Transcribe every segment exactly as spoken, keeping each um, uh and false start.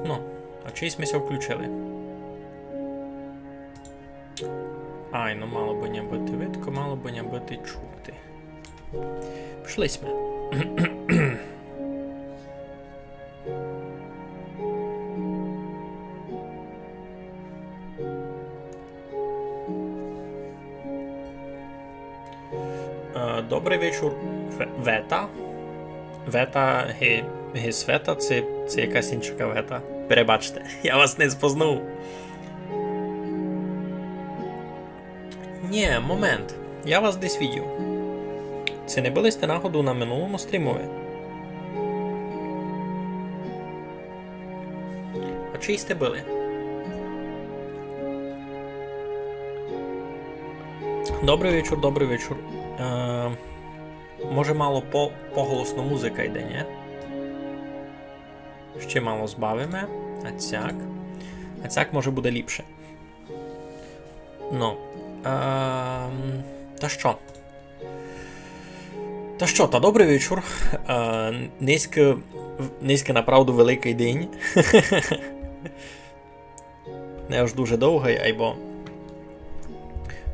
Ну, а чись ми ся включили? Ай, ну мало бы ня быти видко, мало бы ня быти чути. Пішли сьме. Е, добрый вечур, Ве-, Вета. Вета, ги, ги Света, ци, ци якась инша Вета. Перебачте, я вас не спознав. Нє, момент. Я вас десь видів. Ци не были сьте нагодов на минулому стрімови? А чий сьте были? Добрый вечур, добрый вечур. Е, може, мало по-, поголосно музика йде, нє? Ще мало збавиме. А цяк. А цяк, може, буде ліпше. Ну, ем, та што? Та што, та добрый вечур. Е, нынька, нынька направду великый день. Не аж дуже довгый, айбо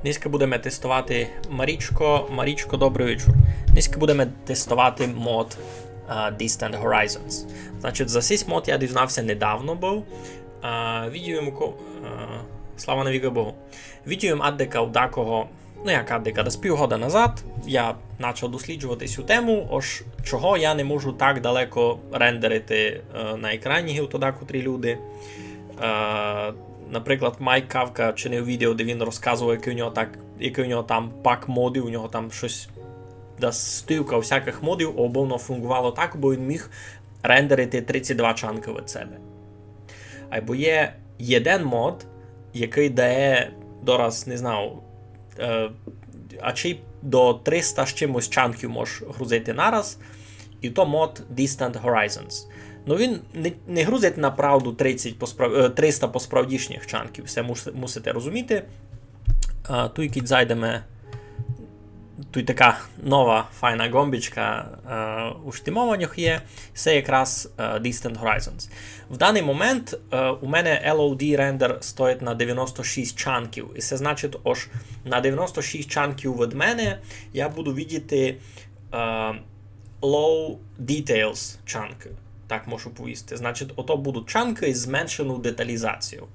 нынька будеме тестовати. Марічко, Марічко, добрый вечур. Нынька будеме тестовати мод, е, Distant Horizons. Значить, за сись мод я дізнав ся недавно быв. Е, видів им у ко-, е, слава навікы Богу. Видів им аддека у дакого, ну як аддека, десь півгода назад я почав досліджовати сю тему, ож чого я не можу так далеко рендерити, е, на екрані, ги то дакотрі люди. Е, наприклад, Майк Кавка чинив відео, де він розказував, якый у нього так, якый у нього там пак модів, у нього там штось, да, стівка всякых модів, обы воно фунґовало так, бо він міг рендерити тридцять два чанкы від себе. Айбо є єден мод, якый дає дораз, не знаю, е, ачей до триста з чимось чанків можеш грузити нараз, і то мод Distant Horizons. Ну, він не, не грузить направду тридцять по справ-, е, триста по справдішніх чанків, се мус-, мусите розуміти. А, туй кідь зайдеме, туй така нова файна ґомбічка, е, у штімованях є. Се якраз, е, Distant Horizons. В даный момент, е, у мене L O D рендер стоїть на девяносто шість чанків. І се значить, ож на девяносто шість чанків від мене я буду видіти, е, low details чанкы. Так можу повісти. Значить, ото будуть чанкы із зменшеною деталізацією.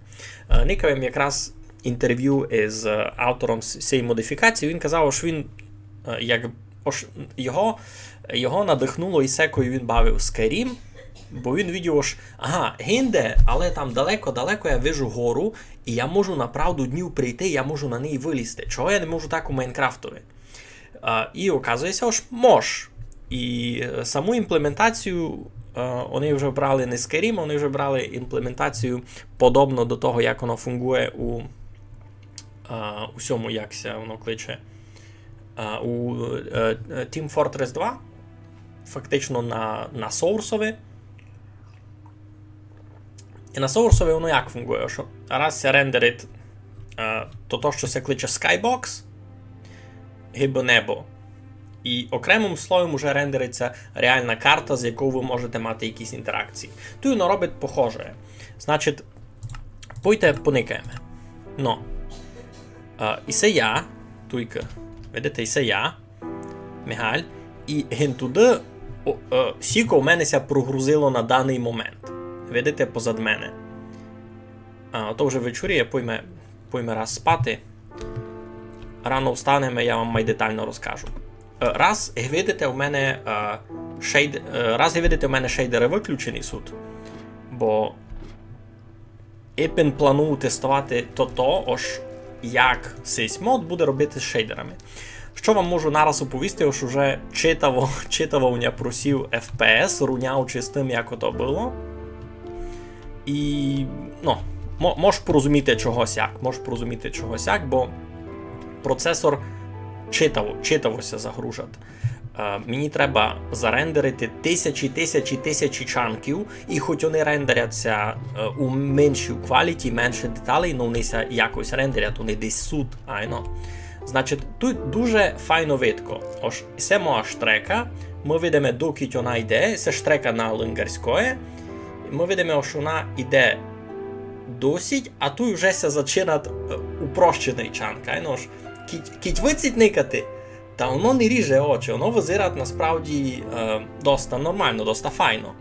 Е, никав им якраз інтервю із, е, автором с-, сеї модифікації. Він казав, ож він, е, як, ож його, його надихнуло і се, коли він бавив Skyrim, бо він видів, ож, ага, гинде, але там далеко-далеко я вижу гору, і я можу направду днів прийти, я можу на неї вылізти. Чого я не можу так у Майнкрафтови? А, і оказує ся, ож мож. І, е, саму імплементацію, е, вони вже брали не з Skyrim, вони вже брали імплементацію подобно до того, як воно фунґує у, е, у сьому, як ся воно кличе, е, у, е, е, Team Fortress два, фактично на, на соурсови. І на соурсови воно як фунґує? Ож раз ся рендерить, е, то, то, што ся кличе Skybox, гибы небо. І окремым слоєм уже рендерить ся реална карта, з яков вы можете мати якісь інтеракції. Туй воно робить похоже. Значить, пойте поникаєме. Но. Е, і се я, туйка. Видите, і се я. Мигаль. І гин туды, о, е, сіко у мене ся прогрузило на даный момент. Видите, позад мене. А, то вже вечоріє, пойме, пойме раз спати. Рано встанеме, я вам май детално розкажу. Е, раз, як видите, у мене, е, шейд-, е, раз, як видите, у мене шейдеры выключені суть, бо епен планую тестовати то, то, ож як сись мод буде робити з шейдерами. Што вам можу нараз оповісти, ож уже читаво, читаво у ня просів F P S, рунявчи з тым, як ото было. І, ну, мо-, мож порозуміти чого сяк, мож порозуміти чого сяк, бо процесор читаво, читаво ся загружать. Е, мені треба зарендерити тисячі, тисячі, тисячі чанків, і хоч вони рендеряться, е, у меншій quality, менше деталей, но вони ся якось рендерять, вони десь суть, айно. Значить, туй дуже файно видко. Ож се моя штрека, мы видиме, докіть она йде, се штрека на Лингарськоє. Мы видиме, ож она йде досить, а туй вже ся зачинать, е, упрощеный чанк. Айно ж, кіть, кіть выціть никати, та воно не ріже очі, воно визирать насправді, е, доста нормално, доста файно.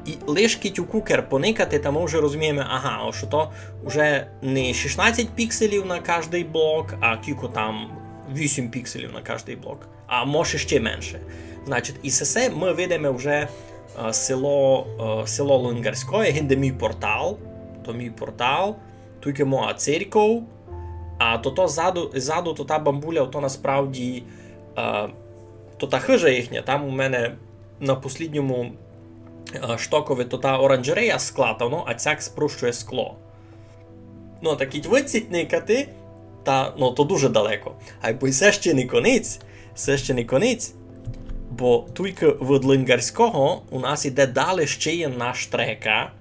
І лиш кіть у кукер поникати, та мы вже розумієме, ага, ож то вже не шістнадцять пікселів на каждый блок, а кілько там, вісім пікселів на каждый блок. А може ще менше. Значить, і сесе мы видиме вже, е, село, е, село Лингарськоє, гинде мій портал, то мій портал, туйка моя церков, а то, то ззаду, ззаду то та бамбуля, то насправді, е, то та хыжа їхня, там у мене на послідньому, е, штокови то та оранжерея скла, та воно, а цяк спрощує скло. Ну, та кіть выціть никати, та, ну, то дуже далеко. Айбо й се ще не конець, се ще не конець, бо туйка від Лингарського у нас іде далі ще єдна штрека,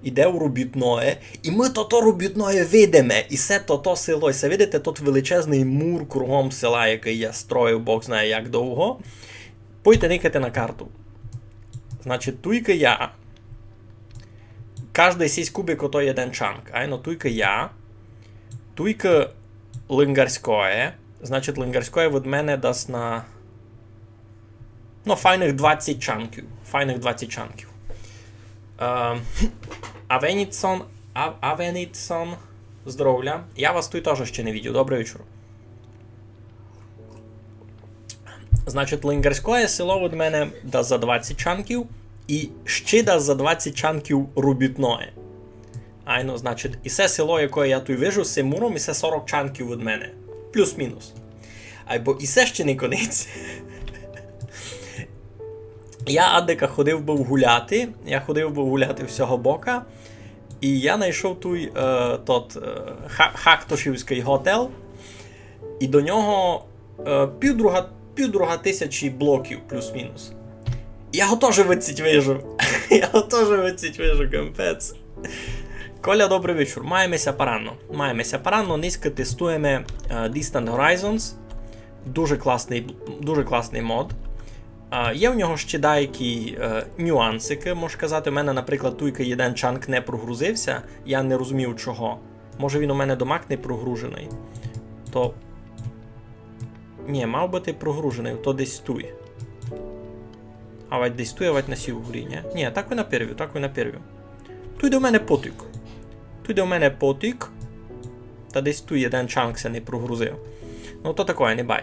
іде у Робітноє, і мы тото Робітноє видиме, і се тото село, і се видите, тут величезный мур кругом села, якый я строїв, Бог знає як довго. Пойте никайте на карту. Значить, туйка я. Каждый сись кубик ото єден чанк. Айно, туйка я. Туйка Лингарськоє. Значить, Лингарськоє від мене дасть на, ну, файных двадцять чанків. Файных двадцять чанків. Е, Авеніцон, Ав-, Авеніцон, здоровля. Я вас туй тоже ще не видів. Добрый вечір. Значить, Лингарськоє село від мене дасть за двадцять чанків і ще дасть за двадцять чанків Робітноє. Айно, значить, і се село, яке я туй вижу, з сим муром, і се сорок чанків від мене. Плюс-мінус. Айбо і се ще не конець. Я адика ходив быв гуляти, я ходив быв гуляти всього бока, і я найшов туй, е, тот, е, ха-, Хактошівськый готел, і до нього, е, півдруга, півдруга тисячі блоків, плюс-мінус. Я го тоже выціть вижу. Я го тоже выціть вижу, капець. Коля, добрый вечір. Маєме ся паранно. Маєме ся паранно, нынька тестуєме, е, Distant Horizons. Дуже класный, дуже класный мод. А, є в нього ще деякі, е, нюансикы, можу казати. У мене, наприклад, туйка єден чанк не прогрузився, я не розумію чого. Може, він у мене домак не прогруженый. То... Ні, мав быти прогруженый, то десь туй. Авадь десь туй, авадь на сій горі, ні? Ні, так і на первю, так і на первю. Туй де в мене потік. Туй де в мене потік. Та десь туй єден чанк ся не прогрузив. Ну, то такоє, не бай.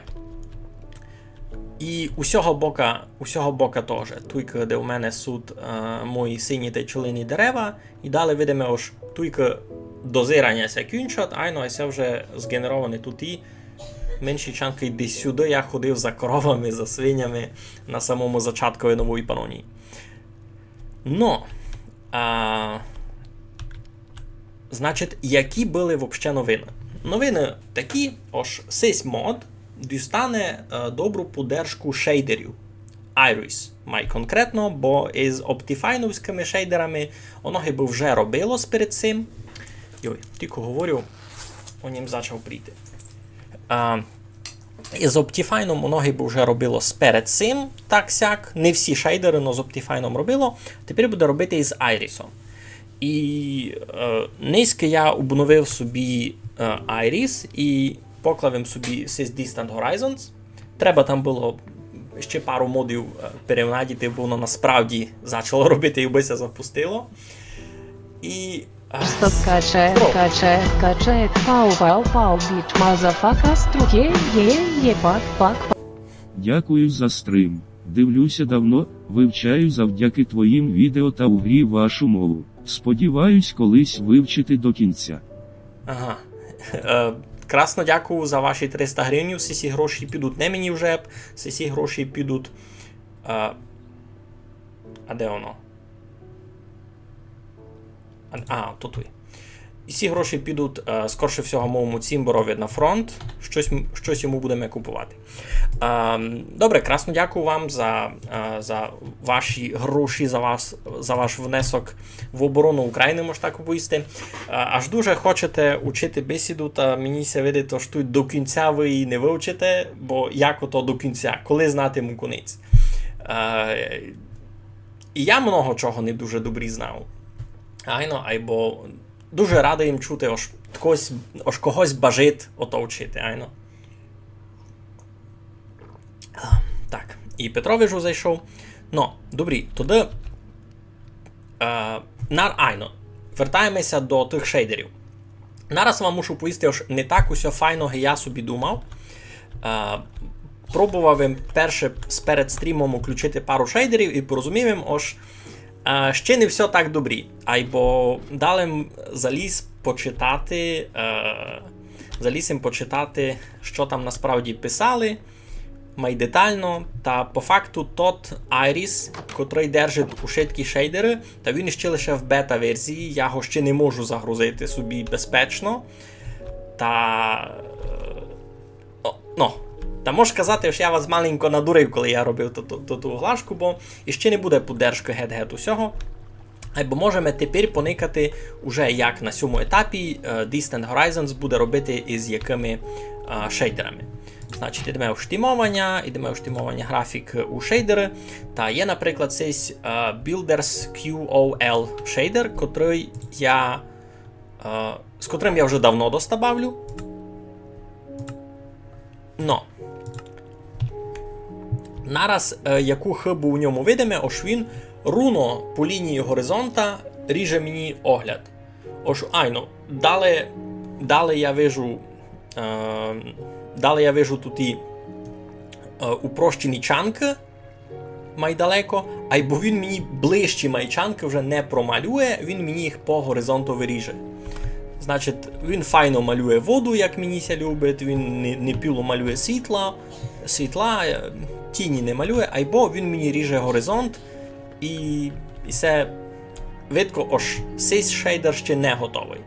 І у сього бока, у сього бока тоже. Туйка, де у мене суть, е, мої сині тай челені дерева. І далі видиме, ож туйка дозираня ся кінчать, айно, а се вже згенероване туй і менші чанкы десь сюды. Я ходив за коровами, за свинями на самому зачаткови нової панонії. Но, а, значить, які были вообще новины? Новины такі, ож сись мод дістане, е, добру поддержку шейдерів. Iris май конкретно, бо із оптіфайновськыми шейдерами оно гибы вже робилось перед сим. Йой, тілько говорю, о нім зачав прийти. А, із оптіфайном оно гибы вже робилось перед сим, так сяк. Не всі шейдеры, но з оптіфайном робило. Тепер буде робити із Айрісом. І, е, нынька я обновив собі, е, Iris і поклав им собі сись Distant Horizons. Треба там было ще пару модів, е, перенадіти, бо воно насправді зачало робити, якбы ся запустило. І, е, Стоп, каче, здорово. Каче, каче, пау, пау, пау, біч, мазафака, струке, є, є, пак, пак, пак. Дякую за стрім. Дивлюся давно, вивчаю завдяки твоїм відео та у грі вашу мову. Сподіваюсь колись вивчити до кінця. Ага. Е, красно дякую за ваші триста гривнів. Сесі гроші підуть не мені в жеб, сесі гроші підуть, е, а де воно? А, а, то туй. і ці гроші підуть, е, скорше всього, моєму цімборови на фронт. Щось, м- щось йому будеме купувати. Ем, добре, красно дякую вам за, е, за ваші гроші, за вас, за ваш внесок в оборону України, мож так повісти. Е, аж дуже хочете учити бесіду, та мені ся видить, ож туй до кінця ви її не вивчите, бо як ото до кінця, коли знатиму кінець? Е, і я много чого не дуже добрі знав. Айно, айбо дуже радый їм чути, ож когось, ож когось бажить ото вчити, айно. Так, і Петрович уже зайшов. Но, добрі, тогды, е, нар-, айно, вертаєме ся до тых шейдерів. Нараз вам мушу повісти, ож не так усьо файно, ги я собі думав. Е, пробовав им перше с-, перед стрімом включити пару шейдерів і порозумів им, ож, е, ще не всьо так добрі. Айбо дале м заліз почитати, е, заліз им почитати, што там насправді писали, май детално, та по факту тот айріс, котрый держить ушыткі шейдеры, та він іще лише в бета-верзії, я го ще не можу загрузити собі безпечно. Та, е, о, но, та мож казати, ож я вас маленько надурив, коли я робив ту, ту, ту, ту оглашку, бо іще не буде поддержкы гет-гет усього. Айбо можеме тепер поникати уже, як на сьому етапі, е, Distant Horizons буде робити і з якыми, е, шейдерами. Значить, ідеме у штімованя, ідеме у штімованя графік у шейдеры. Та є, наприклад, сись, е, Builders Q O L шейдер, котрый я, е, з котрым я вже давно доста бавлю. Но. Нараз, е, яку хыбу у ньому видиме, ож він руно по лінії горизонта ріже мені огляд. Ож, айно, дале, дале я вижу, е, дале я вижу туй і, е, упрощені чанкы, май далеко, айбо він мені ближчі май чанкы вже не промалює, він мені їх по горизонту виріже. Значить, він файно малює воду, як мені ся любить, він не, не піло малює світла, світла, е, тіні не малює, айбо він мені ріже горизонт, і, і се видко, ож сись шейдер ще не готовый.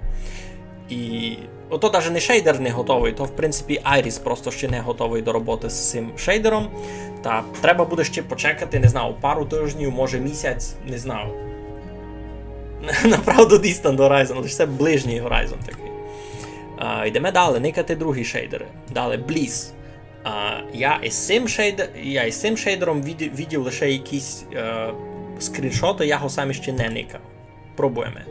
І ото даже не шейдер не готовый, то, в принципі, айріс просто ще не готовый до роботы з сим шейдером. Та треба буде ще почекати, не знаю, пару тижнів, може місяць, не знаю. Направду Distant Horizon, лише се ближній Horizon такый. А, йдеме дале, никати другі шейдеры. Дале, Bliss. А, я із сим шейдер-, я із сим шейдером виді-, видів лише якісь, е, скріншоты, я го сам іще не никав. Пробуєме.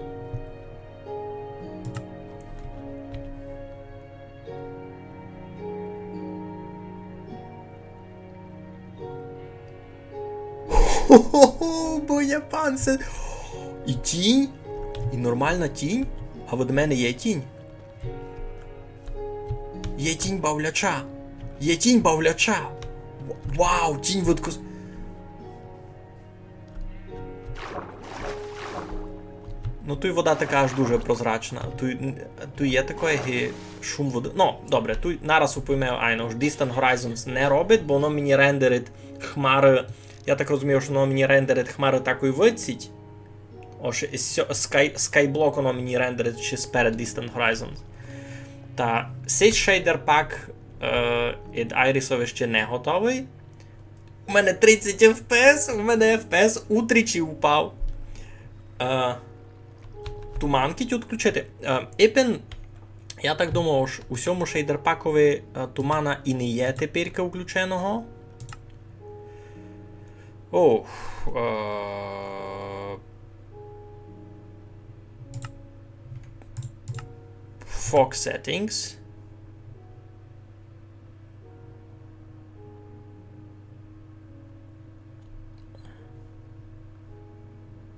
Хо-хо-хо, бо японці. І тінь, і нормална тінь, а від мене є тінь. Є тінь бавляча. Є тінь бавляча. Ва-, вау, тінь від кос-, Ну, туй вода така аж дуже прозрачна. Туй, туй є такоє, ги шум воды. Ну, добре, туй нараз упойме, айно, ож Distant Horizons не робить, бо воно мені рендерить хмары. Я так розумію, ож воно мені рендерить хмары такой выдсіть. Ож сьо-, Sky-, Skyblock воно мені рендерить ще сперед Distant Horizons. Та сись шейдер пак, е, ід айрісови ще не готовый. У мене тридцять F P S, у мене F P S утричі упав. Е, туман кідь відключити. Е, епен, я так думав, ож у сьому шейдерпакови, е, тумана і не є теперька включеного. Ох, е, Fog settings.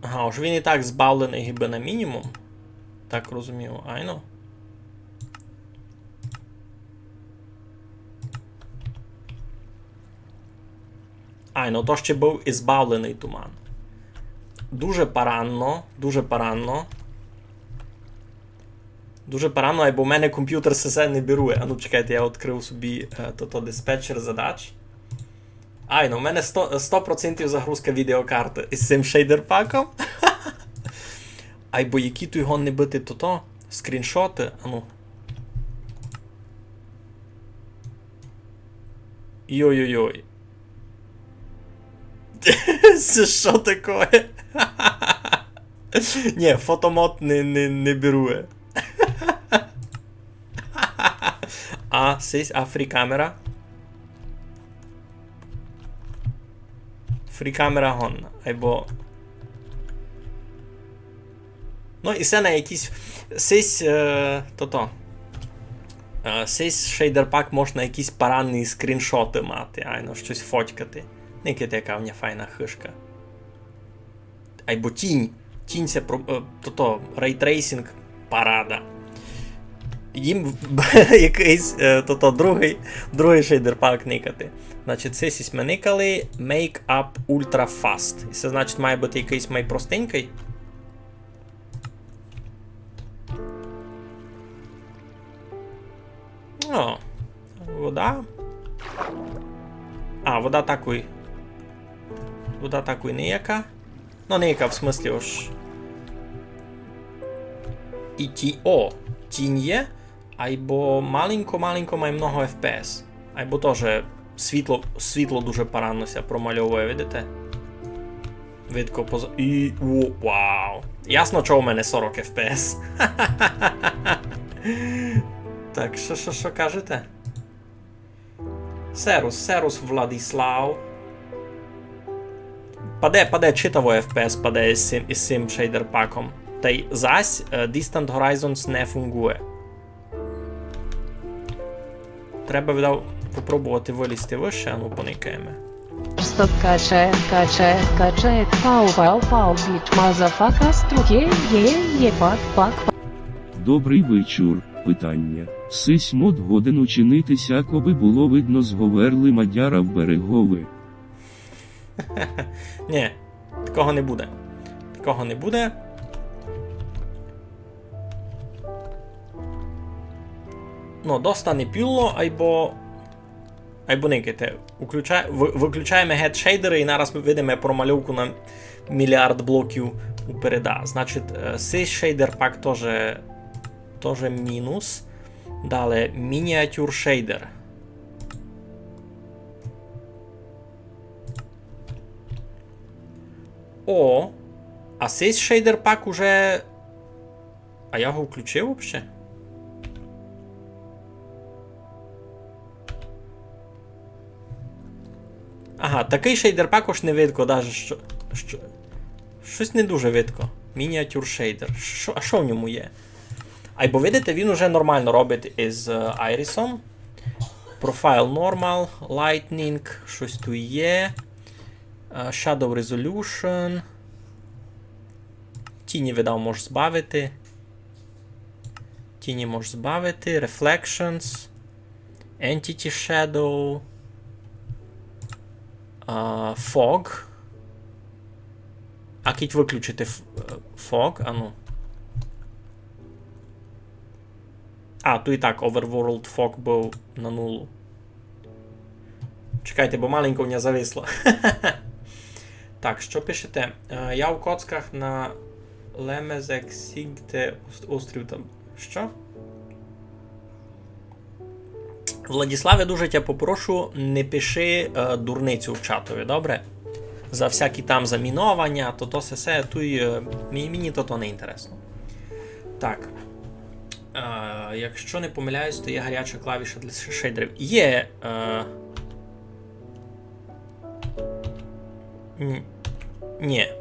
Ага, ож він і так збавленый гибы на мінімум. Так розумію, айно. Айно, то ще быв і збавленый туман. Дуже паранно, дуже паранно. Дуже паранно, айбо в мене компютер се не берує. А ну, чекайте, я відкрыв собі, е, тото диспетчер задач. Айно, в мене сто, сто процентів загрузка відеокарты із сим шейдерпаком. Айбо які туй годні быти тото? Скріншоты, ану. Йой-йой-йой. Се што такоє? Нї, фотомод не, не, не берує. А, сись, а фрікамера? Фрікамера годна, айбо... Ну, і се на якісь, сись, е, тото. Е, сись шейдерпак мож на якісь парадні скріншоты мати, айно, штось фотькати. Никайте, яка в ня файна хыжка. Айбо тінь. Тінь се про, е, тото, рейтрейсінґ, парада. Їм якыйсь, е, тото, другый, другый шейдерпак никати. Значить, сись сьме никали Make Up Ultra Fast. І се, значить, має быти якыйсь май простенькый. О, вода. А, вода такой. Вода такой ніяка. Ну, ніяка, в смыслі, ож. І ті-, о, тінь є, айбо маленько, маленько май много F P S. Айбо тоже світло, світло дуже парадно ся промальовує, видите? Видко поза-, і, о, вау. Ясно, чого в мене сорок F P S. Так, што, што, што кажете? Серус, серус, Владислав. Паде, паде, читаво F P S паде із сим, із сим шейдерпаком. Тай зась, е, Distant Horizons не фунґує. Треба, видав, попробовати вылізти выше, ану, поникаєме. Стоп, каче, каче, каче, пау, пау, пау, біч, мазафака, струке, є, є, пак, пак, пак. Добрый вечур. Питання. Сись мод годен учинити сяк, обы было видно зговерлы мадяра в берегови? Нї, такого не буде. Такого не буде. Ну, доста не пюло, айбо, айбо никайте. Уключа-, вы-, выключаєме гет шейдеры і нараз видиме промальовку на міліард блоків упереда. Значить, е, сись шейдерпак тоже, тоже мінус. Дале, мініатюр шейдер. О, а сись шейдерпак уже... А я го включив вообще? Ага, такый шейдерпак ож не видко, даже што, што, штось не дуже видко. Мініатюр шейдер. Што, а што в ньому є? Айбо видите, він уже нормално робить із, е, айрісом. Profile normal, lighting, штось туй є. Е, Shadow Resolution. Тіні, видав, можеш збавити. Тіні можеш збавити. Reflections. Entity Shadow. А, Fog. А кідь выключити ф-, е, Fog, ану. А, туй і так Overworld Fog быв на нулу. Чекайте, бо маленько в мене зависло. Так, што пишете? Е, я у Коцках на Лемезек Сігте ост-, острів там. Што? Владиславе, дуже тя попрошу, не пиши, е, дурницю в чатови, добре? За всякі там замінованя, то, то се, се, туй, е, мі-, мені то, то не інтересно. Так. Е, якщо не помиляюсь, то є гаряча клавіша для ш-, шейдерів. Є, е, Н-, нї.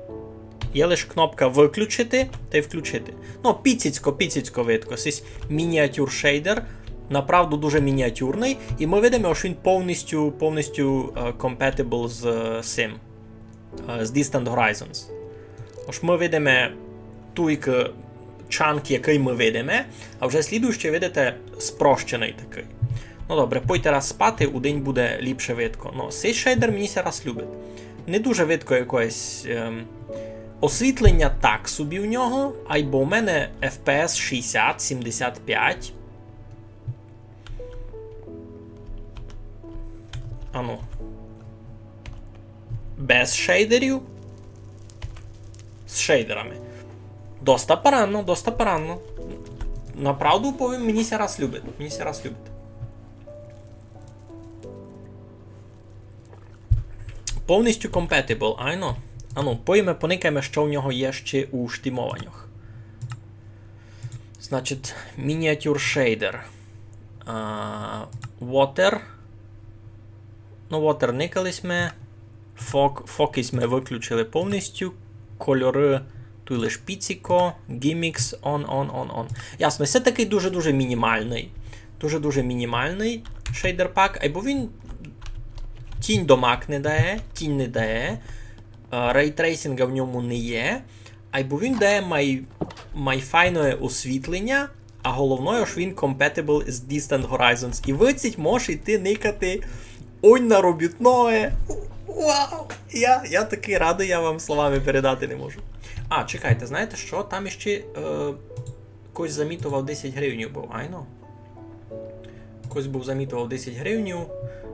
Є лиш кнопка выключити тай включити. Ну, піціцько, піціцько видко. Сись мініатюр шейдер. Направду дуже мініатюрный. І мы видиме, ож він повністю, повністю, е, compatible з, е, сим, е, з Distant Horizons. Ож мы видиме туйк чанк, якый мы видиме, а вже слідуючый, видите, спрощеный такый. Ну добре, пойте раз спати, удень буде ліпше видко. Ну, сей шейдер мені ся раз любить. Не дуже видко якоєсь, ем, освітленя так собі в нього, айбо у мене F P S шістдесят, сімдесят пять. Ану. Без шейдерів. З шейдерами. Доста парадно, доста парадно. направду повім, мені ся раз любить. Мені ся раз любить. Повністю compatible, айно. Ану, пойме, поникайме, што в нього є ще у штімованях. Значить, miniature shader. А, water. Ну, water никали сьме. Fog, fog сьме выключили повністю. Кольоры туй лиш піціко. Gimmicks, on, on, on, on. Ясно, се такый дуже-дуже мінімалный. Дуже-дуже мінімалный шейдер пак. Айбо він тінь домак не дає, тінь не дає. Е, рейтрейсінга в ньому не є. Айбо він дає май, май файне освітленя, а головне, ож він compatible з Distant Horizons. І выдить, можеш іти никати онь на робітноє. Вау! Я, я такый радый, я вам словами передати не можу. А, чекайте, знаєте што? Там іщи, е, когось замітовав десять гривнів быв, айно? Когось быв замітовав десять гривнів.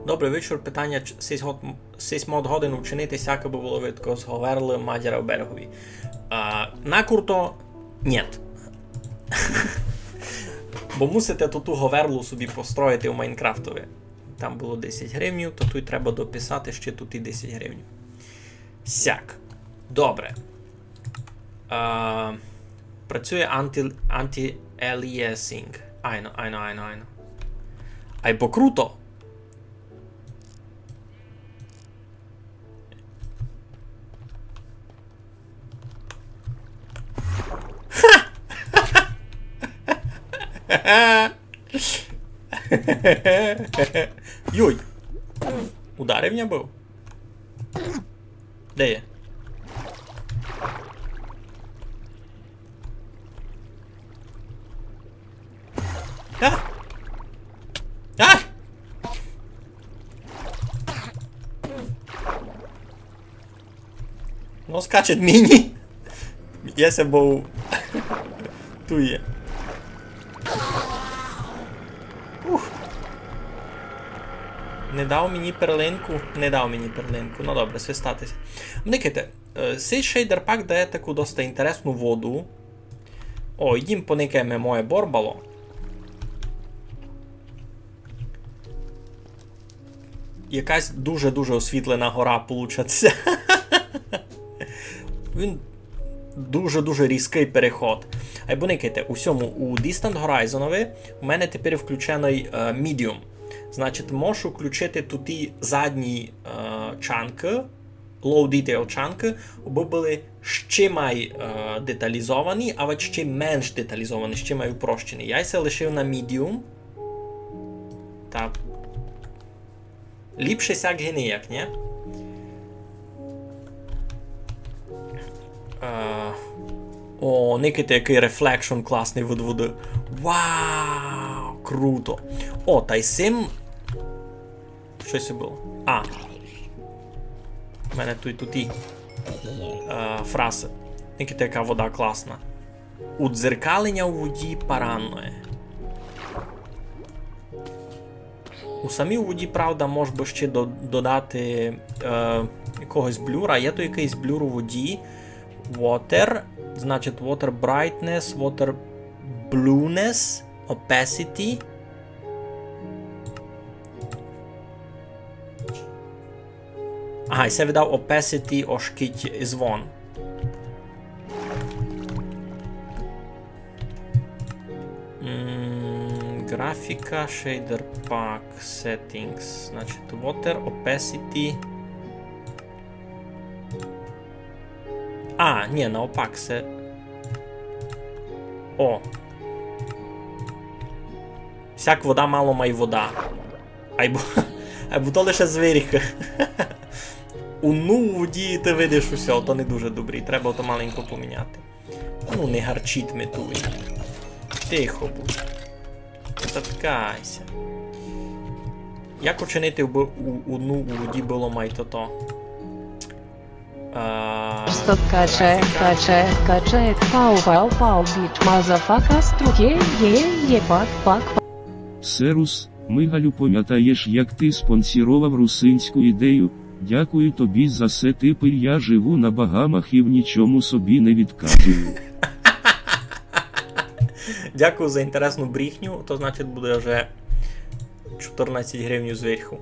Добрый вечур, питаня, ч-, сись год-, сись мод годен учинити сяк, абы было видко з говерлы мадяра в берегові. А, накурто, нєт. Бо мусите ту, ту говерлу собі построїти у Майнкрафтови. Там было десять гривнів, то туй треба дописати ще туй і десять гривнів. Сяк. Добре. Е, працює анти, anti-aliasing. Айно, айно, айно, айно. Айбо круто. Ха! Йой! Ударив ня быв? Де є? А! А! Ну, скачет мені. Я ся бою. Туй є. Ух. Не дав мені перлинку? Не дав мені перлинку. Ну добре, свистати ся. Никайте, е, сей шейдер пак дає таку доста інтересну воду. О, йдім поникаєме моє борбало. Якась дуже-дуже освітлена гора получать ся. Він дуже-дуже різкый переход. Айбо никайте, у сьому, у Distant Horizon-ови у мене тепер включеный, е, Medium. Значить, можу включити туй і задні, е, чанкы, low detail чанкы, абы были ще май, е, деталізовані, а от ще менш деталізовані, ще май упрощені. Я ся лишив на Medium. Та ліпше сяк ги ніяк, нє? Е, о, никайте, якый reflection класный від воды. Вау, круто. О, та й сим. Што се было? А. У мене туй, туй і, е, фразы. Никайте, яка вода класна. Удзеркаленя у воді паранноє. У самій воді, правда, мож бы ще до-, додати, е, якогось блюра. Є туй якыйсь блюр у воді. Water, значить, water brightness, water blueness, opacity. Ага, і се видав opacity, ож кидь звон. М, графіка, shader pack, settings, значить, water, opacity. А, нє, наопак, се. О. Сяк вода мало май вода. Айбо, айбо то лише звірка. У ну воді ты видиш усьо, то не дуже добрі, треба то маленько поміняти. Ну, не гарчить ми туй. Тихо будь. Заткай ся. Як учинити, абы у, у ну у воді было май тото? А, Стоп, каче, каче, каче, пау, пау, пау, біч, мазафака, струке, є, є, пак, пак, пак. Серус, Мигалю, памятаєш, як ти спонсіровав русинську ідею? Дякую тобі за се, тепер я живу на Багамах і в нічому собі не відказую. Дякую за інтересну брехню, то значить буде вже чотирнадцять гривень зверху.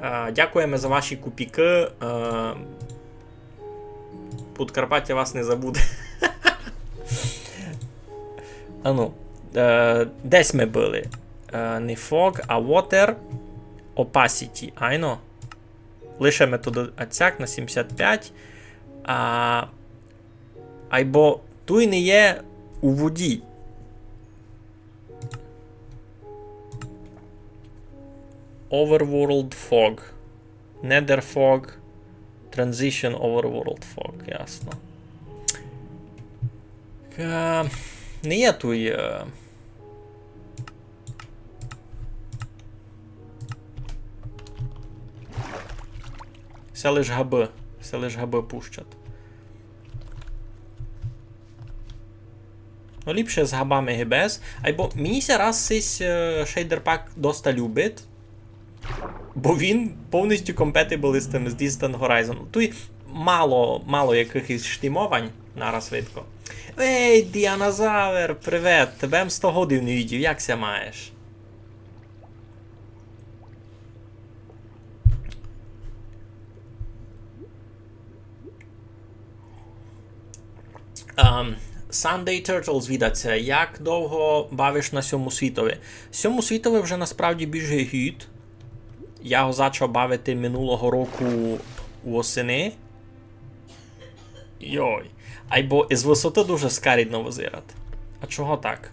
Е, дякуємо за ваші копійки. Е, Подкарпаття вас не забуде. Ану, е, десь ми были. Е, не fog, а water opacity, айно. Лишиме туды ацяк на сімдесят пять. А, айбо туй не є у воді. Overworld fog. Nether fog. Transition overworld fog, ясно. Е, не є туй, е, Все лиш габы, все лиш габы пущать. Ну, ліпше з габами ги без. Айбо мені ся раз сись, е, шейдер пак доста любить. Бо він повністю compatible із тым, з Distant Horizon. Туй мало, мало якыхось штимовань нараз видко. Ей, динозавр, привет! Тебе м сто годів не видів, як ся маєш? Ем, Sunday Turtle звідать ся, як довго бавиш на сьому світови? Сьому світови вже насправді більше гід. Я го зачав бавити минулого року восени. Йой. Айбо із высоты дуже скарідно визирать. А чого так?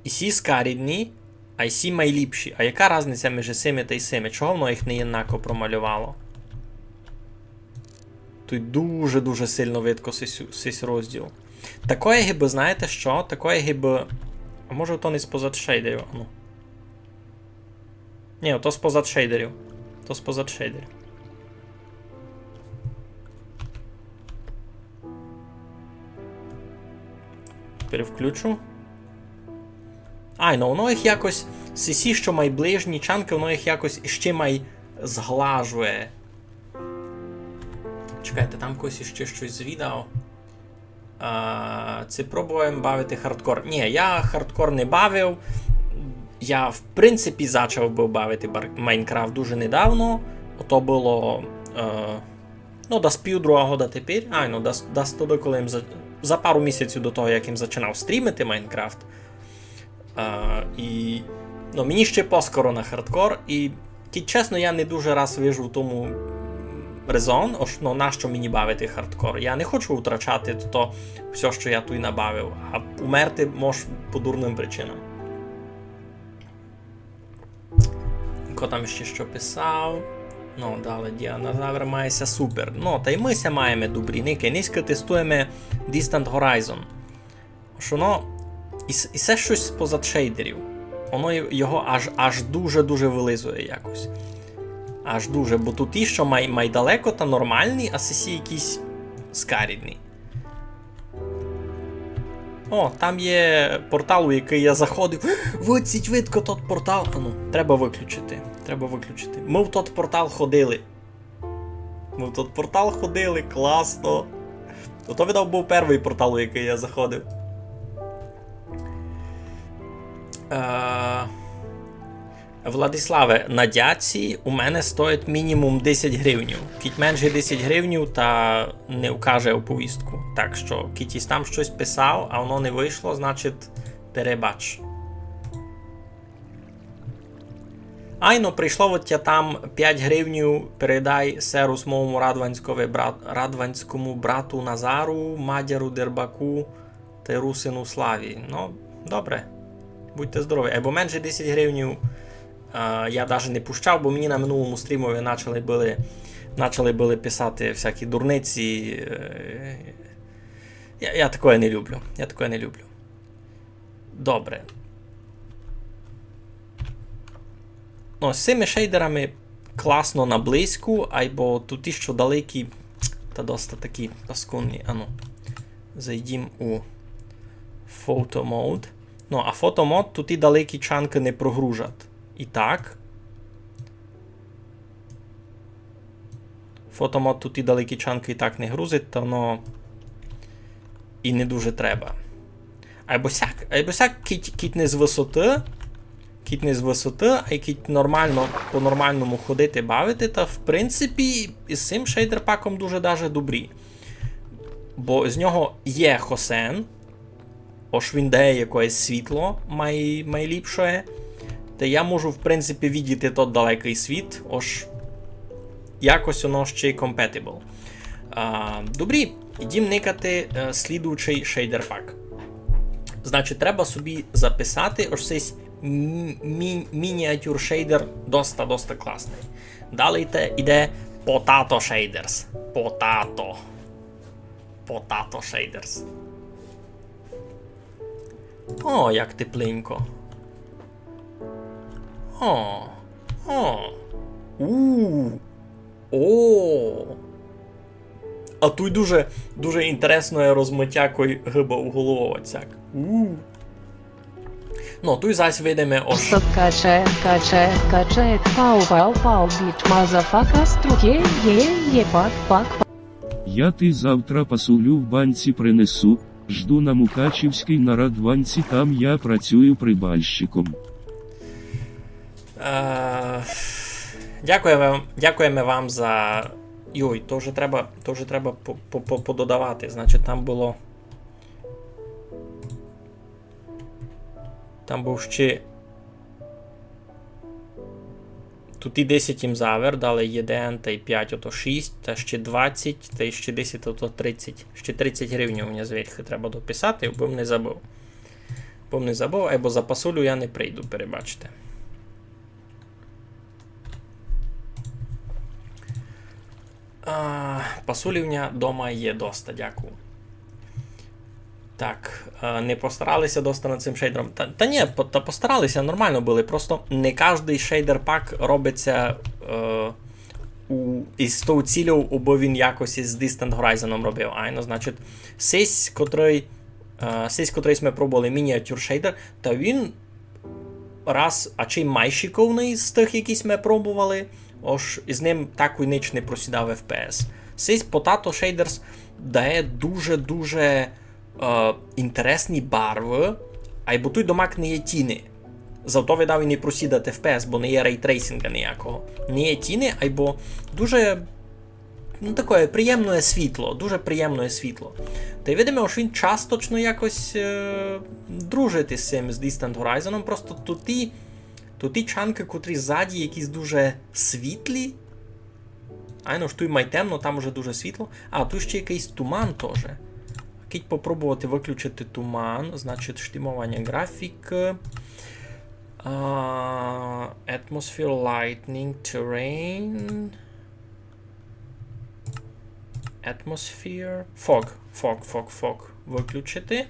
І сі скарідні, а й сі майліпші. А яка разниця межи сими та й сими? Чого воно їх не єднако промалювало? Туй дуже-дуже сильно видко сись, сись розділ. Такоє гибы, знаєте што? Такоє гибы... А може то не з-позад шейдерів? Ну. Ні, то з-позад шейдерів. То з-позад шейдерів. Перевключу. Ай, ну воно їх якось, сисі, што май ближні чанкы, воно їх якось іщи май зглажує. Чекайте, там когось іщи штось звідав. А, ци пробовав єм бавити хардкор? Ні, я хардкор не бавив. Я, в принципі, зачав быв бавити бар-, Майнкрафт дуже недавно. Ото было, е, ну, дас пів другого года тепер. Ай, ну, дас, дас тогды, коли єм за, за пару місяців до того, як єм зачинав стрімити Майнкрафт. А, і, ну, мені іщи поскоро на хардкор, і, кідь чесно, я не дуже раз вижу в тому резон, ож, ну, нащо мені бавити хардкор. Я не хочу втрачати то, всьо, што я туй набавив, а умерти мож по дурным причинам. Ко там іщи што писав? Ну, далі динозавр має ся супер. Ну, та й мы ся маєме добрі, никай, нынька тестуєме Distant Horizon. Ож воно і с-, і се штось з-позад шейдерів. Воно й-, його аж, аж дуже-дуже вылизує якось. Аж дуже, бо туй ті, што май, май далеко, та нормалні, а сесі якісь скарідні. О, там є портал, у якый я заходив. Выдсіть видко тот портал. Ану, треба выключити. Треба выключити. Мы в тот портал ходили. Мы в тот портал ходили, класно. Ото, видав, быв первый портал, у якый я заходив. Е, Владиславе, на дяці у мене стоїть мінімум десять гривнів. Кідь менше десять гривнів, та не вкаже оповістку. Так што, кідь єсь там штось писав, а воно не вышло, значить, перебач. Айно, прийшло от тя там пять гривнів, передай серус мовому радванськови брат-, радванському брату Назару, мадяру Дербаку та й русину Славі. Ну, добре. Будьте здорові. Айбо менше десять гривнів, е, я даже не пущав, бо мені на минулому стрімови начали были, начали были писати всякі дурниці. Е, я, я такоє не люблю. Я такоє не люблю. Добре. Ну, з сими шейдерами класно на близьку, айбо туй ті, што далекі, та доста такі паскудні. Ану, зайдім у Photo Mode. Ну, а Photo Mode туй ті далекі чанкы не прогружать. І так. Photo Mode туй ті далекі чанкы і так не грузить, та воно і не дуже треба. Айбо сяк, айбо сяк, кідь, кідь не з высоты, кідь не з высоты, а кідь нормално, по-нормалному ходити, бавити, та, в принципі, із сим шейдерпаком дуже даже добрі. Бо з нього є хосен, ож він дає якоєсь світло май-, майліпше. Та я можу, в принципі, видіти тот далекый світ, ож якось воно ще й compatible. А, добрі, йдім никати, е, слідуючий шейдерпак. Значить, треба собі записати, ож сись мі-, мі-, мініатюр шейдер доста, доста класный. Далі йде, йде Potato Shaders. Potato. Potato Shaders. О, як тепленько. О. О. У. О. А туй дуже, дуже інтересноє розмытя, кой гыба уголововать сяк. У. Ну, туй зась видиме, ож... Стоп, каче, каче, каче, пау, пау, пау, біч, мазафака, струке, є, є, пак, пак, пак. Я ти завтра пасулю в банці принесу, жду на Мукачівській на Радванці, там я працюю прибальщиком. Е, дякуєме, дякуєме вам за... Йой, то вже треба, то вже треба по- по- по- пододавати. Значить, там было... Там быв ще... Туй і десять їм завер, далі єден, тай пять, ото шість, та ще двадцять, тай ще десять, ото тридцять. Ще тридцять гривень у мене зверху треба дописати, бо не забыв. Бо не забыв, айбо за пасулю я не прийду, перебачте. А, пасулі в мене дома є доста, дякую. Так, е, не постаралися доста над цим шейдером. Та, та ні, по- та постаралися, нормално были. Просто не каждый шейдер пак робиться е, у, із тою ціллю, абы він якось із Distant Horizon робив. Айно, значить, сись, котрый, е, сись, котрый сьме пробовали мініатюр шейдер, та він раз, а чи й май шиковный з тых, які сьме пробовали, ож із ним так і нич не просідав F P S. Сись Potato Shaders дає дуже-дуже е, інтересні барвы, айбо туй домак не є тіни. Зато видав і не просідать F P S, бо не є рейтрейсінга ніякого. Не є тіни, айбо дуже, ну, такоє приємноє світло, дуже приємноє світло. Та й видиме, ож він часточно якось е, дружить із сим, з Distant Horizon, просто туй ті, туй ті чанкы, котрі ззаді якісь дуже світлі, айно, ож туй май темно, там уже дуже світло. А, туй ще якыйсь туман тоже. Кідь попробовати выключити туман, значить, штимованя графікы. А, Atmosphere, Lighting, Terrain. Atmosphere. Fog, fog, fog, fog. Выключити.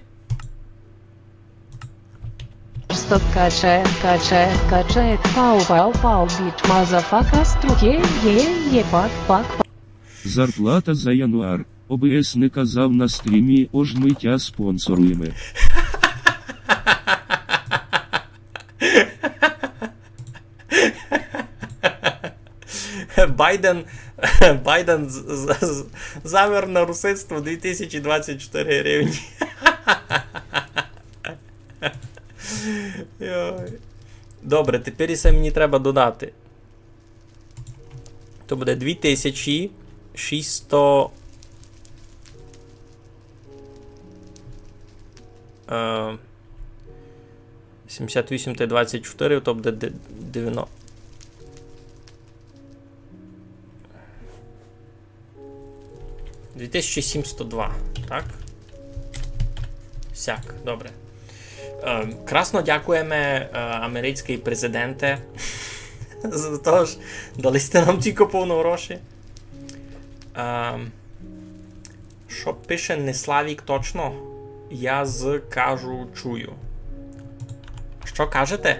Стоп, каче, каче, каче, пау, пау, пау, біч, мазафака, струке, є, є, пак, пак, пак. Зарплата за януар. О Б С не казав на стрімі, ож ми тя спонсоруєме. Байден, Байден з- з- з- завер на русинство дві тисячі двадцять чотири гривні. Йой. Добре, тепер ісе мені треба додати. То буде дві тисячі шістсто. Е, сімдесят вісім та двадцять чотири, то буде де- девяносто. Дві тисячі сімсто два, так? Сяк, добре. Е, красно дякуєме, е, америцькый президенте, за то, ож дали сьте нам тілько повно гроші. Е, што пише Неславік точно? Я з кажу чую. Што кажете?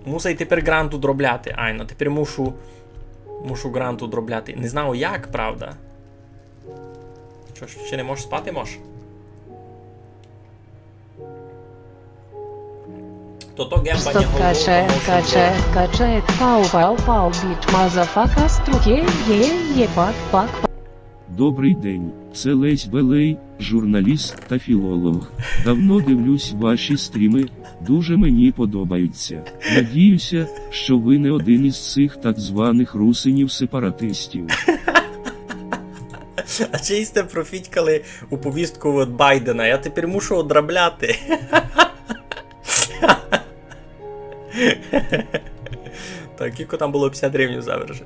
Мусай тепер ґрант одробляти. Айно, тепер мушу, мушу ґрант одробляти. Не знаю як, правда. Што, ще не можеш спати, мож? То то гембаня Стоп, каче, каче, каче, пау, пау, пау, біч, мазафака, струке, є, є, пак, пак, пак. Добрий день, це Лесь Белей, журналіст та філолог. Давно дивлюсь ваші стріми, дуже мені подобаються. Надіюся, що ви не один із цих так званих русинів-сепаратистів. А чи сьте профітькали у повістку від Байдена? Я тепер мушу одробляти. Так, кілько там было, пятдесят гривень завержи.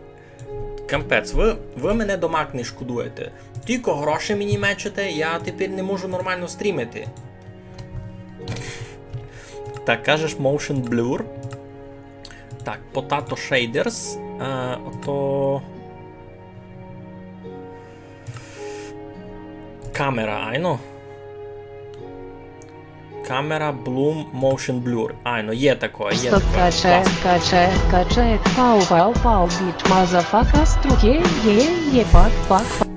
Капець, вы, вы мене домак не шкодуєте. Тілько гроші мені мечете, я тепер не можу нормално стрімити. Так, кажеш motion blur. Так, Potato Shaders. Е, ото... Камера, айно. Камера, Bloom, Motion Blur. Айно, є такоє, є Стоп, такоє. качає, Клас. Качає, качає, пау, пау, пау, біч, мазафака, струке, є, є, пак, пак, пак.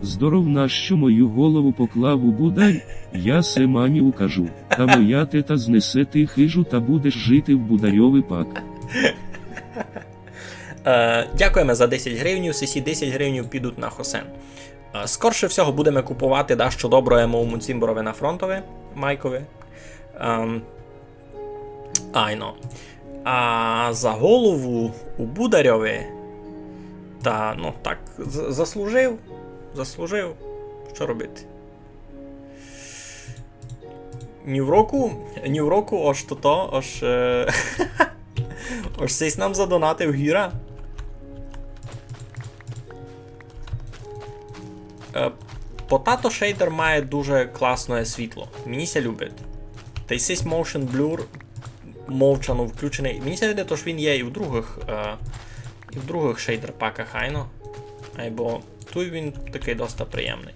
Здоров, на що мою голову поклав у Бударь, я се мамі укажу. Та моя тета знесе ти хижу та будеш жити в Бударьови пак. Е, дякуєме за десять гривнів, сесі десять гривнів підуть на Хосен. Е, скорше всього будеме купувати дашто доброє моєму цімборови на фронтови, Майкови. Ем, айно. А за голову у Бударьови, та, ну, так, з- заслужив. Заслужив. Што робити? Нівроку, нівроку, ож тото, ож, е, ож сись нам задонатив гіра. Е, Potato Shader має дуже класне світло. Мені ся любить. Та й сись Motion Blur мовчано включеный. Мені ся видить, ож він є і в других, е, і в других шейдер-паках, айно. Айбо туй він такый доста приємный.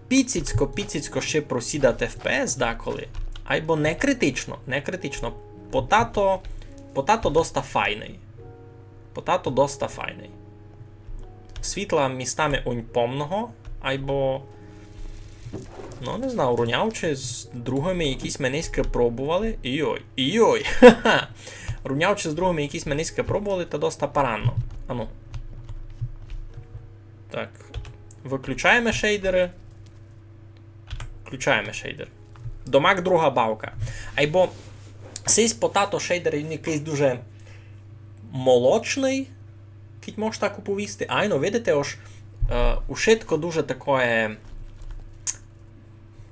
Піціцько, піціцько ще просідать F P S деколи. Айбо не критично, не критично. Potato, Potato доста файный. Potato доста файный. Світла містами унь помного, айбо, ну, не знаю, рунявчи з другыми, які сьме нынька пробовали. Йой, йой, ха-ха. Рунявчи з другыми, які сьме нынька пробовали, та доста паранно. Ану. Так. Выключаєме шейдеры. Включаєме шейдер. Домак друга бавка. Айбо сись Potato шейдер, він якыйсь дуже молочный, кідь мож так уповісти. Айно, видите, ож, е, ушытко дуже такоє,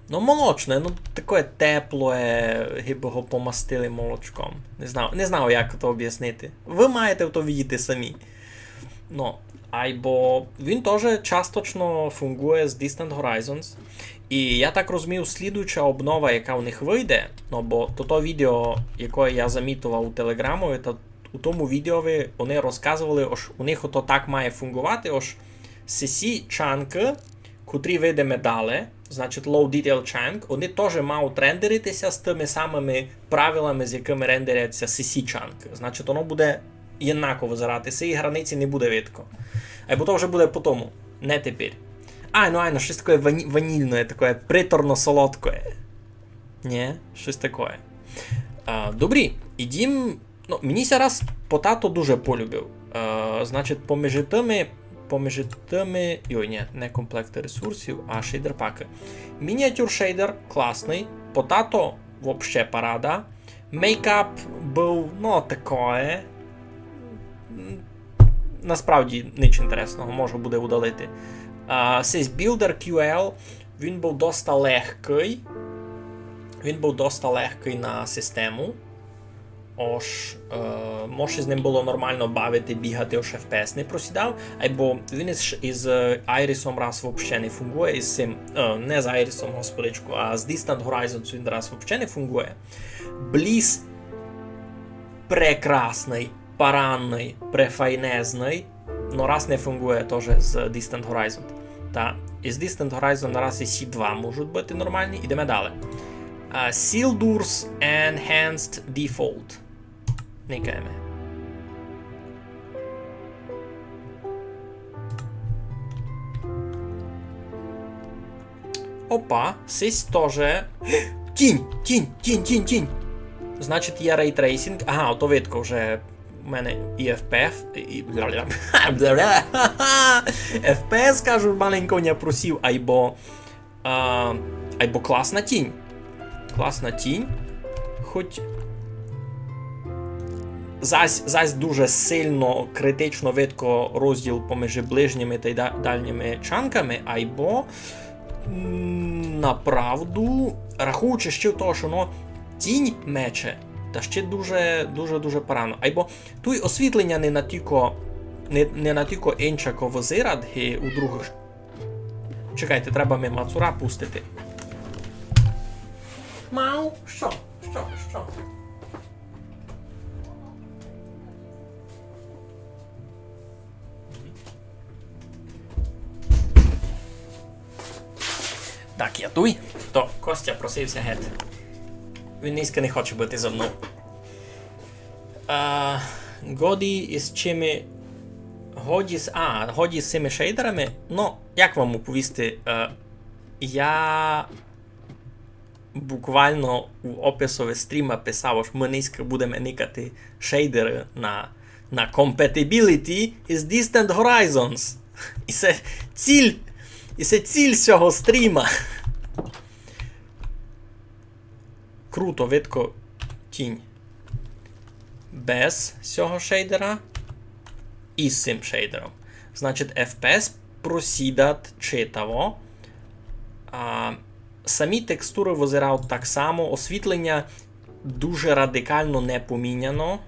ну, молочне, ну, такоє теплоє, гибы го помастили молочком. Не знаю, не знаю, як то обяснити. Вы маєте то видіти самі. Ну, айбо він тоже часточно фунґує з Distant Horizons. І я так розумію, слідуюча обнова, яка у них выйде, ну, бо то, то відео, яке я замітовав у Телеграмови, та у тому відеови вони розказовали, ож у них ото так має фунґовати, ож сесі чанкы, котрі видиме дале, значить, low detail chunk, вони тоже мають рендерити ся з тыми самыми правилами, з якыми рендерять ся сесі чанкы. Значить, воно буде єднаково визирати, сеї границі не буде видко. Айбо то вже буде по тому, не тепер. Айно, айно, штось такоє вані-, ванільне, такоє приторно-солодкоє. Нє, штось такоє. А, добрі, ідім. Ну, мені ся раз Potato дуже полюбив. Е, значить, поміж тыми, поміж тыми, йой, нє, не комплекты ресурсів, а шейдер-пакы. Мініатюр шейдер класный, Potato вообще парада. Мейкап быв, ну, такоє. М, насправді нич інтересного, можу буде удалити. А, сись Builder Q L, він быв доста легкый. Він быв доста легкый на систему. Ож, е, мож із ним было нормално бавити, бігати, ож F P S не просідав, айбо він із, із, е, Iris-ом раз вообще не фунґує, із сим, е, не з Iris-ом, господичку, а з Distant Horizons він раз вообще не фунґує. Bliss прекрасный, паранный, префайнезный, но раз не фунґує тоже з Distant Horizon. Та із Distant Horizon раз і сі два можуть быти нормалні. Ідеме дале. А, Sildur's Enhanced Default. Никаєме. Опа, сись тоже. Тінь, тінь, тінь, тінь, тінь. Значить, є рейтрейсінґ. Ага, ото видко вже У мене і F P S, і, F P S, кажу, маленько ня просів, айбо, а, айбо класна тінь. Класна тінь. Хоть зась, зась дуже сильно, критично видко розділ поміж ближніми тай да-, дальніми чанками, айбо, м, направду, рахуючи ще в того, што воно тінь мече, та ще дуже, дуже, дуже парано. Айбо туй освітлення не натілько, не, не натілько инчако визират, ги у другых. Чекайте, треба ми мацура пустити. Мау, што? Што? Што? Так, я туй. То Костя просився гет. Він нынька не хоче быти зо мнов. А, годі із чими... Годі з... А, годі з цими шейдерами? Ну, як вам оповісти? Е, я буквално у описови стріма писав, ож мы нынька будеме никати шейдеры на, на compatibility із Distant Horizons. І се ціль, і се ціль сього стріма. Круто, видко тінь. Без сього шейдера і з сим шейдером. Значить, F P S просідат читаво. А, самі текстуры визират так само, освітлення дуже радикално не поміняно.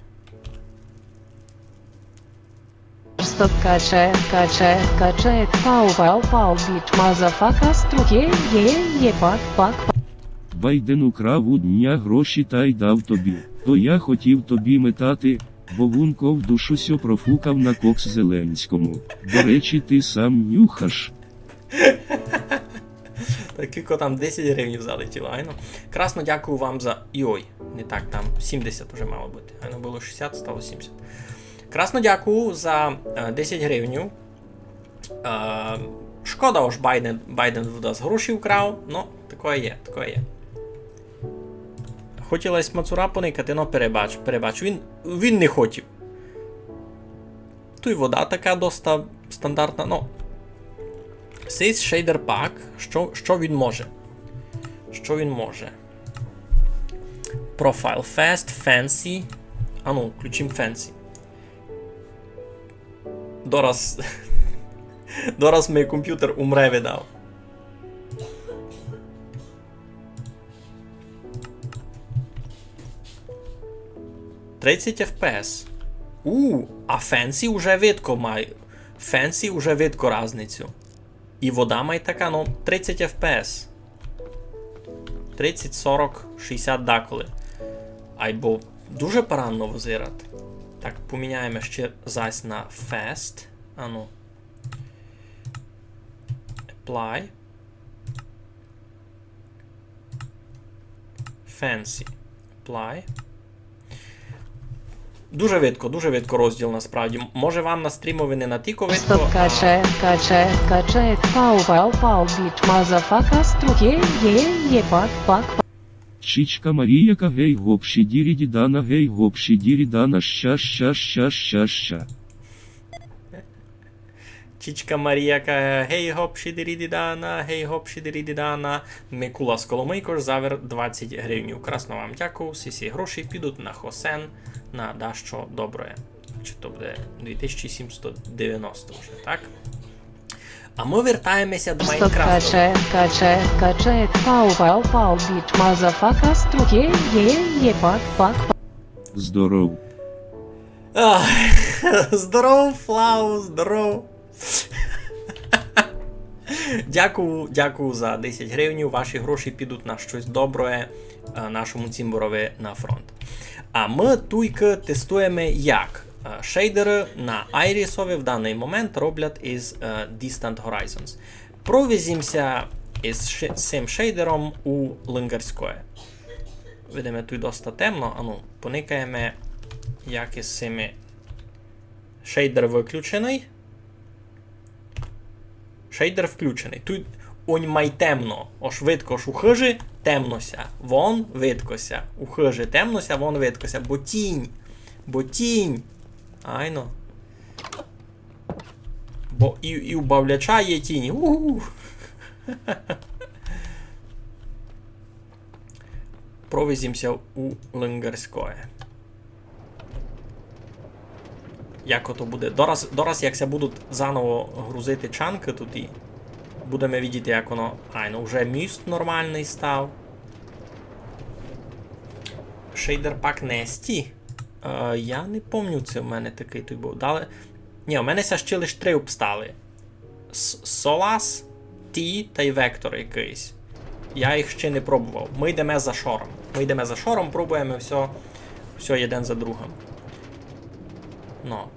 Стоп, каче, каче, каче, пау, пау, пау, біч, мазафака, струке, є, є, пак, пак, пак. Байден украв у дня гроші тай дав тобі. То я хотів тобі метати, бо вунко в душу сьо профукав на кокс Зеленському. До речі, ти сам нюхаш. Так, кілько там, десять гривень залетіло, айно. Красно дякую вам за... Йой, не так, там сімдесят уже мало быти. Айно было шістдесят, стало сімдесят. Красно дякую за е, десять гривень. Е, шкода, ож Байден, Байден в нас гроші вкрав, но такоє є, такоє є. Хотілось мацура поникати, но перебач, перебач, він, він не хотів. Туй вода така доста стандартна, но. Сись шейдер пак, што, што він може? Што він може? Profile, fast, fancy. Ану, включим fancy. Дораз. Дораз мій компютер умре, видав. Тридцять F P S. У, а Fancy уже видко май. Fancy уже видко разницю. І вода май така, ну, тридцять F P S. Тридцять, сорок, шістдесят даколи. Айбо дуже паранно визират. Так, поміняєме ще зась на Fast. Ану. Apply. Fancy. Apply. Дуже видко, дуже видко розділ насправді. Може вам на стрімови не натілько видко, Стоп, каче, каче, каче, пау, пау, пау, біч, мазафака, струке, є, є, пак, пак, пак. Чічка Марія ка гей гопші дірі дідана, гей гопші дірі дана, ща, ща, ща, ща, ща. Чічка Марія каже: гей гоп, шідірідідана, гей гоп, шідірідідана. Микола Сколомийко завер двадцять гривнів. Красно вам дякую. Всі сі гроші підуть на хосен, на дашто добре. Чи то буде дві тисячі сімсот девяносто вже, так? А мы вертаємеся до Стоп, Майнкрафта. каче, каче, каче, пау, пау, пау, біч, мазафака, струке, є, є, пак, пак, пак. Здоров. Ах, здоров, Флау, здоров. Дякую, дякую за десять гривень. Ваші гроші підуть на щось добре, е, нашому цімборови на фронт. А мы туйка тестуєме, як, е, шейдеры на Айрісови в даный момент роблять із, е, Distant Horizons. Провезімся із ше-, сим шейдером у Лингарськоє. Видиме, туй доста темно. Ану, поникаєме, як із сими. Шейдер выключеный. Шейдер включеный. Туй онь май темно. Ож видко, ож у хыжі темно ся. Вон видко ся. У хыжі темно ся, вон видко ся. Бо тінь. Бо тінь. Айно. Бо і, і у бавляча є тіні. Уху! Провезімся у Лингарськоє. Як ото буде? Дораз, дораз, як ся будуть заново грузити чанкы тут, і будеме видіти, як воно. Айно, уже міст нормалный став. Шейдер пак Несті. Е, я не помню, ци в мене такый туй быв. Далі. Ні, у мене ся ще лиш три обстали. С-, Солас, Ті тай Вектор якыйсь. Я їх ще не пробовав. Мы йдеме за шором. Мы йдеме за шором, пробуєме всьо, всьо єден за другым. Но.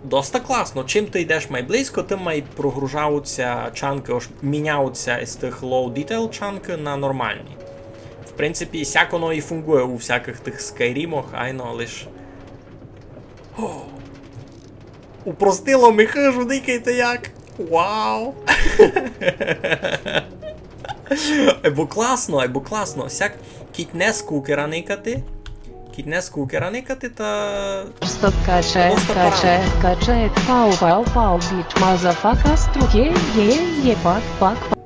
Доста класно. Чим ты йдеш май близько, тым май прогружавуться чанкы, ож мінявуться із тых low detail чанкы на нормалні. В принципі, сяк оно і фунґує у всякых тых Скайрімах, айно, лиш. О! Упростило ми хыжу, никайте як! Вау! Айбо класно, айбо класно. Сяк кідь не з кукера никати, кідь не з кукера никати, та... Стоп, каче, Просто каче, правильно. Каче, пау, пау, пау, біч, мазафака, струке, є, є, пак, пак, пак.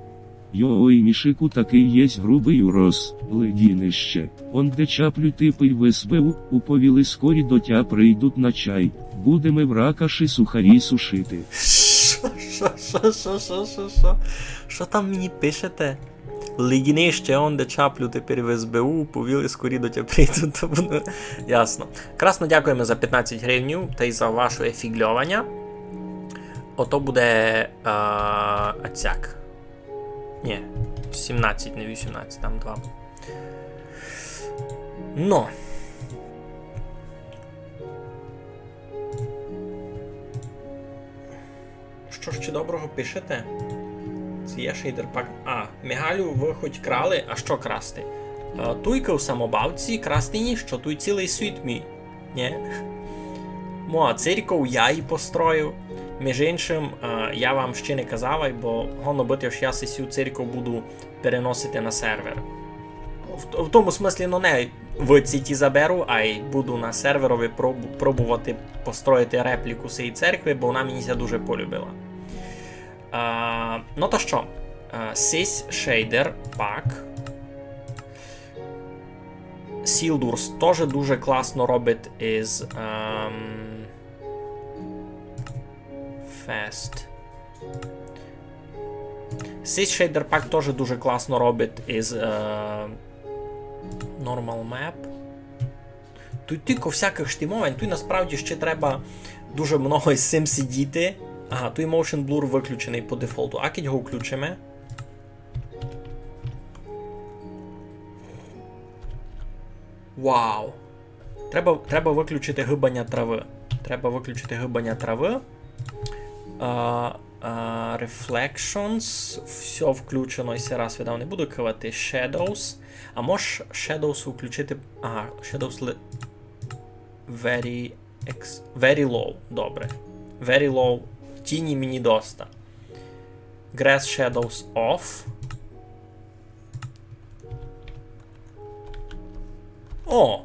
Йой, Мішику, такый єсь грубый урос, ледінище. Онде чаплю типы в СБУ, уповіли скорі до тя прийдуть на чай. Будеме в ракаші сухарі сушити. Шо, шо, шо, шо, шо, шо? Шо там мені пишете? Ледінище, онде чаплю тепер в СБУ, уповіли скорі до тя прийдуть, то буде ясно. Красно дякуєме за пятнадцять гривнів тай за ваше фіґльованя. Ото буде, е, ацяк. Ні, сімнадцять, не вісімнадцять, там два. Но. Што ще доброго пишете? Ци є шейдер пак. А, Мигалю, вы хоть крали? А што красти? Е, туйка в самобавці красти ніщо, туй цілый світ мій. Нє? Моя церков, я її построїв. Між іншим, е, я вам ще не казав, айбо годно быти, ож я сесю церков буду переносити на сервер. В, в тому смыслі, но, не в сіті заберу, ай буду на серверови пробу-, пробовати построїти репліку сеї церкви, бо вона мені ся дуже полюбила. А, но та што, а, сись шейдер пак. Сілдурс тоже дуже класно робить із, ем, Fast. Сись шейдер пак тоже дуже класно робить із, е, Normal Map. Туй тілько всякых штимовань, туй насправді ще треба дуже много із сим сидіти. Ага, туй Motion Blur выключеный по дефолту. А кідь го включиме. Вау. Треба, треба выключити гыбаня травы. Треба выключити гыбаня травы. А, а, Reflections. Всьо включено, і се раз видав не буду кывати. Shadows. А мож Shadows включити. Ага, Shadows ли... Very ex... Very low. Добре. Very low. Тіні мені доста. Grass Shadows off. О!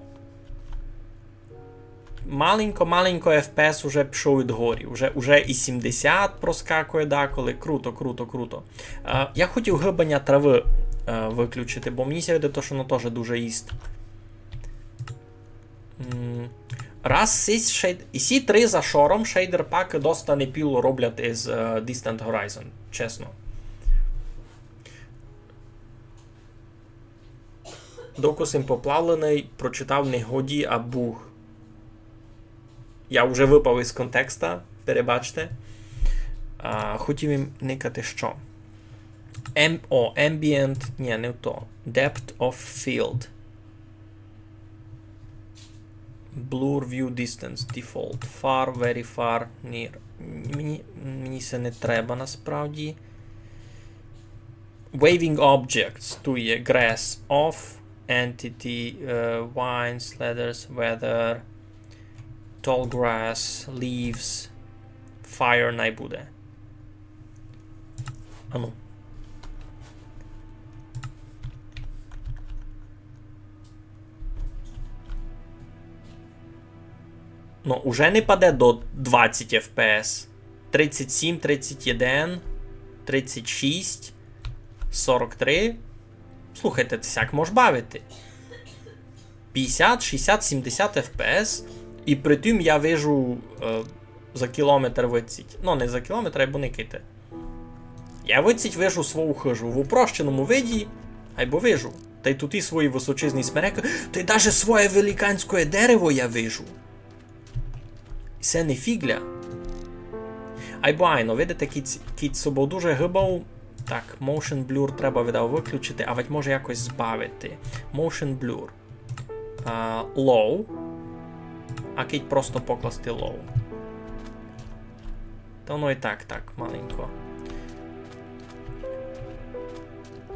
Маленько, маленько F P S уже пішов ид горі. Уже, уже і сімдесят проскакує деколи. Круто, круто, круто. Е, я хотів гыбаня травы, е, выключити, бо мені ся видить, што воно тоже дуже їсть. М, раз сись шейд-, і сі три за шором шейдер пакы доста непіло роблять із, е, Distant Horizon, чесно. Докус им поплавленый, прочитав не годі, а бух. Я вже выпав із контекста, перебачте. А, хотів им никати што. Ем-, о, ambient, ні, не то. Depth of field. Blur view distance default. Far, very far, near. Мені, мені се не треба насправді. Waving objects. Туй є grass off, entity, е, vines, ladders, weather, tall grass, leaves, fire най буде. Ану. Ну, уже не паде до двадцять F P S. Тридцять сім, тридцять один, тридцять шість, сорок три. Слухайте, сяк мож бавити. Пятдесят, шістдесят, сімдесят F P S. І при тім я вижу е, за кілометр видціть. Ну, не за кілометр, айбо никайте. Я видціть вижу свою хижу в упрощеному виді, айбо вижу. Тай туй і свої височизні смереки, тай даже своє великанське дерево я вижу. Се не фіґля. Айбо айно, видите, кідь, кідь собов дуже гибав. Так, motion blur треба, видав, выключити, а ведь може якось збавити. Motion blur. А, low. А кідь просто покласти low. Та воно і так, так, маленько.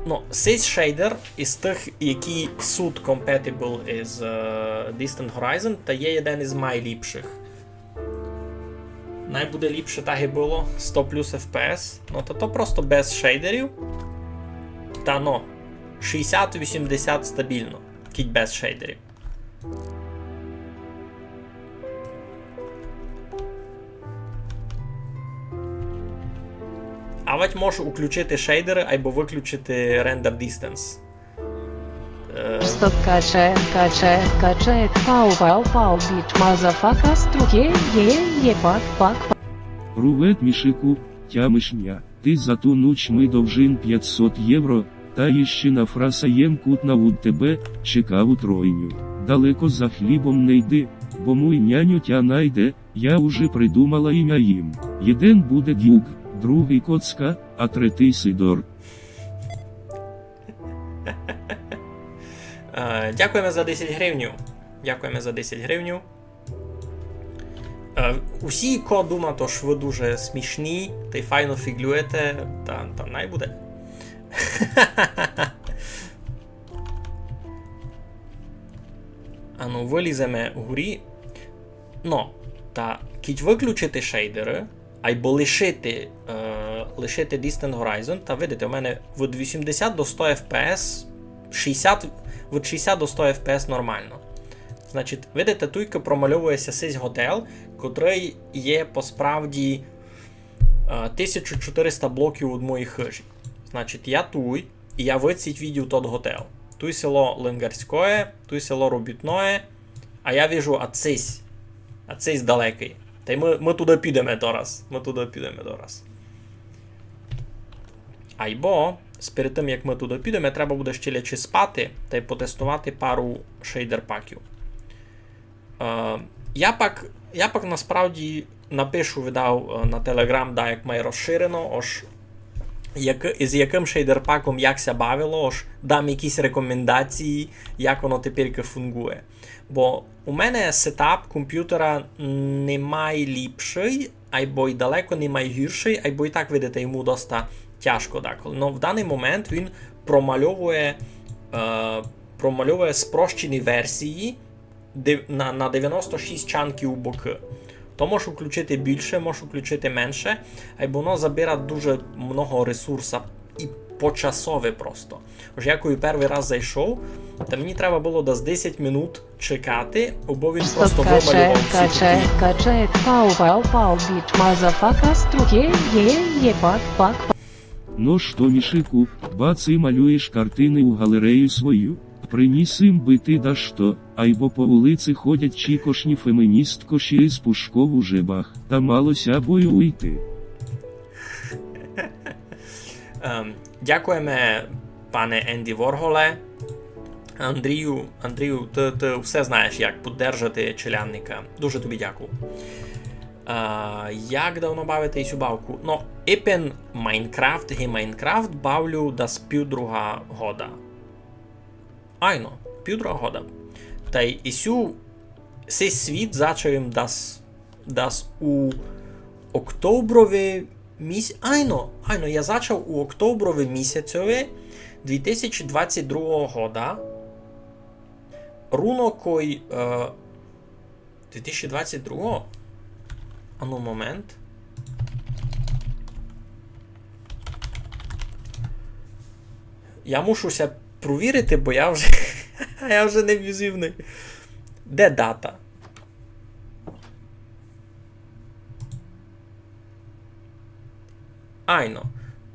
Ну, сись шейдер із тых, які суть compatible із е, Distant Horizon, та є один із майліпшых. Най буде ліпше, так і было, сто плюс F P S. Ну, та то просто без шейдерів. Та ну, шістдесят-вісімдесят стабільно, кідь без шейдерів. А ведь можу включити шейдери або выключити render distance. Е, Стоп, каче, каче, каче, пау, пау, пау, bitch, motherfucker, струке, є, є, пак, пак, пак. Привет, Мішику, тямиш ня. Ты за ту нуч ми довжин пятьсот євро, та іщи на фраса єм кутна уд тебе, чекав у тройню. Далеко за хлібом не йди, бо муй няню тя найде, я уже придумала імя їм. Єден буде Дюк, другый Коцка, а третий Сидор. Е, Дякуєме за десять гривнів. Дякуєме за десять гривнів. Е, Усі, ко думат, ож вы дуже смішні, тай файно фіґлюєте, та, та най буде. Ану, выліземе горі. Но, та кідь выключити шейдеры, айбо лишити, е, лишити Distant Horizon, та видите, у мене від вісімдесят до сто F P S, шістдесят, від шістдесят до сто F P S нормално. Значить, видите, туйка промальовує ся сись готель, котрый є по справді е, тисяча чотириста блоків од моєї хыжі. Значить, я туй, і я выдсіть видів тот готель. Туй село Лингарськоє, туй село Робітноє, а я вижу ацись, ацись далекый. Тай мы, мы туды підеме дораз, мы туды підеме дораз. Айбо, перед тым, як мы туды підеме, треба буде ще лячи спати тай потестовати пару шейдерпаків. Е, Я пак, я пак насправді напишу, видав, е, на Telegram, да, як має розширено, ож як, із якым шейдерпаком як ся бавило, ож дам якісь рекомендації, як воно тепер фунґує. Бо у мене сетап компютера не майліпшый, айбо й далеко не майгіршый, айбо й так, видите, йому доста тяжко деколи. Но в даный момент він промальовує, е, промальовує спрощені версії, дев-, на, на девяносто шість чанків у бокы. То можеш включити більше, можеш включити менше, айбо воно забирать дуже много ресурса і почасово просто. Ож я коли первый раз зайшов, та мені треба было десь десять минут чекати, бо він просто Стоп, каче, вымалював всі каче, такі. Каче, пау, пау, пау, bitch, motherfucker, струке, є, є, пак, пак, пак. Но што, Мішику, бац і малюєш картины у галерею свою? Приніс им бы ты дашто, айбо по улици ходять чікошні феміністкоші из пушков у жебах, та мало ся бою уйти. Ем, Дякуєме, пане Енді Ворголе. Андрію, Андрію, ты, ты все знаєш, як поддержати челядника. Дуже тобі дякую. А, як давно бавите сю бавку? Но, ипен Майнкрафт, ги Майнкрафт бавлю дас півдруга года. Айно, півдруга года. Тай і сю, сей світ зачав им дас, дас у октоброви міс-, айно, айно, я зачав у октоброви місяцьови дві тисячі двадцять другого года. Руно кой, е, дві тисячі двадцять другого? Ану, момент. Я мушу ся провірити, бо я вже, я вже не візивний. Де дата? Айно.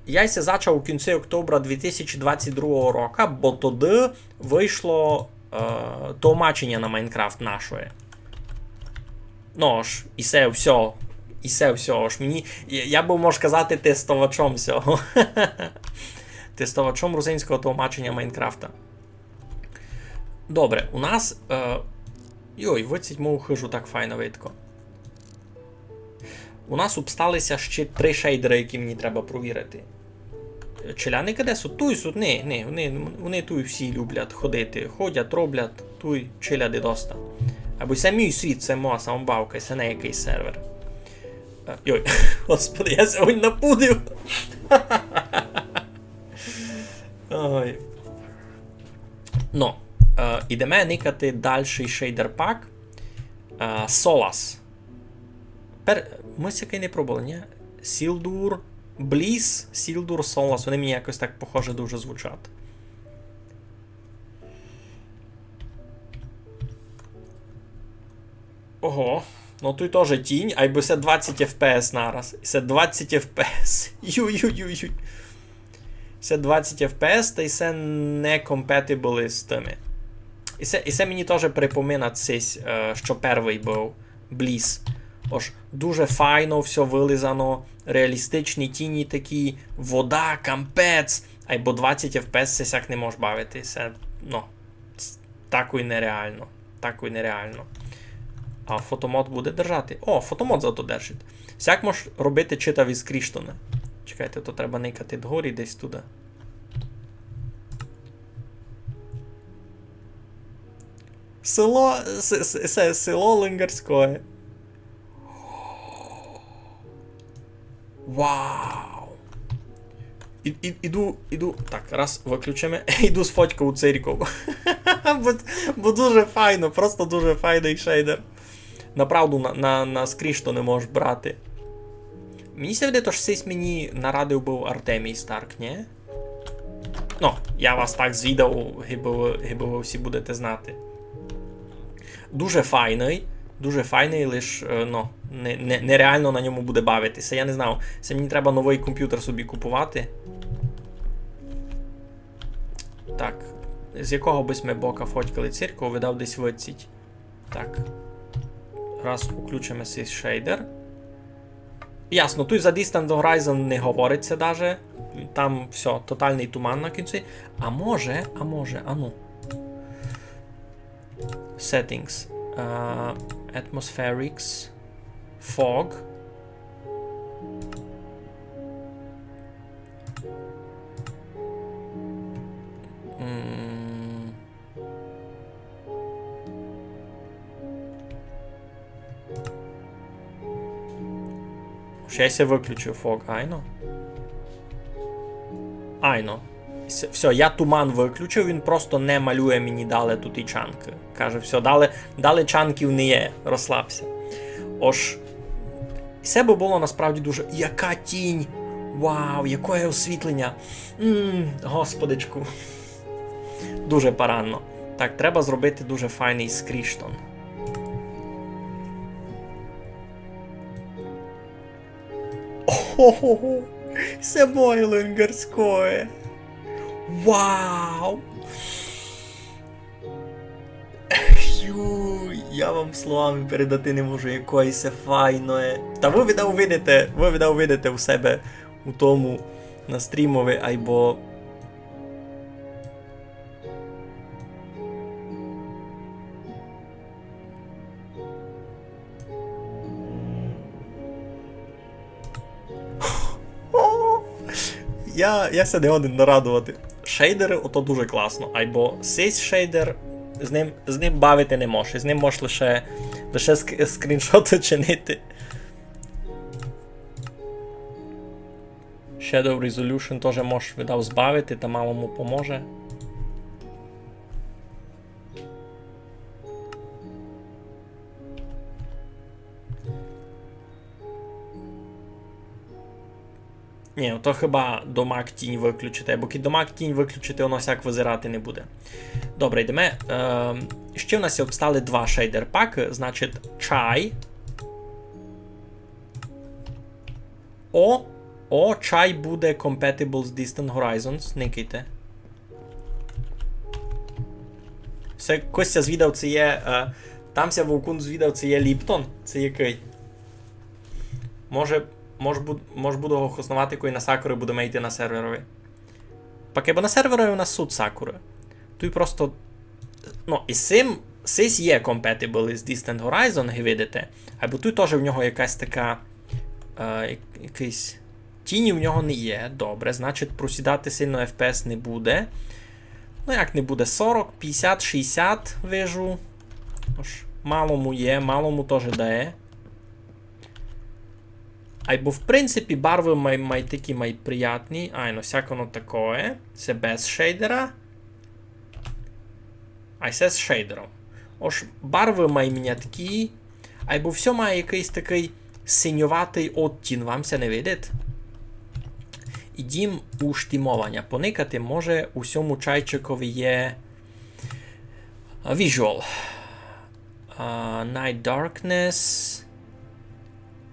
Я ся зачав у кінці октября дві тисячі двадцять другого року, бо тоді вийшло е, тлумаченя на Майнкрафт нашоє. Ну ож, і се всьо. І се всьо. Ож мені, я, я бы мож казати тестовачом сього. Тестовачом русинського тлумаченя Майнкрафта. Добре, у нас. Е, йой, видить мою хижу так файно видко. У нас обстали ся ще три шейдеры, які мені треба провірити. Челяди кадесь суть? Туй суть, не, не, вони, вони туй всі люблять ходити. Ходять, роблять, туй челяди доста. Айбо се мій світ, се моя самобавка, се не якыйсь сервер. Е, йой, господи, я сьогодні напудив. Ой. Ну, е, ідеме никати дальшый шейдер пак. Е, Солас. Пер... Мы сякый не пробовали, ні? Сілдур, Бліс, Сілдур, Солас. Вони мені якось так похоже дуже звучать. Ого, ну туй тоже тінь, айбо се двадцять F P S нараз. Се двадцять F P S. Юй-юй-юй-юй. Се двадцять F P S, та й се не compatible із тыми. І се, і се мені тоже припоминать сись, е, што первый быв Бліс. Ож дуже файно всьо вылизано, реалістичні тіні такі, вода, кампець. Айбо двадцять F P S се сяк не мож бавити. Се, ну, ц-, такой нереално. Такой нереално. А фотомод буде держати? О, фотомод зато держить. Сяк мож робити читаві скріншоты. Чекайте, то треба никати дгорі десь туды. Село, се, се, се, село Лингарськоє. Вау! І, і, іду, іду. Так, раз выключиме. Іду сфотькав у церков. Бо, бо дуже файно, просто дуже файный шейдер. Направду на, на, на скріншоты не можеш брати. Мені ся видить, ож сись мені нарадив быв Артемій Старк, ні? Ну, я вас так звідав, гибы вы, гибы вы всі будете знати. Дуже файный, дуже файный, лиш, е, ну, не, не, нереално на ньому буде бавити ся. Я не знав, се мені треба новый компютер собі купувати. Так, з якого бы сьме бока фотькали церков, видав десь выдціть. Так. Раз уключиме сей шейдер. Ясно, туй за Distant Horizon не говорить ся даже. Там всьо, тоталный туман на кінці. А може, а може, а ну. Settings. Е, atmospherics. Fog. М. Ож я ся выключив, fog, айно. Айно. С-, всьо, я туман выключив, він просто не малює мені дале туй і чанкы. Каже: «Всьо, дале, дале чанків не є, розслабся». Ож, се бы было насправді дуже... Яка тінь! Вау, якоє освітленя! М, господичку. Дуже парадно. Так, треба зробити дуже файный скріншот. Ого, се моє Лингарськоє. Вау! Юй, я вам словами передати не можу, якоє се файноє. Та вы відав увидите, вы відав увидите у себе у тому, на стрімови, айбо Я, я ся не годен нарадовати. Шейдеры, ото дуже класно, айбо сись шейдер, з ним, з ним бавити не можеш, з ним можеш лише, лише ск-, скріншоты чинити. Shadow Resolution тоже можеш, видав, збавити, та мало му поможе. Ні, то хіба домак тінь выключити, бо кідь домак тінь выключити, воно сяк вызирати не буде. Добре, йдеме. Ем, ще в нас обстали два шейдер пакы, значить, чай. О, О, чай буде compatible з Distant Horizons, никайте. Се Костя звідав, ци є, е, там ся Вовкун звідав, ци є Ліптон, ци якый. Може, мож, буд-, мож буду го хосновати, кой на Сакуры будеме йти на серверови. Пак бо на серверови у нас суть Сакуры. Туй просто, ну, і сим, сись є compatible із Distant Horizon, ги видите. Айбо туй тоже в нього якась така, е, як-, якыйсь тіні в нього не є. Добре, значить, просідати сильно F P S не буде. Ну, як не буде, сорок, пятдесят, шістдесят вижу. Ож, мало му є, мало му тоже дає. Айбо, в принципі, барвы май, май такі май приятні. Айно, всяк оно такоє. Се без шейдера. Ай се з шейдером. Ож, барвы май мняткі. Айбо всьо має якыйсь такый синьоватый оттін, вам ся не видить? Ідім у штімованя. Поникати, може, у сьому чайчикови є, а, visual. А, Night Darkness,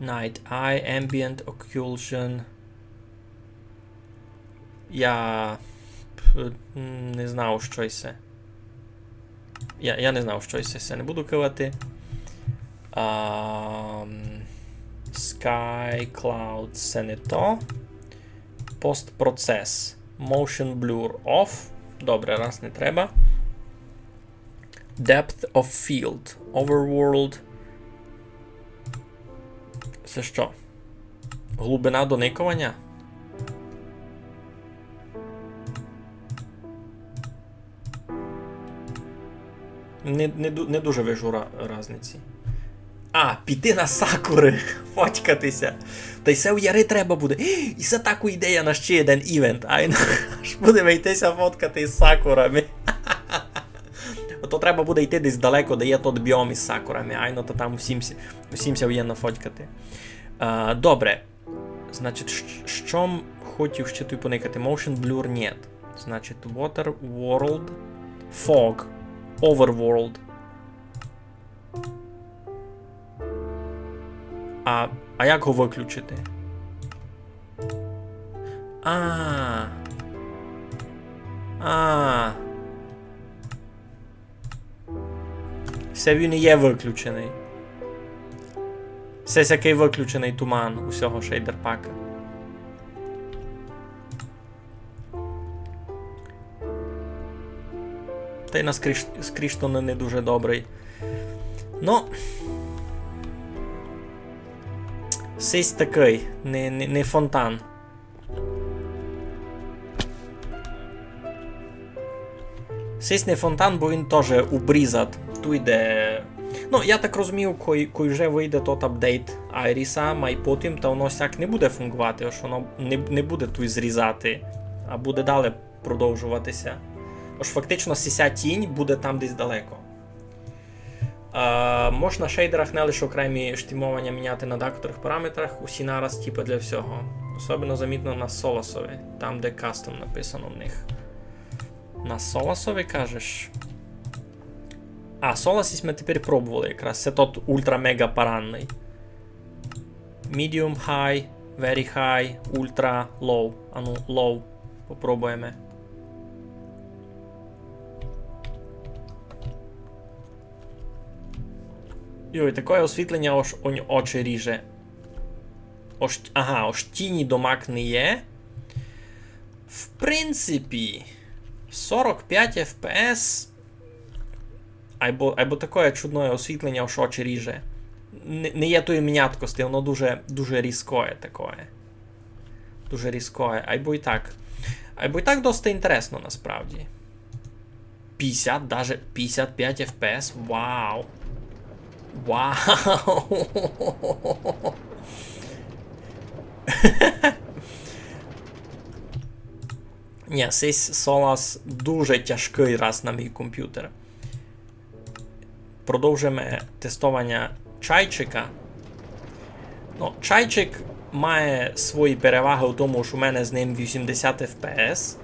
Night Eye, Ambient Occlusion. Я, п-, не знав, што се. Я, я не знав, што се, се не буду кывати. Ам, Sky Cloud, се не то. Post Process. Motion Blur Off. Добре, раз не треба. Depth of Field. Overworld. Се што? Глубина доникованя? Не, не, ду- не дуже вижу ра- разниці. А, піти на Сакуры, фотькати ся. Тай се у яри треба буде. І се таку ідея на ще єден івент. Айно, аж будеме йти ся фоткати з сакурами. Ото треба буде йти десь далеко, де є тот біом із сакурами. Айно, то там усім ся, усім ся є нафотькати. А, добре. Значить, щ- што м хотів ще туй поникати? Motion Blur нет. Значить, Water World, Fog, Overworld. А, а як го выключити? А. А. Се він і є выключеный. Се сякый выключеный туман усього шейдерпака. Тай на скрізь, скрізь то не, не дуже добрый. Но. Сись такый, не, не, не фонтан. Сись не фонтан, бо він тоже обрізат. Туй де. Ну, я так розумію, кой, кой вже выйде тот апдейт Айріса, май потім, та воно сяк не буде фунґовати, ож воно не, не буде туй зрізати, а буде далі продовжовати ся. Ож фактично сися тінь буде там десь далеко. Е, мож на шейдерах не лише окремі штімованя міняти на дакотрых параметрах, усі нараз, типа, для всього. Особливо замітно на Соласови, там, де Custom написано в них. На Соласови, кажеш? А, Солас сись мы тепер пробовали якраз. Се тот ультра-мега паранный. Medium, high, very high, ultra, low. Ану, low. Попробуєме. Йой, такоє освітленя, ож онь очі ріже. Ож, ага, ож тіні домак не є. В принципі, сорок пять F P S. Айбо, айбо такоє чудноє освітленя, ож очі ріже. Не, не є тої мняткости, воно дуже, дуже різкоє такоє. Дуже різкоє. Айбо і так. Айбо і так доста інтересно насправді. Пятьдесят, даже пятьдесят пять F P S. Вау. Вау. Ні, сись Солас дуже тяжкый раз на мій компютер. Продовжуєме тестованя чайчика. Ну, чайчик має свої переваги у тому, що у мене з ним вісімдесят F P S.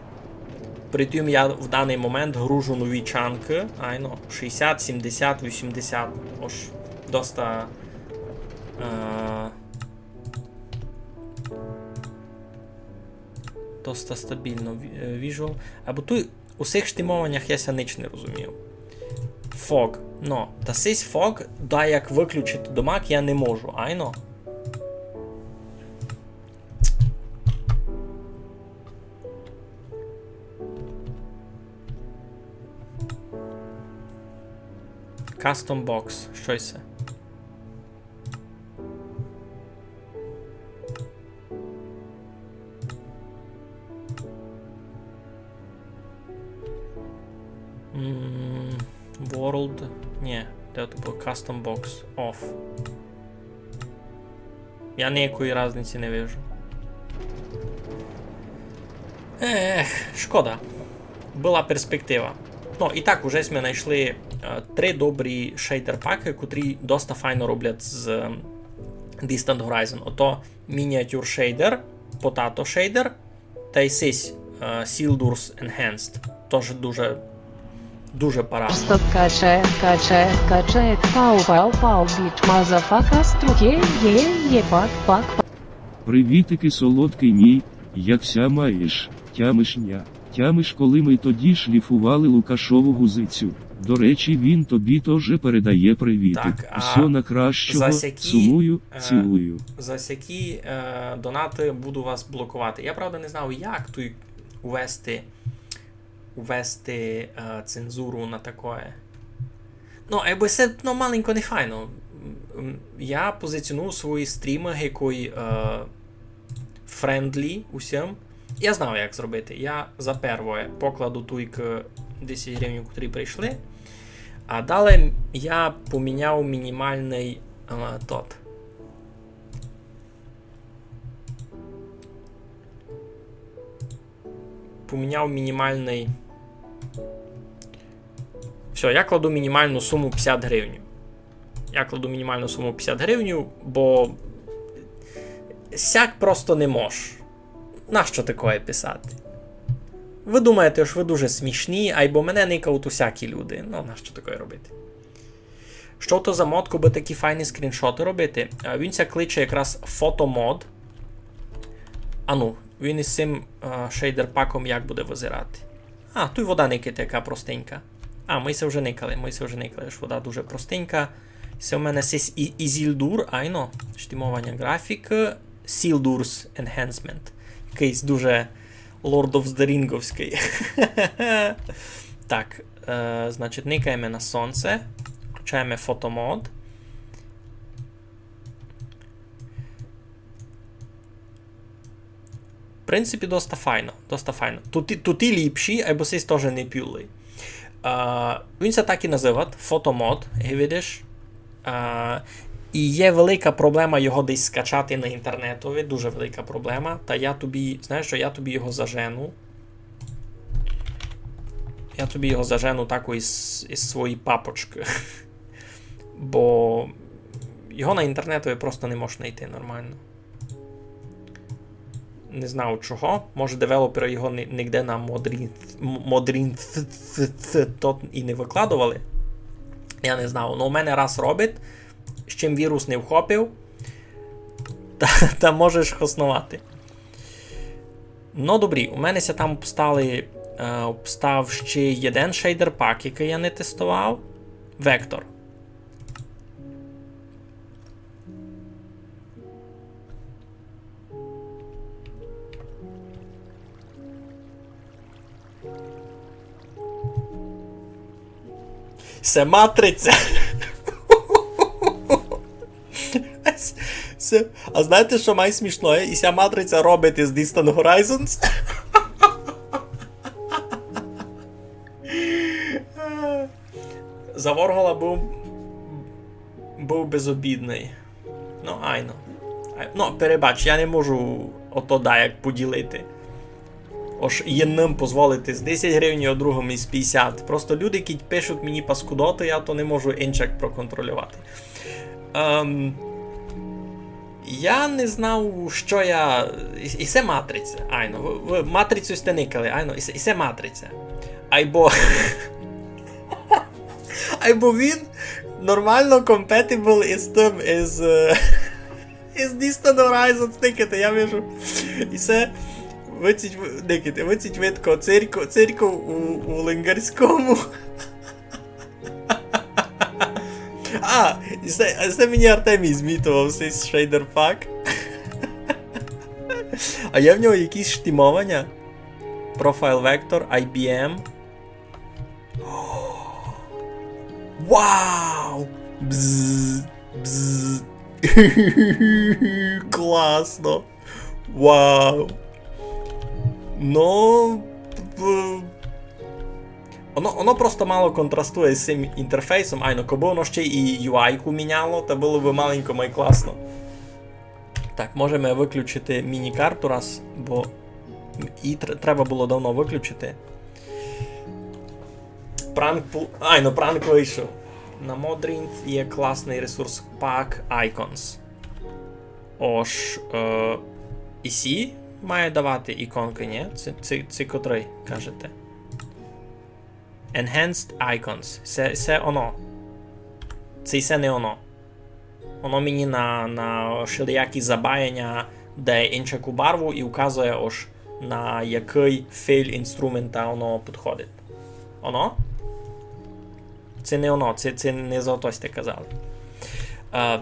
При тім я в даний момент гружу нові чанкы. Айно, шістдесят, сімдесят, вісімдесят. Ож доста, е, Доста стабілно ві-, е, visual. Айбо туй у сих штимованях я ся нич не розумів. Fog. Но, та сись fog, да як выключити домак, я не можу, айно. Custom box, што се? М, World. Нї, де то было? Custom box. Off. Я ниякої разниці не вижу. Ех, шкода. Была перспектива. Но, і так, уже сьме найшли, е, три добрі шейдер-пакы, котрі доста файно роблять з, ем, Distant Horizon. Ото Miniature Shader, Potato Shader, тай сись, е, Sildur's Enhanced. Тож дуже, дуже парадно. Стоп, каче, каче, каче, пау, пау, пау, біч, мазафака, струке, є, є, пак, пак, пак. Привітики, солодкый мій, як ся маєш, тямиш ня, тямиш, коли мы тоді шліфували Лукашову гузицю. До речі, він тобі тоже передає привітик. Так, а Всьо найкращого, за сякі, сумую, е, цілую. За сякі, е, донаты буду вас блоковати. Я, правда, не знав, як туй увести, увести, е, цензуру на такоє. Но, айбо се, но, маленько не файно. М, м, я позиціоную свої стрімы гикой, е, friendly усім. Я знав, як зробити. Я за первоє покладу туйкы десять гривень, котрі прийшли. А далі я поміняв мінімалный, е, тот. Поміняв мінімалный. Всьо, я кладу мінімалну суму пятдесят гривень. Я кладу мінімалну суму пятдесят гривень, бо сяк просто не мож. Нащо такоє писати? Вы думаєте, што вы дуже смішні, айбо мене никають усякі люди. Но, нащо такоє робити? Што то за мод, кобы такі файні скріншоты робити? Е, він ся кличе якраз Photo Mod. Ану, він із сим, е, шейдер-паком як буде визирати? А, туй вода, никайте, яка простенька. А, мы се вже никали, мы се вже никали, што вода дуже простенька. Се у мене сись І-, Ізілдур, айно. Штимованя графікы. Sildur's Enhancement. Якыйсь дуже Lord of the Ring'овськый. Так, е, значить, никаєме на сонце. Включаєме Photo Mod. В принципі, доста файно, доста файно. Туй, туй ліпші, айбо сись тоже не пюлый. А, він ся так і называть, Photo Mod, як видиш. А, і є велика проблема його десь скачати на інтернетови, дуже велика проблема. Та я тобі, знаєш што, я тобі його зажену. Я тобі його зажену тако із, із своєї папочкы. Бо його на інтернетови просто не можеш найти нормално. Не знаю чого. Може, девелоперы його ни-, нигде на Модрін, м-, Модрін ц-, ц-, ц-, тот і не выкладовали. Я не знаю. Но у мене раз робить, з чим вірус не вхопив, та, та можеш хосновати. Но добрі, у мене ся там обстали, е, обстав ще єден шейдер-пак, якый я не тестовав. Вектор. Се матриця. Се, а знаєте, што май смішноє? І ся матриця робить із Distant Horizons. За Воргола быв, быв безобідный. Но, айно. Ай-, но, перебач, я не можу ото даяк поділити. Ож єдным позволити з десять гривень, а другым із пятдесят. Просто люди, кідь пишуть мені паскудоты, я то не можу инчак проконтролювати. Ем, я не знав, што я... І, і се матриця, айно. Вы, вы матрицю сьте никали, айно, і се, і се матриця. Айбо... Айбо він нормално compatible із тым, із, е, із Distant Horizon, никайте, я вижу. І се, Выдить, никайте, выдить видко церков, церков у, у Лингарському. А, і се, а се мені Артемій змітовав сей шейдер пак. А є в нього якісь штимованя? Profile vector, I B M. Вау! Бзз, бзз. Класно. Вау. Ну, в-, воно, воно просто мало контрастує з цим інтерфейсом. Айно, кобы воно ще і U I-ку міняло, то было бы маленько май класно. Так, можеме выключити міні-карту раз, бо і тр-, треба было давно выключити. Пранк пу-, айно, пранк вышов. На Modrin є класный ресурс пак Icons. Ож, е, і сі має давати іконкы, ні? Ци, ци, ци котрый, кажете? Enhanced Icons. Се, се оно. Ци се не оно. Оно мені на, на шелиякі забаяня дає инчаку барву і указує, ож на якый файл інструмента оно підходить. Оно? Ци не оно, ци, ци не за то сьте казали. Е,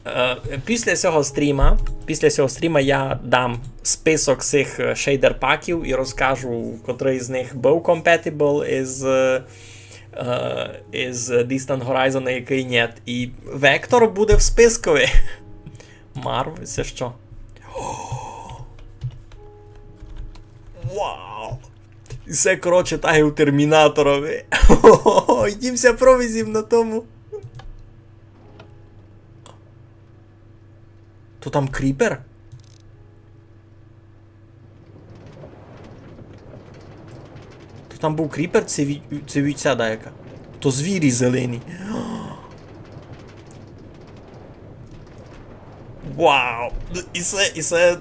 е, після сього стріма, після сього стріма я дам список сих, е, шейдер паків і розкажу, котрый з них быв compatible із, е, е, із Distant Horizon, а якый нєт. І Vector буде в спискови. Марв, се што? Вау! Се, коротше, так і у Термінаторови. Їм ся провезів на тому. То там кріпер? То там быв кріпер, ци ві-, ци вівця даяка. То звірі зелені. Вау! І се, і се.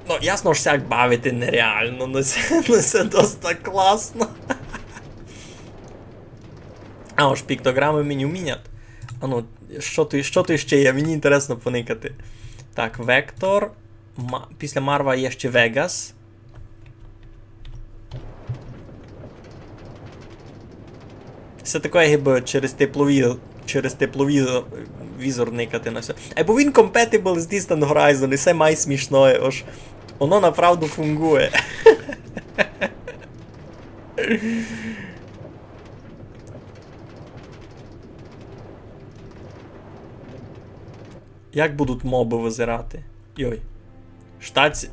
Ну, ясно, ож сяк бавити нереално, но се, но се доста класно. А, ож піктограмы меню мінять. А ну, што туй, што туй ще є? Мені інтересно поникати. Так, Vector. Ма-, після Марва є ще Vegas. Се таке, гибы через теплові-, через тепловізор никати на всьо. Е, бо він compatible з Distant Horizon, і се май смішноє, ож воно направду фунґує. Як будуть мобы вызирати? Йой. Штаці-,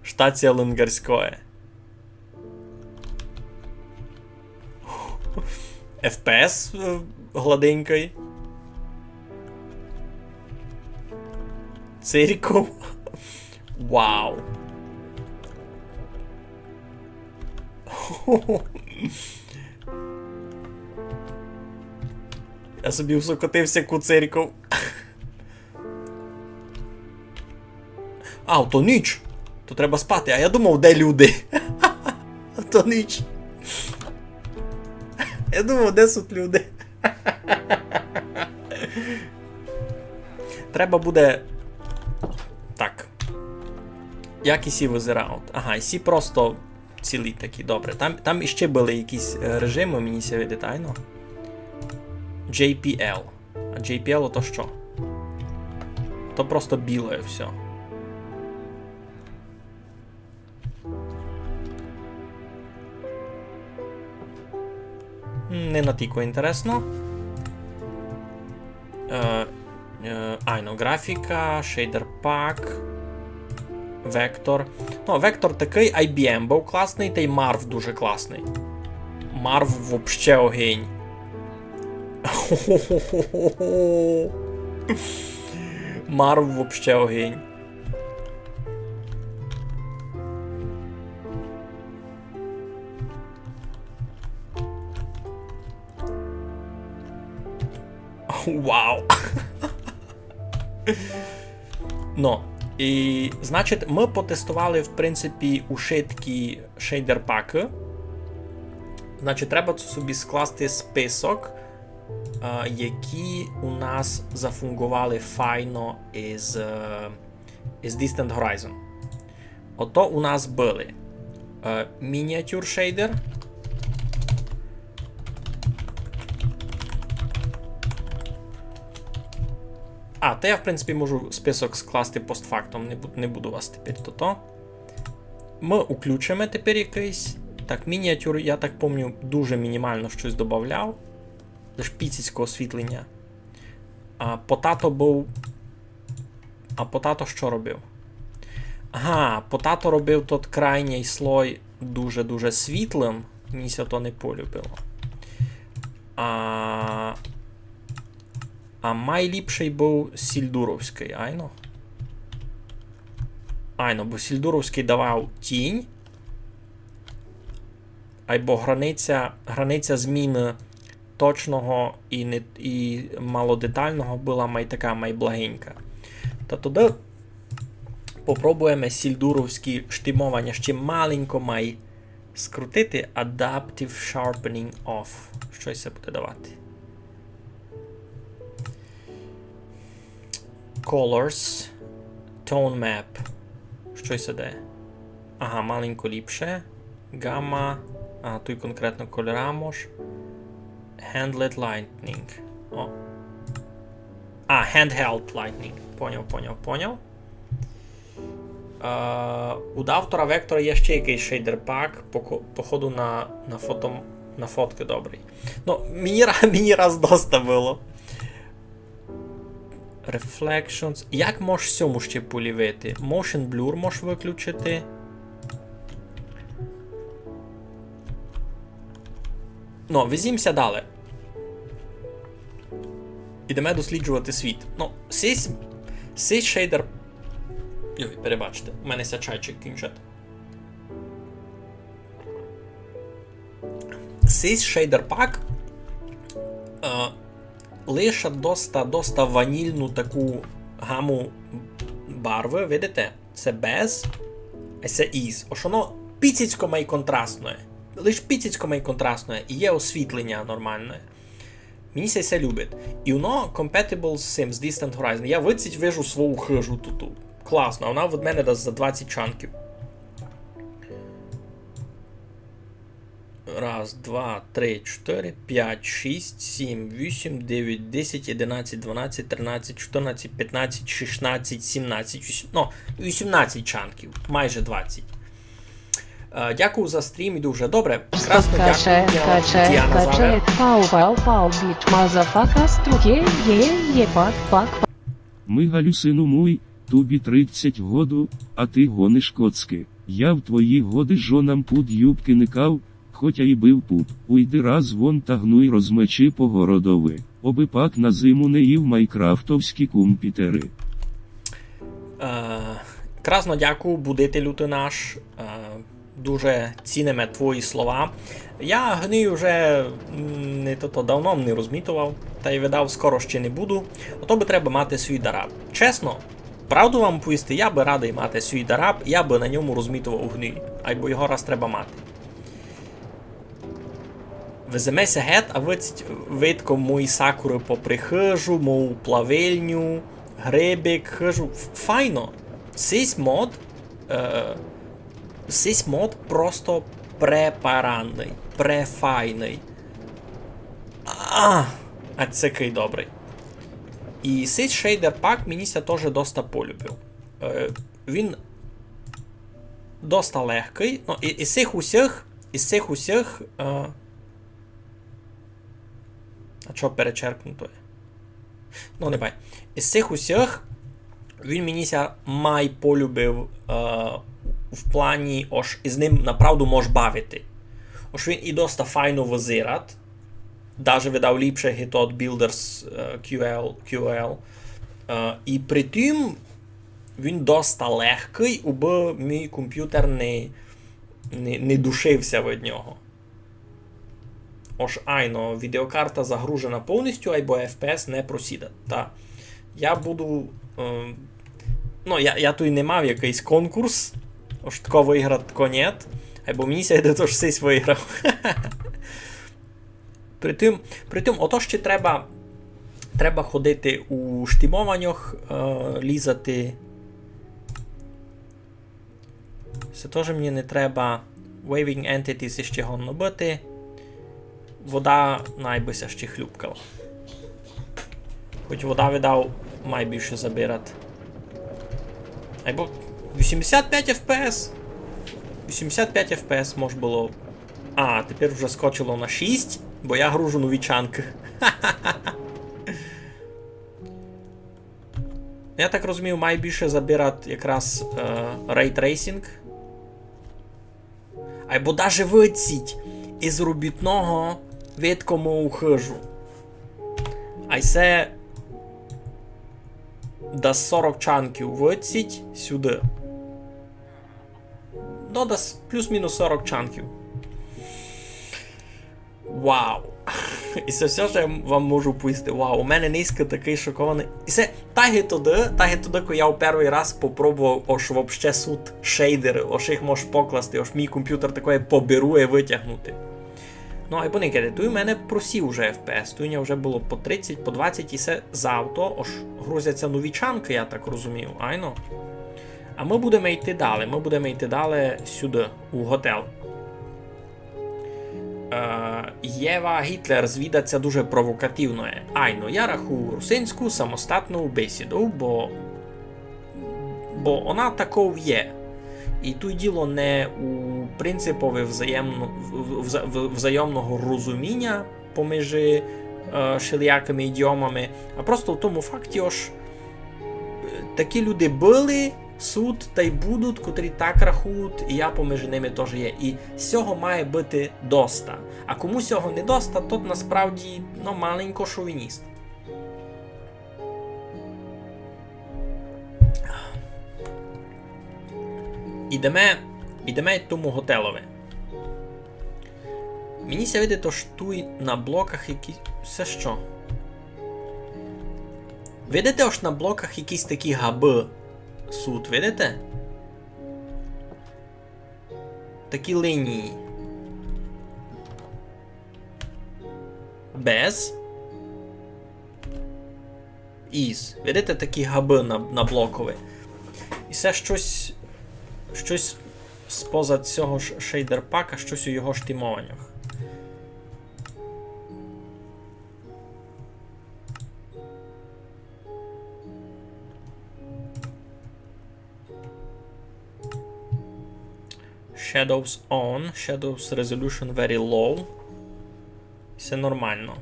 штація Лингарськоє. Еф Пі Ес, е, гладенькый. Церков. Вау. Я собі всокотив сяку церков. А, то ніч. То треба спати. А я думав, де люди? А то ніч. Я думав, де суть люди? Треба буде. Так. Як і сі вызирають? Ага, і сі просто цілі такі. Добре. Там, там іще были якісь, е, режимы, мені ся видить, айно. Джей Пі Ел. А Джей Пі Ел то што? То просто біле всьо. М, не натілько інтересно. Е, е, айно, графіка, шейдер пак, Vector. Ну, Vector такый, ай бі ем быв класный, тай Марв дуже класный. Марв вообще огень. Марв вообще огень. Вау! Ну, і, значить, мы потестовали, в принципі, ушыткі шейдер-пакы. Значить, треба собі скласти список, е, які у нас зафунґовали файно із, е, із Distant Horizon. Ото у нас были, е, Miniature Shader. А, та я, в принципі, можу список скласти постфактом, не бу-, не буду вас тепер тото. Мы уключиме тепер якыйсь. Так, Miniature, я так помню, дуже мінімално штось добавляв. Лиш піціцьке освітлення. А Potato быв. А Potato што робив? Ага, Potato робив тот крайній слой дуже-дуже світлым. Мені ся то не полюбило. А, а майліпшый быв сільдуровськый, айно? Айно, бо сільдуровськый давав тінь. Айбо границя, границя зміны точного і не, і малодетального была май така, май благенька. Та тогды попробуєме сільдуровські штимованя ще маленько май скрутити. Adaptive Sharpening Off. Што се буде давати? Colors. Tone Map. Што се дає? Ага, маленько ліпше. Гама. Ага, туй конкретно кольора мож. Handled Lighting. О. А, Handheld Lighting. Поняв, поняв, поняв. Е, у автора Вектора є ще якыйсь шейдер пак, поко-, походу на, на фото, на фоткы добрый. Ну, мені ра-, мені раз доста было. Reflections. Як мож сьому ще поліпити? Motion Blur мож выключити. Ну, везімся дале. Ідеме досліджовати світ. Ну, сись, сись шейдер. Йой, перебачте, у мене ся чайчик кінчить. Сись шейдер пак, е, лише доста, доста ванільну таку гаму барвы, видите? Се без, а се із. Ож воно піціцько май контрастне. Лиш піціцько май контрастне. І є освітлення нормальне. Мені ся се любить. І воно compatible з сим, з Distant Horizon. Я видціть вижу свою хыжу тут. Класно, а вона від мене дасть за двадцять чанків. Раз, два, три, чотири, пять, шість, сім, вісім, девять, десять, одинадцять, дванадцять, тринадцять, чотирнадцять, пятнадцять, шістнадцять, сімнадцять, вісім-, ну, вісімнадцять чанків, майже двадцять. Е, дякую за стрім і дуже добре. Красно дякую, Діана Завер. Пау, пау, пау, біч, мазафака, струке, є, є, пак, пак, пак. Мигалю, сину мой, тобі тридцять году, а ты гониш коцкы. Я в твої годы жонам пуд юбкы никав, хотя і быв пуд. Уйди раз вон та гнуй розмечи по городови, обы пак на зиму не їв майкрафтовські компітеры. Е, красно дякую, будителю ты наш. Е, дуже ціниме твої слова. Я гній уже, м, не то, то давно не розмітовав, та й видав скоро ще не буду. Ото бы треба мати свій дараб. Чесно, правду вам повісти, я бы радый мати свій дараб, я бы на ньому розмітовав гній, айбо його раз треба мати. Веземе ся гет, а видко мої сакуры попри хыжу, мою плавильню, грибик, хыжу. Ф-, файно. Сись мод, е, сись мод просто препаранный, префайный. А, а сякый добрый. І сись шейдер пак мені ся тоже доста полюбив. Е, він доста легкый. Ну, і, із сих усіх, із сих усіх, е, а чого перечеркнуто? Ну, не бай. Із сих усіх він мені ся май полюбив, е, в плані, ож із ним направду мож бавити. Ож він і доста файно визират. Даже видав ліпше ги тот Builders, е, Q L, Q L. Е, і при тім він доста легкый, убы мій компютер не, не, не душив ся від нього. Ож айно, відеокарта загружена повністю, айбо F P S не просідат. Та я буду, е, ну, я, я туй не мав якыйсь конкурс, ож тако выграт, тако нєт, айбо мені ся йде, то ож сись выграв. При тым, при тым, ото ще треба, треба ходити у штімованьох, е, лізати. Се тоже мені не треба. Waving Entities ще годно быти. Вода най бы ся ще хлюпкала. Хоть вода, видав, май більше забират. Айбо вісімдесят пять F P S. Вісімдесят пять F P S мож было. А, тепер вже скочило на шість, бо я гружу нові чанкы. Я так розумію, май більше забират якраз, е, Ray Tracing. Айбо даже выдсіть із робітного видко мою хыжу. Ай се дас сорок чанків выдсіть сюды. Ну, дас плюс-мінус сорок чанків. Вау! І се всьо, што я вам можу повісти. Вау, у мене нынька такый шокованый. І се так і тогды, так і тогды, коли я у первый раз попробовав, ож вообще сут шейдеры, ож їх мож покласти, ож мій компютер такоє поберує вытягнути. Ну, айбо не кеде, туй у мене просів уже F P S, туй у мене вже было по тридцять, по двадцять, і се за авто, ож грузяться нові чанкы, я так розумію, айно? А мы будеме йти далі, мы будеме йти далі сюды, у готель. Е, Єва Гітлер звідать ся дуже провокативно. Айно, я рахую русинську самостатну бесіду, бо, бо она таков є. І туй діло не у принципови взаємно-, в-, вза-, в-, взайомного розуміня поміж, е, шелиякыми ідіомами, а просто в тому факті, ож, е, такі люди были, сут тай будуть, котрі так рахують, і я поміж ними тоже є. І сього має быти доста. А кому сього не доста, тот насправді, ну, маленько шовініст. Ідеме, ідеме й тому готелови. Мені ся видить, ож туй на блоках якісь... Се што? Видите, ож на блоках якісь такі габы сут, видите? Такі лінії. Без. Із. Видите, такі габы на, на блокови. І се штось, штось споза сього ш-, шейдерпака, штось у його штімованях. Shadows on, shadows resolution very low. Се нормално.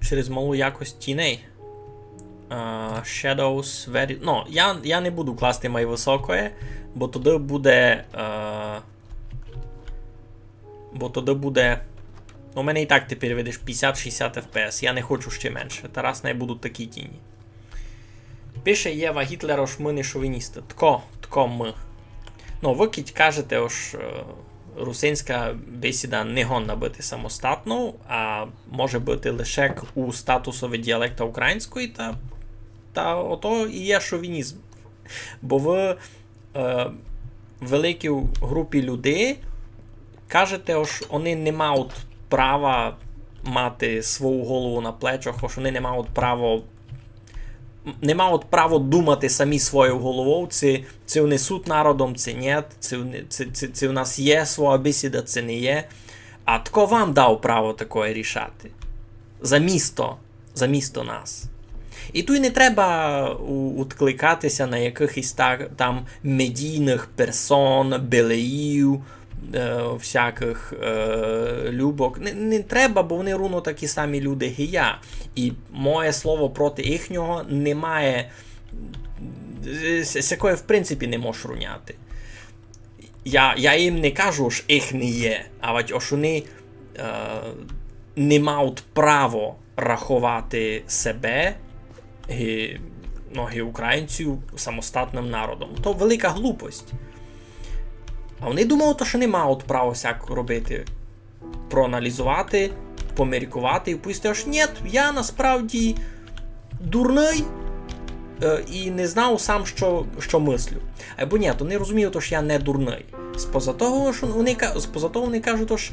Через малу якость тіней. А, shadows very... Ну, я, я не буду класти май высокоє, бо тогды буде, е, бо тогды буде... Ну, у мене і так тепер, видиш, пятдесят-шістдесят F P S. Я не хочу ще менше. Тарас, най будуть такі тіні. Пише Єва Гітлер, ож мы не шовіністы. Тко, тко мы. Ну, вы кідь кажете, ож, е, русинська бесіда не годна быти самостатнов, а може быти лише к-, у статусови діалекта української, та, та ото і є шовінізм. Бо вы, е, великій групі людей кажете, ож они не мають права мати свою голову на плечах, ож они не мають право, не мають право думати самі своєю головою, ци, ци они суть народом, ци нєт, ци они, ци, ци, ци у нас є своя бесіда, ци не є. А тко вам дав право такоє рішати? Замісто, замісто нас. І туй не треба у-, уткликати ся на якыхось та-, там медійных персон, белеїв, е, всякых, е, любок. Не, не треба, бо они рівно такі самі люди, ги я. І моє слово проти їхнього не має, е, с-, сякоє в принципі не мож руняти. Я, я їм не кажу, ож їх не є, авадь ож они, е, не мають право раховати себе, ги, ну, ги українців, самостатным народом. То велика глупость. А они думають, ож они мають право сяк робити, проаналізовати, поміркувати і повісти, ож нєт, я насправді дурный, е, і не знав сам, што, што мыслю. Айбо нєт, они розуміють, ож я не дурный. Споза того, ож вони ка-, споза того вони кажуть, ож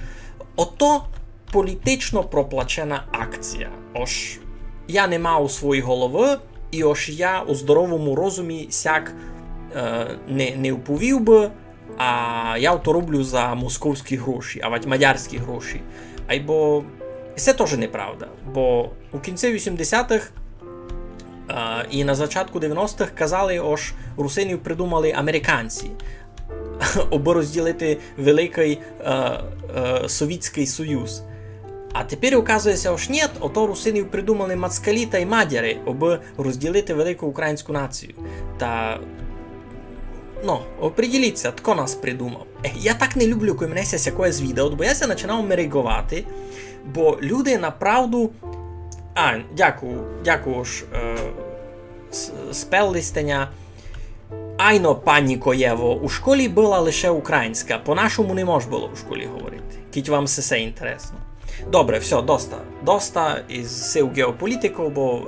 ото політично проплачена акція. Ож я не мав своєї голови, і ож я у здоровому розумі сяк, е, не, не вповів бы, а я то роблю за московські гроші, авадь мадярські гроші. Айбо се тоже неправда, бо у кінці вісімдесятых, е, і на зачатку девяностых казали, ож русинів придумали американці, абы розділити великый, е, е, Совітськый Союз. А тепер оказує ся, ож нєт, ото русинів придумали москалі тай мадяри, абы розділити велику українську націю. Та, ну, оприділіть ся, тко нас придумав. Е, я так не люблю, коли мене ся сякоє звідать, бо я ся починав мереґовати, бо люди направду... А, дякую, дякую, ож, е, с-, спелли сьте ня. Айно, пані Коєво, у школі была лише українська, по-нашому не мож было у школі говорити, кідь вам сесе інтересно. Добре, всьо, доста. Доста из сив ґеополітиков, бо,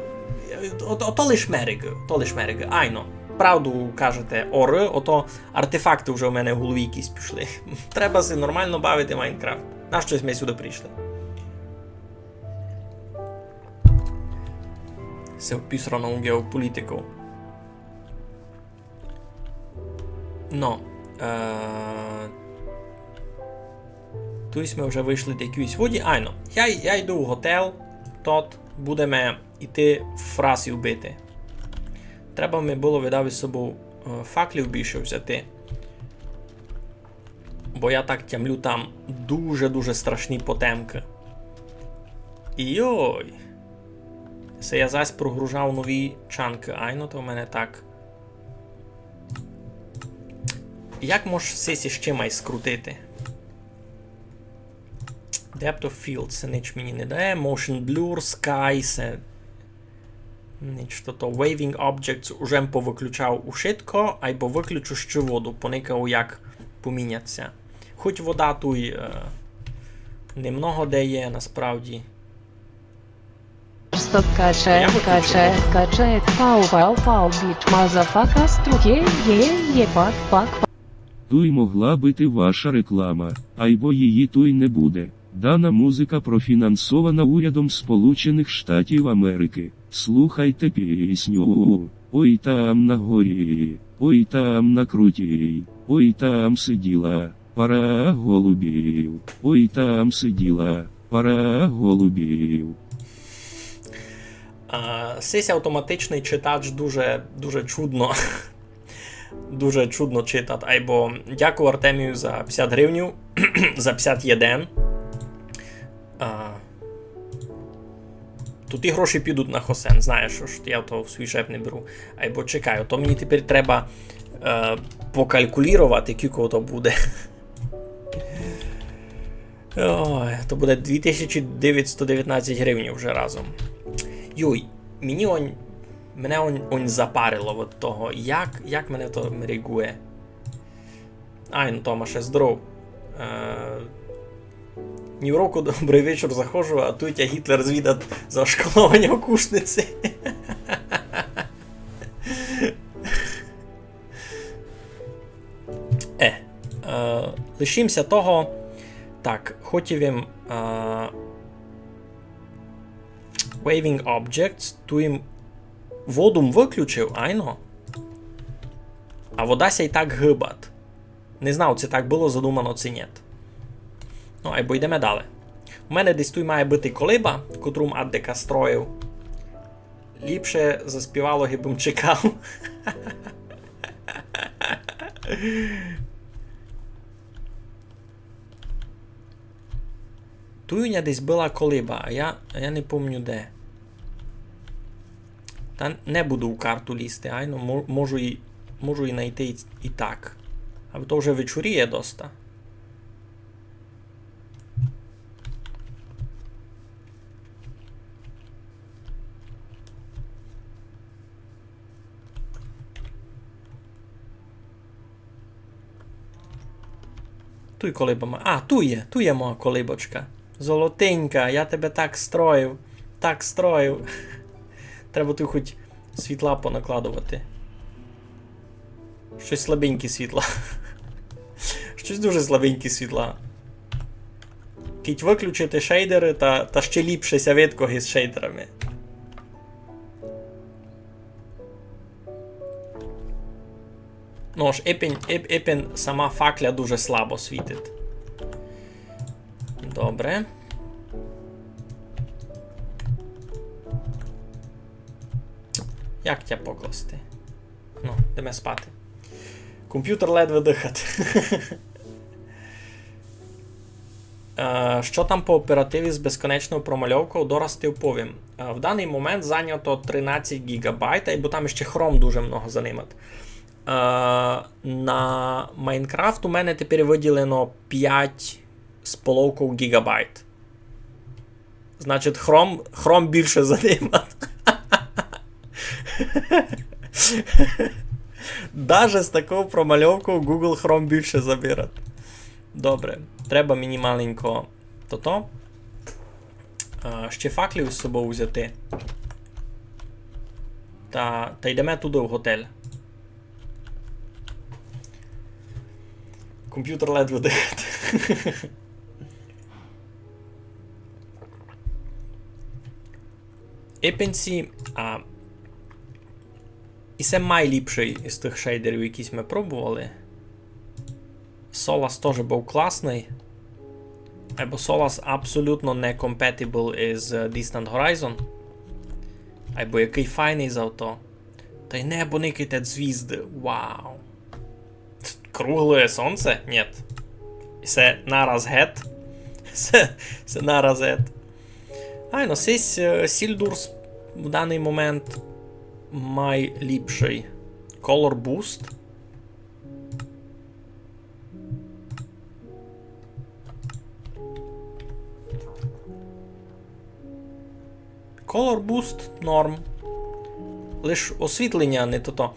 е, ото, ото лиш мереґы, то лиш мереґы. Айно, правду кажете, оры, ото артефакты вже у мене в голові якісь пішли. Треба ся нормално бавити в Майнкрафт. Нащо сьме сюды прийшли? Се вписано у ґеополітику. Но, е, туй сьме вже вышли до якоїсь воді. Айно, я, я йду в готель, тот, будеме йти фрасів бити. Треба ми было, видав, из собов, е, факлів більше взяти. Бо я так тямлю, там дуже-дуже страшні потемкы. Йой. Се я зась прогружав нові чанкы. Айно, то в мене так. Як мож сись іщи май скрутити? Depth of field, се нич мені не дає. Motion blur, sky, се нич то, то waving objects уже м повыключав ушытко, айбо выключу ще воду, поникав, як помінять ся. Хоть вода туй, е, немного де є, насправді. Стоп, каче, каче, каче, пау, пау, пау, біч, мазафака, струке, є, є, пак, пак, пак. Туй могла быти ваша реклама, айбо її туй не буде. Дана музика профінансована урядом Сполученых Штатів Америки. Слухайте пісню. Ой там на горі, ой там на крутій, ой там сиділа пара голубів, ой там сиділа пара голубів. А, сись автоматичный читач дуже, дуже чудно. Дуже чудно читать. Айбо дякую Артемію за пятдесят гривнів, за пятдесят єден. А, то ті гроші підуть на хосен, знаєш, ож я то в свій жеб не беру. Айбо чекай, то мені тепер треба, е, покалькулірувати, кілько то буде. Ой, то буде дві тисячі девятсто девятнадцять гривень вже разом. Юй, мені онь, мене онь, онь запарило від того, як, як мене то мереґує. Айно, Томаше, здоров. Е, ні в року добрый вечір заходжу, а туй тя Гітлер звідать за ошколованя в Кушниці. Е, е, лишім ся того. Так, хотів им, е, waving objects, туй им воду м выключив, айно. А вода ся й так гыбать. Не знав, ци так было задумано, ци нєт. Ну, айбо йдеме далі. У мене десь туй має быти колиба, котру м аддека строїв. Ліпше заспівало, гибы м чекав. Туй у ня десь была колиба, а я, а я не помню де. Та не буду в карту лізти, айно, мо-, можу і, можу і найти і, і так. Або то вже вечоріє доста. Туй колиба ма-, а, туй є, туй є моя колибочка. Золотенька, я тебе так строїв, так строїв. Треба туй хоть світла понакладовати. Штось слабенькі світла. Штось дуже слабенькі світла. Кідь выключити шейдеры, та, та ще ліпше ся видко із шейдерами. Ну ож, епен, еп-, епен сама факля дуже слабо світить. Добре. Як тя покласти? Ну, йдеме спати. Компютер ледве дыхать. Е, што там по оперативі з безконечною промальовкою, дораз ти оповім. Е, в даный момент зайнято тринадцять гіґабайт, айбо там іщи Chrome дуже много занимать. Е, на Майнкрафт у мене тепер выділено пять з половков гіґабайт. Значить, Chrome, Chrome більше занимать. Даже з таков промальовков Google Chrome більше забирать. Добре, треба мені маленько тото. А, ще факлів з собов узяти. Та, та йдеме туды в готель. Компютер ледве дыхать. Епен сі, а, і се майліпшый із тых шейдерів, які сьме пробовали. Solas тоже быв класный. Айбо Solas абсолютно не compatible із Distant Horizon. Айбо якый файный зато. Тай небо, никайте, звізды. Вау. Кругле сонце? Нєт. Се нараз гет. Се, се нараз гет. Айно, сись, е, Сільдурс в даный момент майліпшый. Color Boost. Color Boost норм. Лиш освітлення не тото.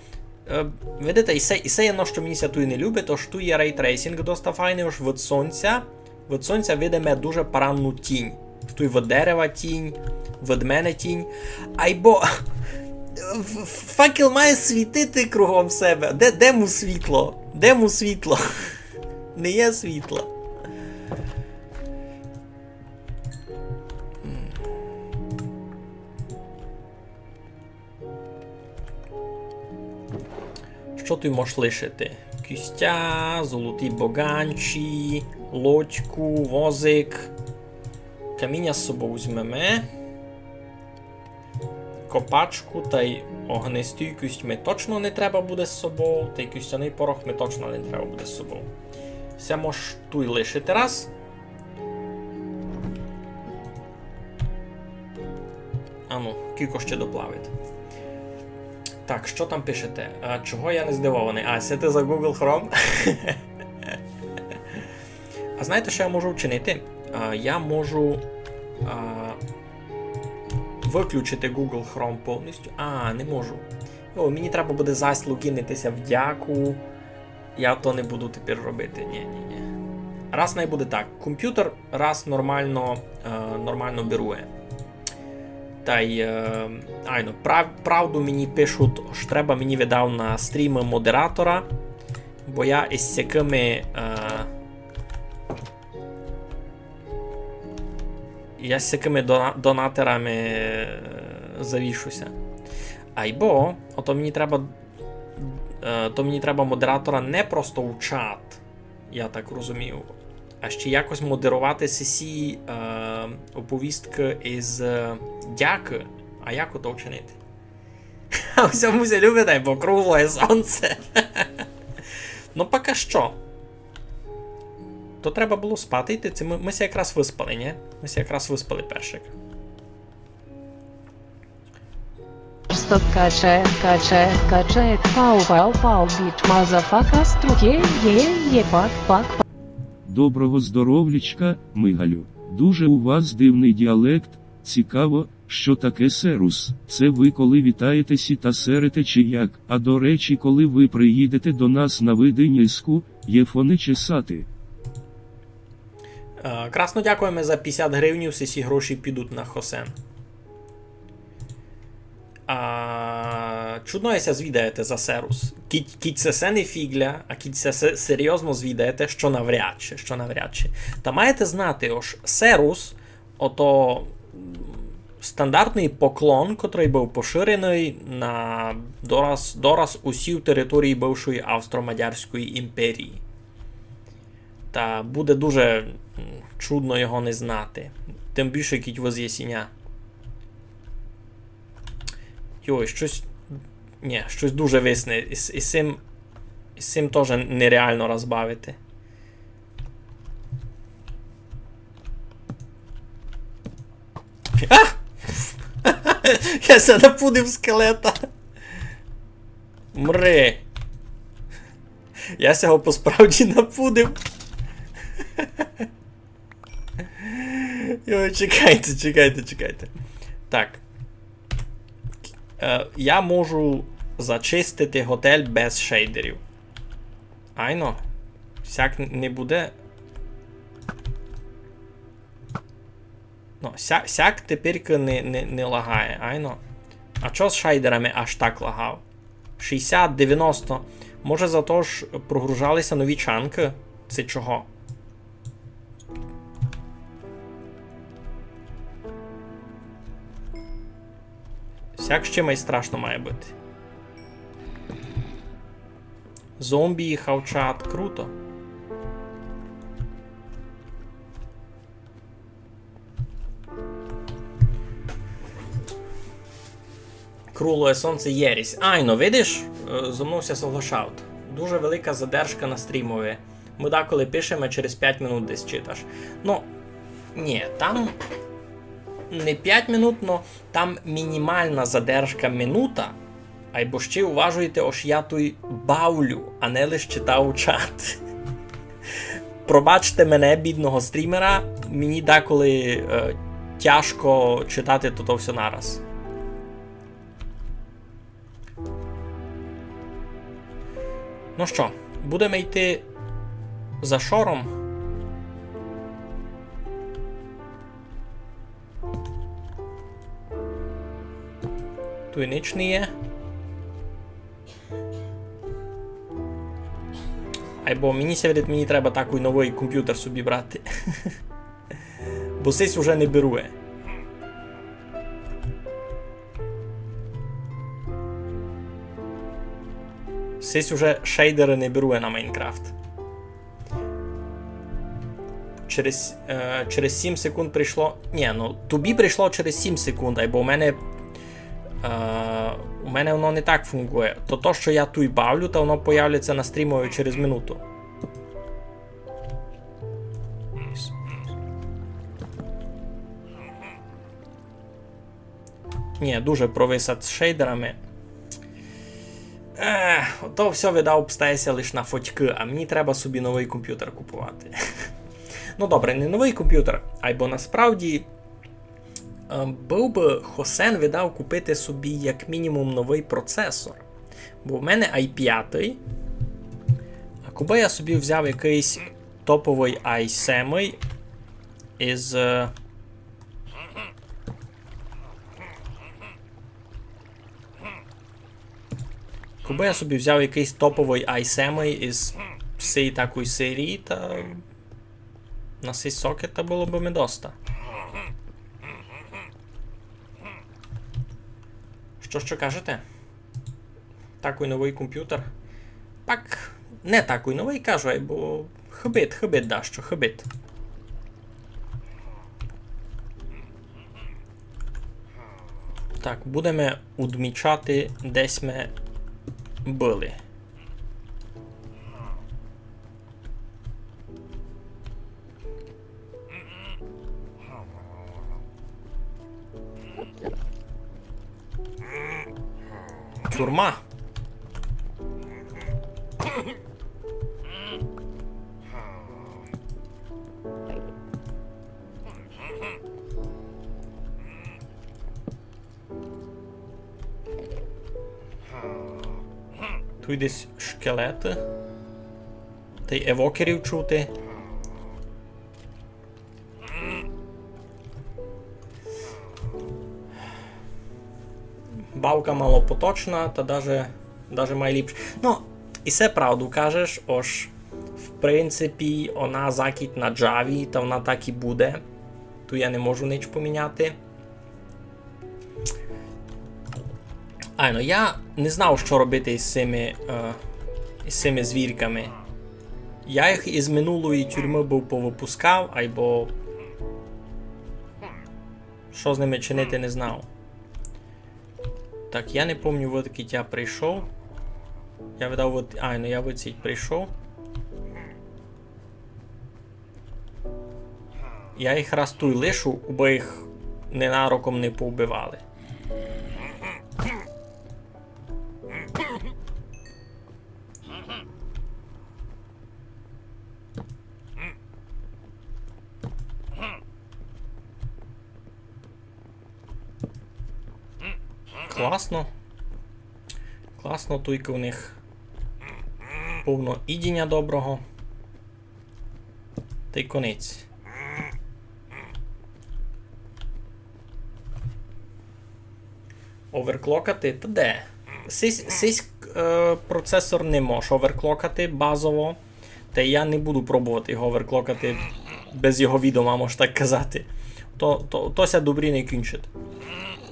Е, видите, і се, і се є, но, што мені ся туй не любить, тож туй є рейтрейсінґ доста файный, ож від сонця. Від сонця видиме дуже паранну тінь. Туй від дерева тінь, від мене тінь. Айбо ф-, факел має світити кругом себе. Де, де му світло? Де му світло? Не є світла. Што туй мож лишити? Кістя, золоті боганчі, лодьку, возик. Каміня з собов возьмеме. Копачку тай огнестійкость ми точно не треба буде з собов, тай кістяный порох ми точно не треба буде з собов. Се мож туй лишити раз. Ану, кілько ще доплавить. Так, што там пишете? А, чого я не здивованый? А, се ти за Google Chrome? А знаєте, што я можу вчинити? А, я можу, а, выключити Google Chrome повністю. А, не можу. О, мені треба буде зась логінити ся в Дяку. Я то не буду тепер робити. Ні, ні, ні. Раз най буде так. Компютер раз нормално, е, нормално берує. Тай, е, айно, прав-, правду мені пишуть, ож треба мені, видав, на стрімы модератора, бо я із сякыми, е, я з сякыми дона-, донатерами, е, завішуся. Айбо, ото мені треба, е, то мені треба модератора не просто у чат, я так розумію, а ще якось модерувати сесі, е, оповісткы із, е, Дякы. А як ото вчинити? А всьому ся любить, бо круглоє сонце. Ну, пока што. То треба было спати йти. Це мы, мы ся якраз выспали, ні? Мы ся якраз выспали першик. Стоп, каче, каче, каче, пау, пау, пау, біч, мазафака, струке, є, є, пак, пак, пак. Доброго здоровлячка, Мигалю. Дуже у вас дивный діалект. Цікаво, що таке серус? Це ви коли вітаєтеся та серете чи як? А до речі, коли ви приїдете до нас на видинську, є фони чесати. Е, красно дякуєме за пятдесят гривнів, всі ці гроші підуть на хосен. А, Чудно ся звідаєте за Серус. Кідь, кідь се, се не фіґля, а кідь се, се серйозно звідаєте, што навряд чи, што навряд чи. Та маєте знати, ож Серус, ото, м, стандартный поклон, котрый быв поширеный на дораз, дораз усій території бывшої Австро-Мадярської імперії. Та буде дуже, м, чудно його не знати. Тым більше, кідь вы з Єсіня. Йой, штось... Нї, штось дуже висне. Із, із сим, із сим тоже нереално розбавити. А! Я ся напудив скелета. Мри. Я ся го посправді напудив. Йой, чекайте, чекайте, чекайте. Так. Е, я можу зачистити готель без шейдерів. Айно. Сяк н-, не буде. Ну, ся-, сяк теперь не, не, не лагає, айно. А чо з шейдерами аж так лагав? Шістдесят, девяносто. Може, за то, ож прогружали ся нові чанкы? Ци чого? Сяк ще май страшно має быти. Зомбі, хавчат, круто. Круглоє сонце, єресь. Айно, видиш? Е, зо мнов ся соглашавут. Дуже велика задержка на стрімови. Мы деколи пишеме, через пять минут десь читаш. Ну, нї, там не пять минут, но там мінімална задержка минута. Айбо ще уважуйте, ож я туй бавлю, а не лиш читав чат. Пробачте мене, бідного стрімера, мені деколи, е, тяжко читати то, то всьо нараз. Ну што, будеме йти за шором? Туй нич не є. Айбо мені ся видить, мені треба такый новый компютер собі брати. Бо сись уже не берує. Сись уже шейдеры не берує на Майнкрафт. Через, е, через сім секунд прийшло. Нї, ну, тобі прийшло через сім секунд, айбо у мене, е, у мене воно не так фунґує. То, то, што я туй бавлю, та воно появляться на стрімови через минуту. Нї, дуже провисать з шейдерами. Ех, то всьо, видав, обстає ся лиш на фотькы, а мені треба собі новый компютер куповати. Ну добре, не новый компютер, айбо насправді, е, быв бы хосен, видав, купити собі як мінімум новый процесор. Бо в мене ай пятый, а кобы я собі взяв якыйсь топовый ай семый із, е, Кобы я собі взяв якыйсь топовый ай семый із сей такой серії, та на сей сокет та было бы ми доста. Што, што кажете? Такой новый компютер. Пак, не такой новый, кажу, айбо хыбить, хыбить дашто, хыбить. Так, будеме удмічати, де сьме были. Тюрма. Туй десь шкелеты. Тай евокерів чути. Бавка мало поточна, та даже, даже май ліпш. Ну, і се правду кажеш, ож в принципі, она закіть на Java, та она так і буде. Ту я не можу нич поміняти. Айно, я не знав, што робити із сими, е, із сими звірками. Я їх із минулої тюрмы быв повыпускав, айбо што з ними чинити, не знав. Так, я не помню, вот кідь я прийшов. Я видав, вот, айно, я вот сіть прийшов. Я їх раз туй лишу, убы їх ненароком не повбивали. Класно. Класно, туйка у них повно їдіня доброго. Та й конець. Оверклокати? Та де? Сись, сись, е, процесор не мож оверклокати базово. Та я не буду пробовати його оверклокати без його відома, мож так казати. То, то, то ся добрі не кінчить.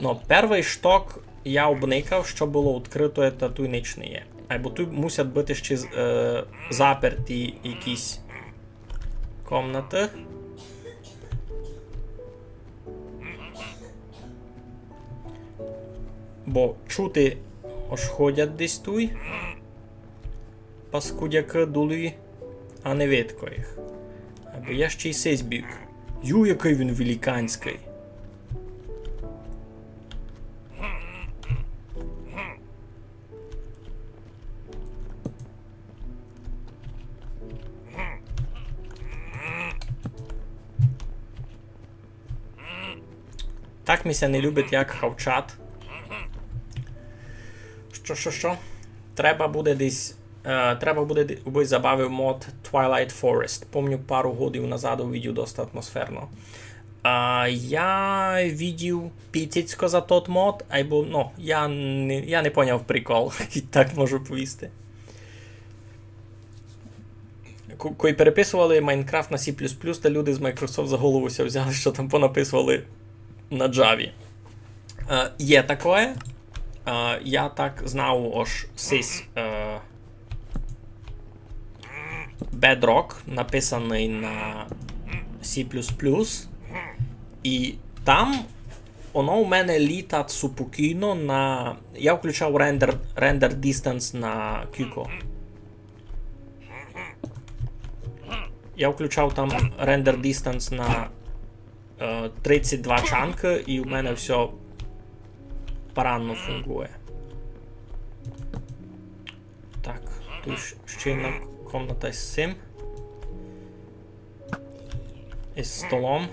Но, первый шток я обникав, што было відкрыто, та туй нич не є. Айбо туй мусять быти ще з-, е, заперті якісь комнаты. Бо чути, ож ходять десь туй паскудякы дулі, а не видко їх. Айбо є ще й сись бік. Ю, якый він великанськый. Так ми ся не любить, як хавчат. Што, што, што? Треба буде десь, е, треба буде де-, убы забавив мод Twilight Forest. Помню, пару годів назад увидів, доста атмосферно. А, я видів піціцько за тот мод, айбо, ну, я не, я не поняв прикол, так можу повісти. Ку-, кой переписовали Майнкрафт на C плюс плюс, та люди з Microsoft за голову ся взяли, што там понаписовали на Java. Е, є такоє. Е, я так знав, ож сись, е, Bedrock написаный на C плюс плюс. І там оно у мене літать супокійно на... Я включав render, render distance на кілько. Я включав там render distance на, е, тридцять два чанкы, і у мене всьо паранно фунґує. Так, туй щ-, ще одна комната з сим. Із столом.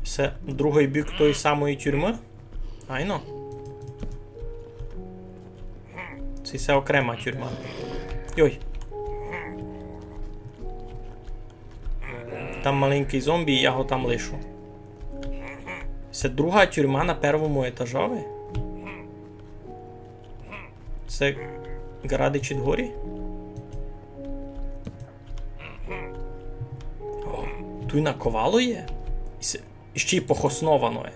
Се другый бік тої самої тюрмы? Айно. Се, се окрема тюрма. Йой. Там маленькый зомбі, я го там лишу. Се друга тюрма на первому етажови? Се ґарадичі дгорі? О, туй наковало є? І се, і ще й похосновано є.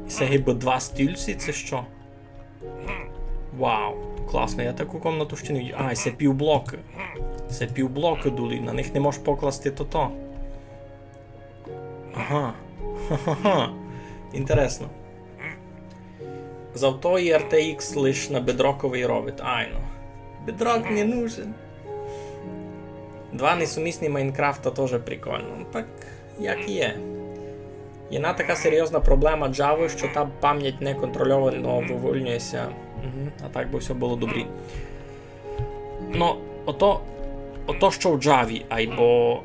І се гибы два стільці, ци што? Вау, класно, я таку комнату ще не видів. А, і се півблокы. Се півблокы дулі, на них не можеш покласти тото. Ага. Ха-ха-ха. Інтересно. Зато і R T X лиш на бедроковый робить. Айно. Бедрок не нужен. Два несумісні Майнкрафта тоже прикольно. Ну, так, як є. Єдна така серйозна проблема Java, што та память неконтрольовано вывольнює ся. Мгм. А так бы всьо было добрі. Но, ото, ото што в Java, айбо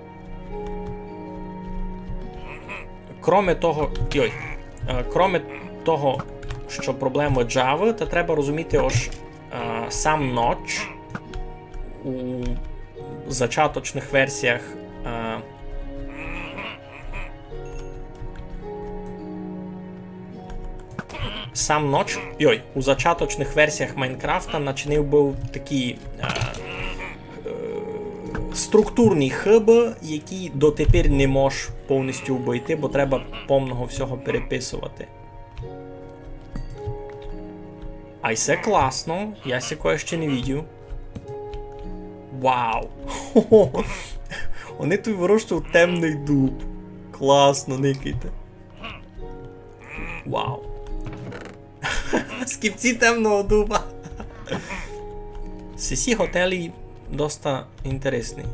кроме того, йой, е, кроме того, што проблема Java, та треба розуміти, ож, е, сам Notch у, зачаточных версіях, е, сам ноч, йой, у зачаточных версіях Майнкрафта начинив быв такі, е, е, структурні хыбы, які дотепер не мож повністю обыйти, бо треба повного всього переписовати. Ай се класно, я сякоє ще не видів. Вау! Они туй вырощують темный дуб. Класно, никайте. Вау. Скіпці темного дуба. Сесі готелі доста інтересні.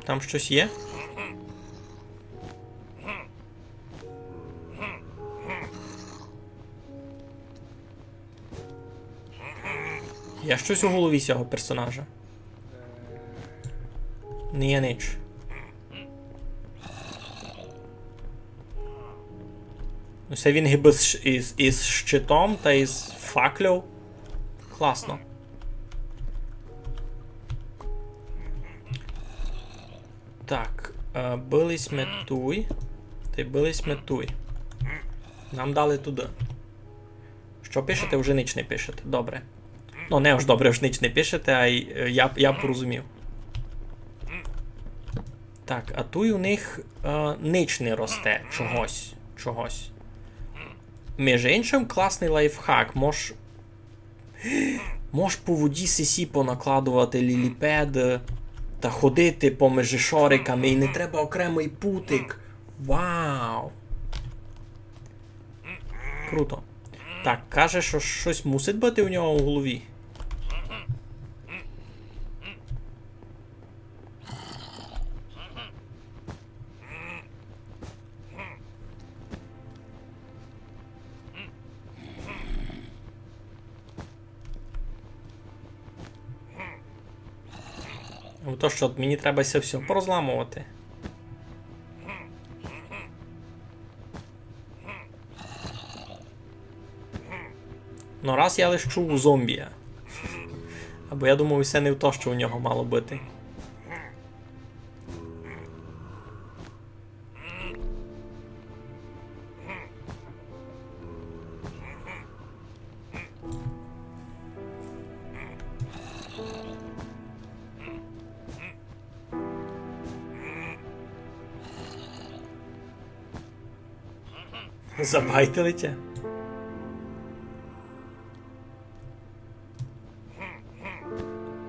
Там штось є? Є штось у голові сього персонажа? Не є нич. Ну, се він гибы з щ-, із, із щитом та із факлёв. Класно. Так, е, были сьме туй. Та й были сьме туй. Нам дали туды. Што пишете? Уже нич не пишете. Добре. Ну, не уж добре, уж нич не пишете, ай, е, я, я порозумів. Так, а туй у них, е, нич не росте. Чогось. Чогось. Межи иншым, класный лайфхак. Мож, мож по воді сесі понакладовати ліліпеды та ходити помежи шориками, і не треба окремый путик. Вау! Круто. Так, каже, што штось мусить быти у нього у голові. Ну то што, мені треба се всьо порозламовати? Ну, раз я лиш чув зомбія. Або я думав, се не то, што у нього мало быти. Забайтили тя?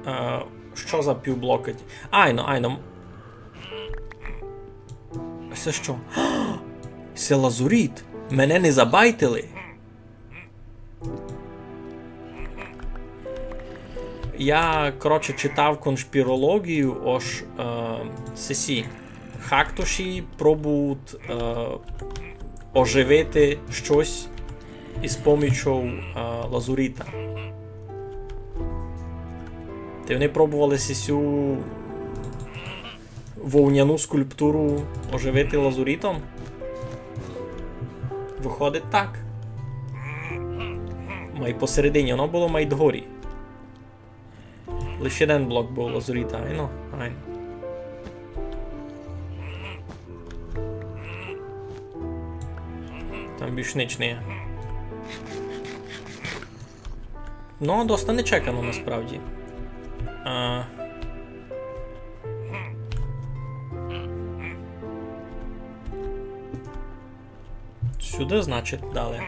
Е, што за півблокы? Айно, айно. Се што? Се лазуріт. Мене не забайтили. Я, коротше, читав коншпірологію, ож, е, сесі хактуші пробують, е, оживити штось із помічов, е, лазуріта. Та й они пробовали сесю вовняну скульптуру оживити лазурітом? Выходить так. Май посередині, воно было май дгорі. Лише єден блок быв лазуріта, айно? Айно. Там більш нич не є. Ну, доста нечекано насправді. А. Сюды, значить, далі.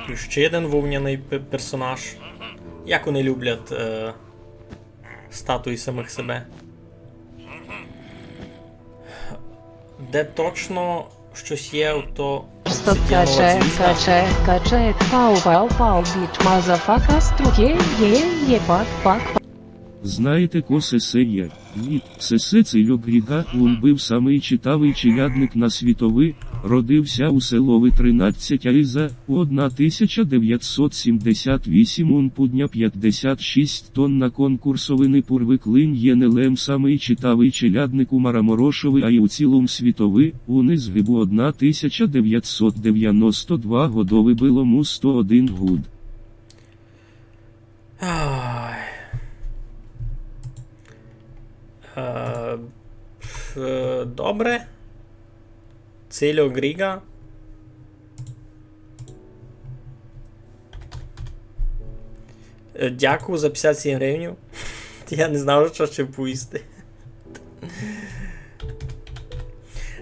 Туй ще єден вовняный пе-, персонаж. Як они люблять, е, статуї самых себе. Де точно Штось є, то... Стоп, каче, каче, каче, пау, пау, пау, біч, мазафака, струке, є, є, пак, пак. Знаєте, ко сесе є? Ні, сесе Цильо Гріґа, ун быв самый читавый челядник на світови, родив ся у селови Тринадцять Айза, у одна тисяча девятьсот сімдесят вісім, ун пудня пятдесят шість тон на конкурсови Непурви, клин є не лем самый читавый челядник у Мараморошови, а й у цілом світови, ун изгиб у одна тисяча девятьсот девяносто два годови, было му сто один гуд. Ай. Е, пф, е, добре. Цильо Гріґа. Е, дякую за пятдесят сім гривнів. Я не знав, што ще повісти.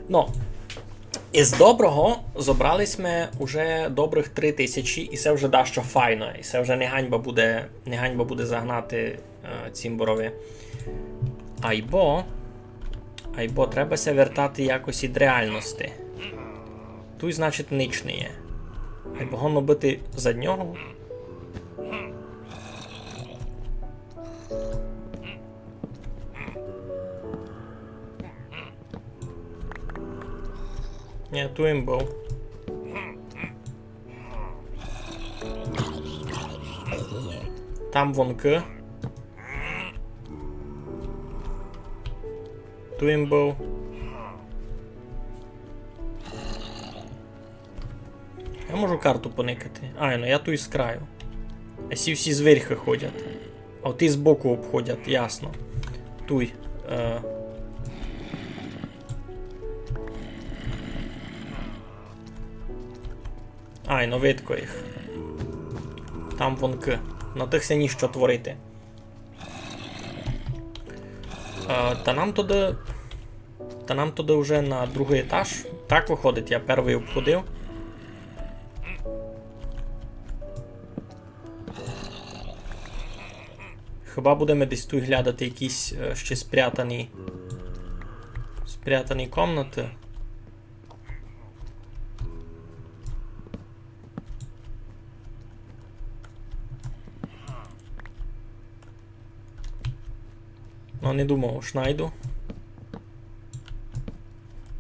Но, из доброго зобрали сьме уже добрых три тисячі, і се вже дашто файно, і се вже не ганьба буде, не ганьба буде загнати, е, цімборови. Айбо, айбо треба ся вертати якось ид реалности. Туй, значить, нич не є. Айбо годно быти за нього. Ні, туй им быв. Там вонкы. Туй им быв. Я можу карту поникати. Ай, ну я туй з краю. А сі всі зверхы ходять. А оті збоку обходять, ясно. Туй. Е. Ай, ну видко їх. Там вонкы. На тых ся ніщо творити. Е, та нам туды, та нам туды вже на другый етаж. Так выходить, я первый обходив. Хіба будеме десь туй глядати якісь, е, ще спрятані, спрятані комнаты? Но, не думав, ож найду.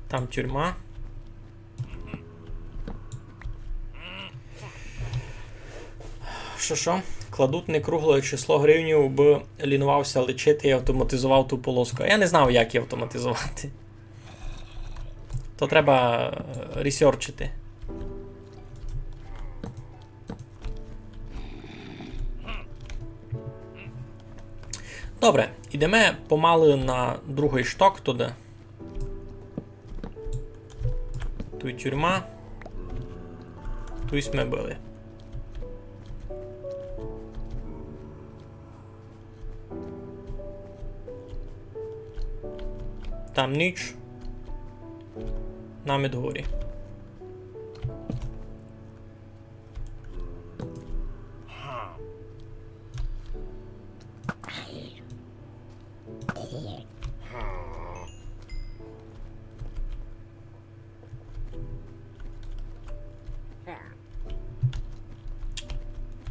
Там тюрма. Што, што? Кладуть некругле число гривнів, бы лінував ся лічити і автоматизовав ту полоску. А я не знав, як її автоматизовати. То треба, е, ресерчити. Добре, ідеме помалы на другый шток туды. Туй тюрма. Туй сьме были. Там ніч. Нам ид горі.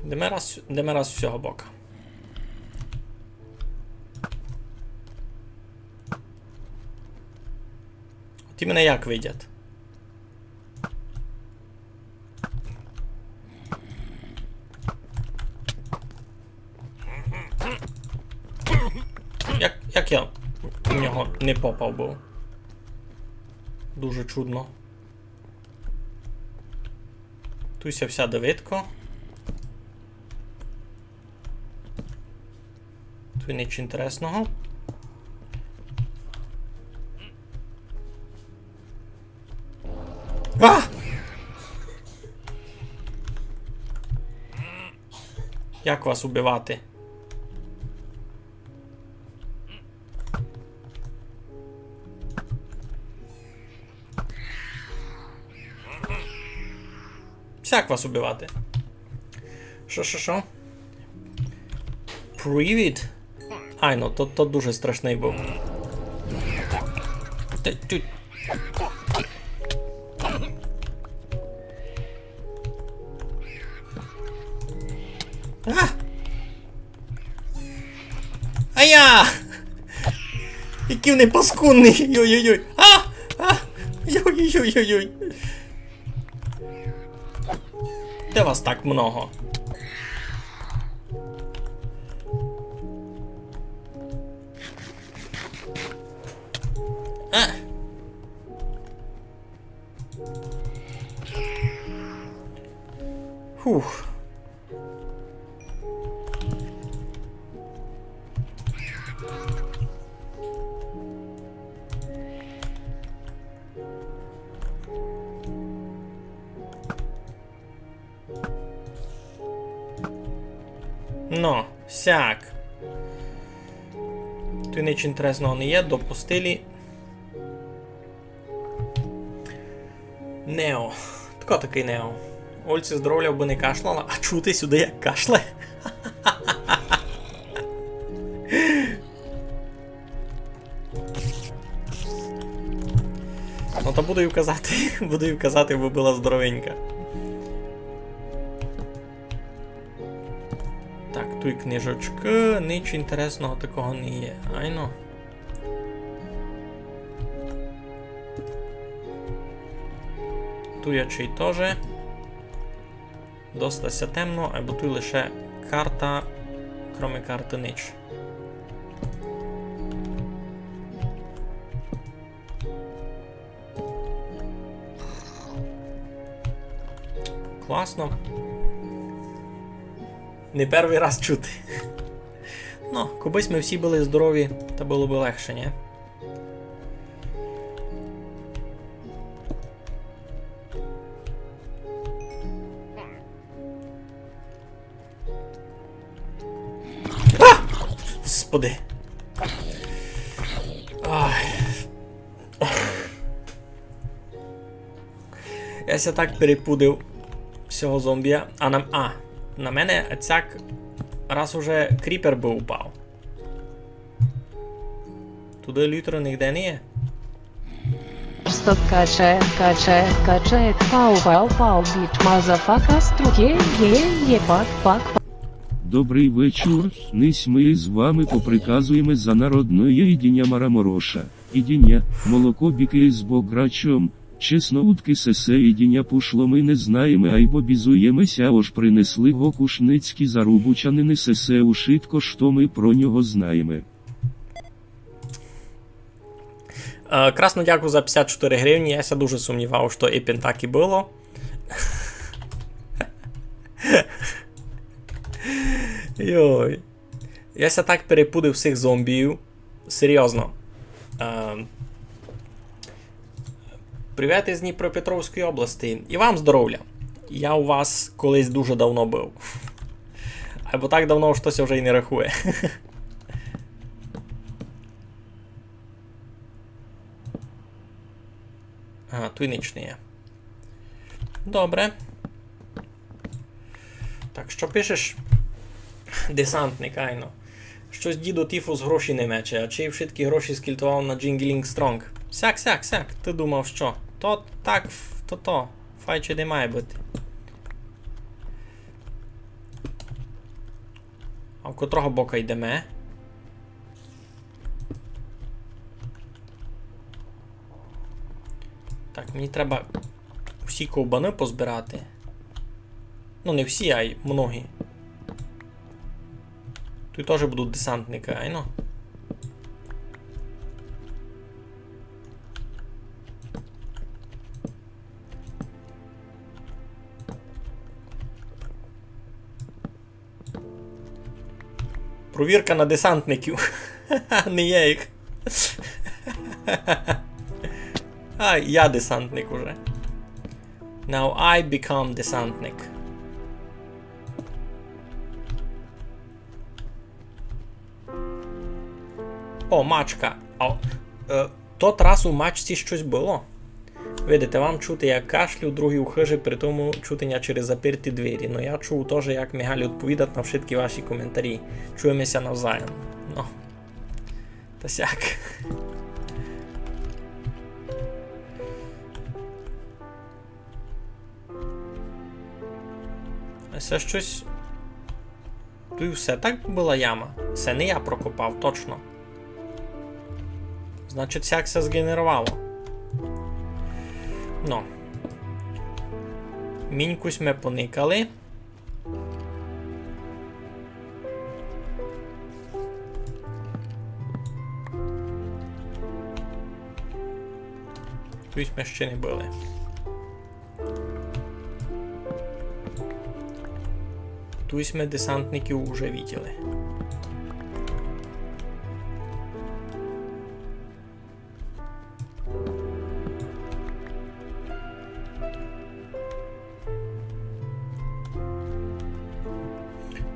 Йдеме раз, йдеме раз з сього бока. Оті мене як видять? Як, як я в нього не попав быв? Дуже чудно. Туй ся всяде видко. Туй ніч інтересного. А! Як вас убивати? Всяк вас убивати. Шо, шо, шо? Привид? Ай, ну, то, то дуже страшный быв. Ти, ти. А! Ая! Які вони паскудні! Йой-йой-йой! А! А! Йой-йой-йой-йой! Де вас так много? А! Фух. Но, сяк. Туй нич інтересного не є, допустили. Нео. Тако такый Нео. Ольці здоровля, бы не кашляла, а чути сюды, як кашляє. Ну, та буду їй казати, буду їй казати, бо была здоровенька. Так, туй книжечкы, нич інтересного такого не є. Айно. Туй ачей тоже. Доста ся темно, айбо туй лише карта, кроме карты нич. Класно. Не первый раз чути. Ну, кобы сьме всі были здорові, та было бы легше, нї? А! Господи. Ай. Я ся так перепудив сього зомбія. А на, а, на мене цяк раз уже кріпер бы упав. Туды лютро нигде не є. Стоп, каче, каче, каче, пау, пау, пау, біч, мазафака, струке, є, є, пак, пак, пак. Добрый вечур, нись мы з вами поприказуєме за народноє їдіня марамороша. Їдіня, молоко бікы з бограчом, чесно, удкы сесе їдіня пушло, мы не знаєме, айбо бізуєме ся, ож принесли го кушницькі зарубучанины, сесе ушытко, што мы про нього знаєме. Е, красно дякую за пятдесят чотыри гривні. Я ся дуже сумнівав, што ипен так і было. Йой. Я ся так перепудив всіх зомбіїв. Серйозно. Е, Привет із Дніпропетровської області. І вам здоровля. Я у вас колись дуже давно быв. Айбо так давно, што ся вже й не рахує. Ага, туй нич не є. Добре. Так, што пишеш? Десантник, айно. Штось дідо Тіфус гроші не мече, а чей вшыткі гроші скільтовав на Джінгілінг Стронг. Сяк, сяк, сяк, ты думав, што? То так, ф-, то то. Файче не має быти. А в котрого бока йдеме? Так, мені треба всі ковбаны позбирати. Ну, не всі, ай многі. Туй тоже будуть десантникы, айно. Провірка на десантників. Не є їх. А, я десантник уже. Now I become десантник. О, мачка. А, е, Тот раз у мачці штось было. Видите, вам чути, як кашлю, другі у хыжі, при тому чути ня через заперті двері. Но я чув тоже, як Мигаль одповідать на вшыткі ваші коментарі. Чуєме ся навзаєм. Но. Та сяк. А се штось Туй все так была яма. Се не я прокопав, точно. Значить, сяк ся згенеровало. Но. Міньку сьме поникали. Туй сьме ще не были. Туй сьме десантників уже виділи.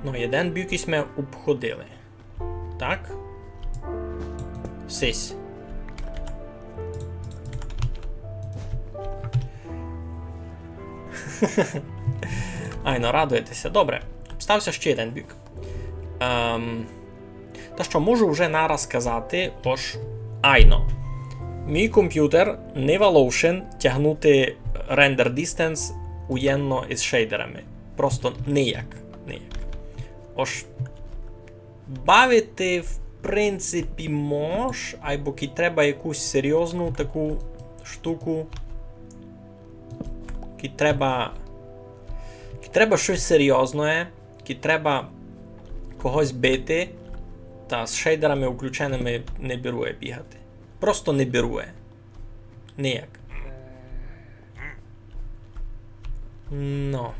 Но, єден бік сьме обходили. Так. Сись. Айно, радуєте ся. Добре. Обстав ся ще єден бік. Ем, та што, можу вже нараз казати, ож айно. Мій компютер не валовшен тягнути render distance уєдно із шейдерами. Просто ніяк. Ніяк. Ож бавити, в принципі, мож, айбо кідь треба якусь серйозну таку штуку. Кідь треба, кідь треба штось серйозне, кідь треба когось бити, та з шейдерами включеними не бірує бігати. Просто не бірує. Ніяк. Но.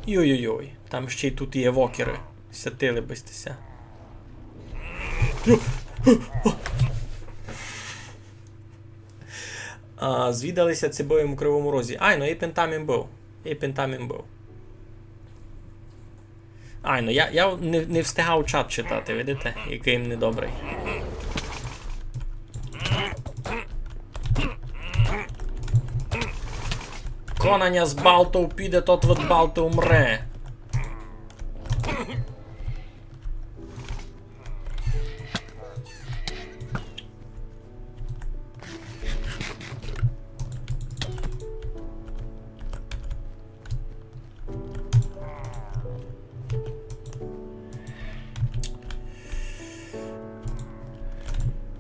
Йой-йой-йой. Там ще й тут є евокеры. Сятили бы сьте ся. Йо! А, звідали ся, ци быв им у Кривому Розі. Ай, ну, єпен там им быв. Єпен там им быв. Ай, ну я, я не, не встигав чат читати, видите, якый им недобрый. Ко на ня з балтов піде, тот од балты умре.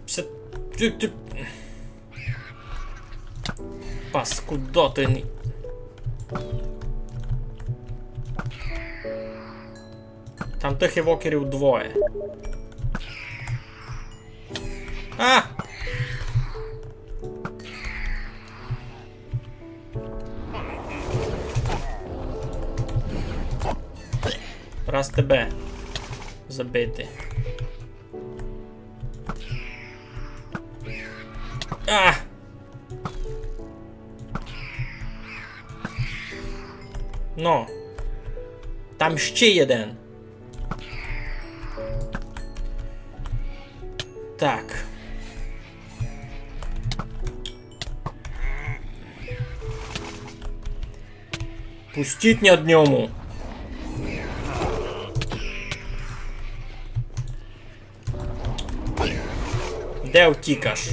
Все, ты, ты. Паскудоты. Там тых евокерів двоє. А! Раз тебе забити. А! Но. Там ще єден. Так. Пустіть ня днём. Де втікаш?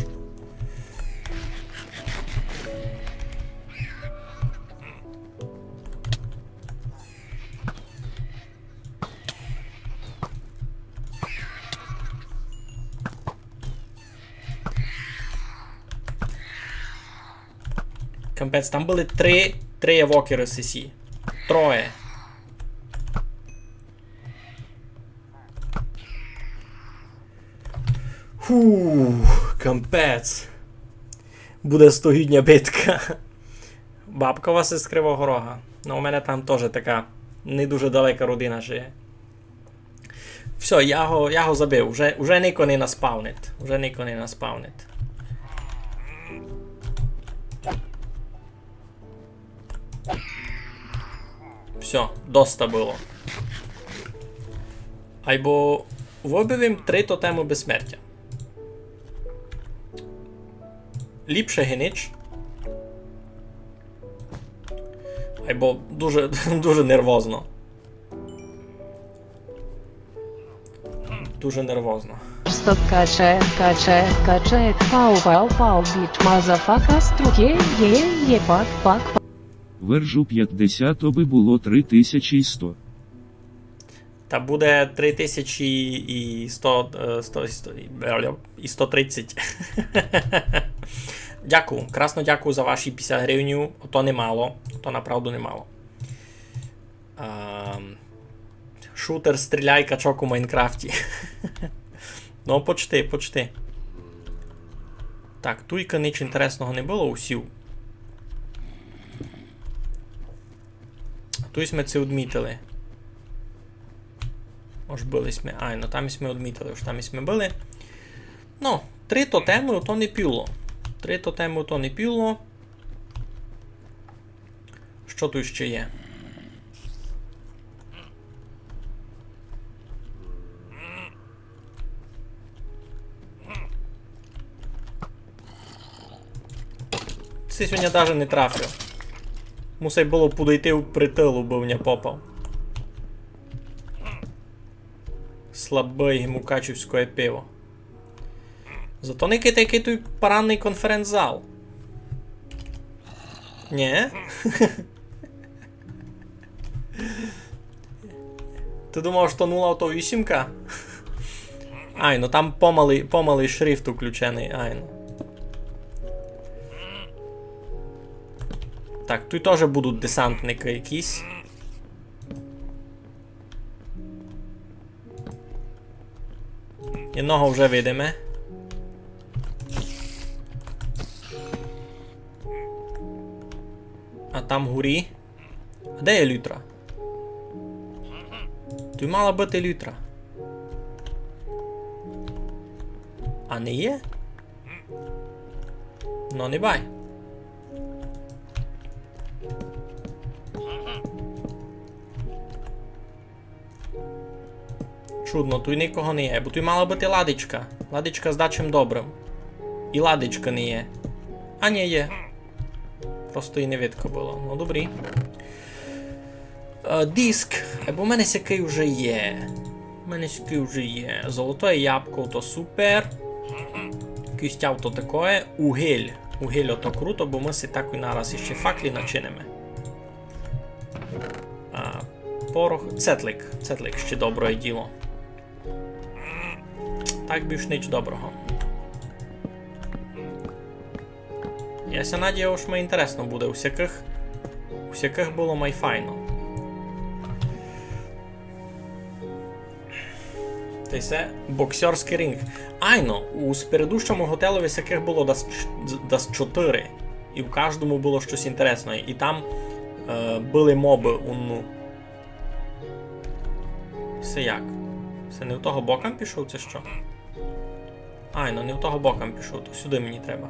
Капець, там были три, три евокеры сесі. Троє. Фу, капець. Буде стогідня битка. Бабка у вас із Кривого Рога. Ну, у мене там тоже така не дуже далека родина жиє. Всьо, я го, я го забив. Уже, уже нико не наспавнить. Уже нико не наспавнить. Всьо, доста было. Айбо выбив им три тотемы безсмертя. Ліпше ги нич. Айбо дуже, дуже нервозно. Дуже нервозно. Стоп, каче, каче, каче, пау, пау, пау, біч, мазафака, струке, є, є, пак, пак, пак. Вержу пятдесят, обы было три тисячі і сто. Та буде три тисячі і сто, е, сто, сто, і сто тридцять. Дякую, красно дякую за ваші пятдесят гривнів. Ото немало, то направду немало. Ем, шутер стріляй качок у Майнкрафті. Ну, почти, почти. Так, туйка нич інтересного не было, усів. Туй сьме ци одмітили. Ож были сьме. Ай, ну там сьме одмітили, ож там сьме были. Ну, три тотемы, то не піло. Три тотемы, то не піло. Што туй ще є? Ци сьогодні даже не трафив. Мусить было подойти в притыл, убы в ня попав. Слабый мукачівське пиво. Зато никайте, якый туй парадный конференц-зал. Нє? Ты думав, што нула то вісімка? Ай, ну там помалый, помалый шрифт уключеный, ай, ну. Так, туй тоже будуть десантникы якісь. Єдного вже видиме. А там горі. А де є лютра? Туй мала быти лютра. А не є? Но не бай. Чудно, туй никого не є, бо туй мала быти ладичка. Ладичка з дачим добрым. І ладичка не є. А нє, є. Просто і не видко было. Ну, добрі. Е, диск. Е, бо в мене сякый уже є. У мене сякый уже є. Золотоє ябко, то супер. Кістяв то такоє. Угіль. Угіль ото круто, бо мы си так і нараз іще факлі начиниме. А, порох. Цетлик. Цетлик ще доброє діло. Так більш нич доброго. Я ся надію, што ми інтересно буде. У сякых, у сякых было май файно. Та й се боксерськый рінґ. Айно, у спередущому готелови сякых было дас ч-, дас чотыри. І в каждому было штось інтересноє. І там, е, были мобы, ну. Се як? Се не в того боком пішов, ци што? Ай, ну не в того боком пішов, то сюды мені треба.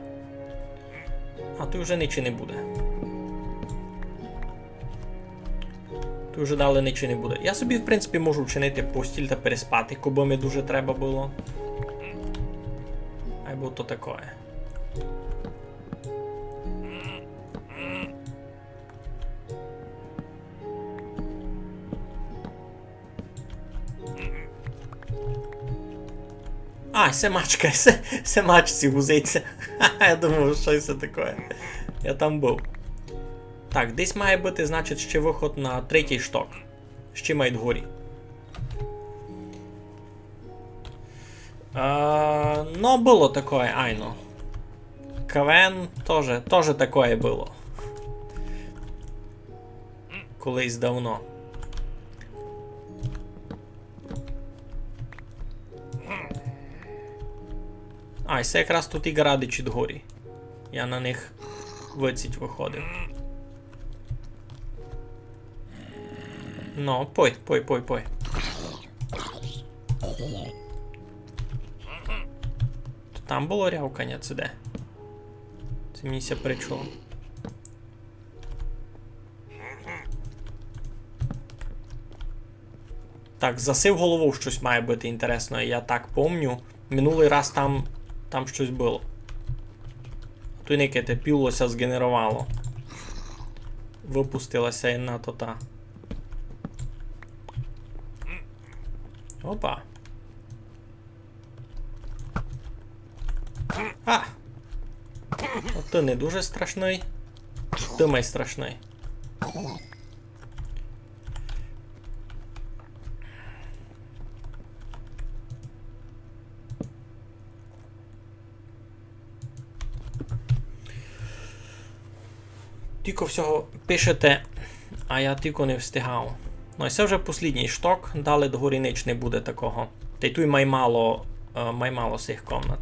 А туй уже ничі не буде. Туй уже далі ничі не буде. Я собі, в принципі, можу вчинити постіль та переспати, кобы ми дуже треба было. Айбо то такоє. А, се мачка, се, се мачці гузиця. Я думав, што се такоє. Я там быв. Так, десь має быти, значить, ще выход на третій шток. Ще май дгорі. А, ну, было такоє, айно. КВН тоже, тоже такоє было. Колись давно. А, і се якраз туй і ґарадичі дгорі. Я на них выціть выходив. Ну, пой, пой, пой, пой. То там было рявканя, ци де? Ци мені ся причуло. Так, за сив головов штось має быти інтересноє, я так помню. Минулый раз там, там штось было. Туй никайте, піло ся зґенеровало. Выпустила ся єдна тота. Опа. А! От ты не дуже страшный. Ты май страшный. Тілько всього пишете, а я тілько не встигав. Ну, і се вже послїднїй шток, далї догорі нич не буде такого. Тай туй май мало, е, май мало сих комнат.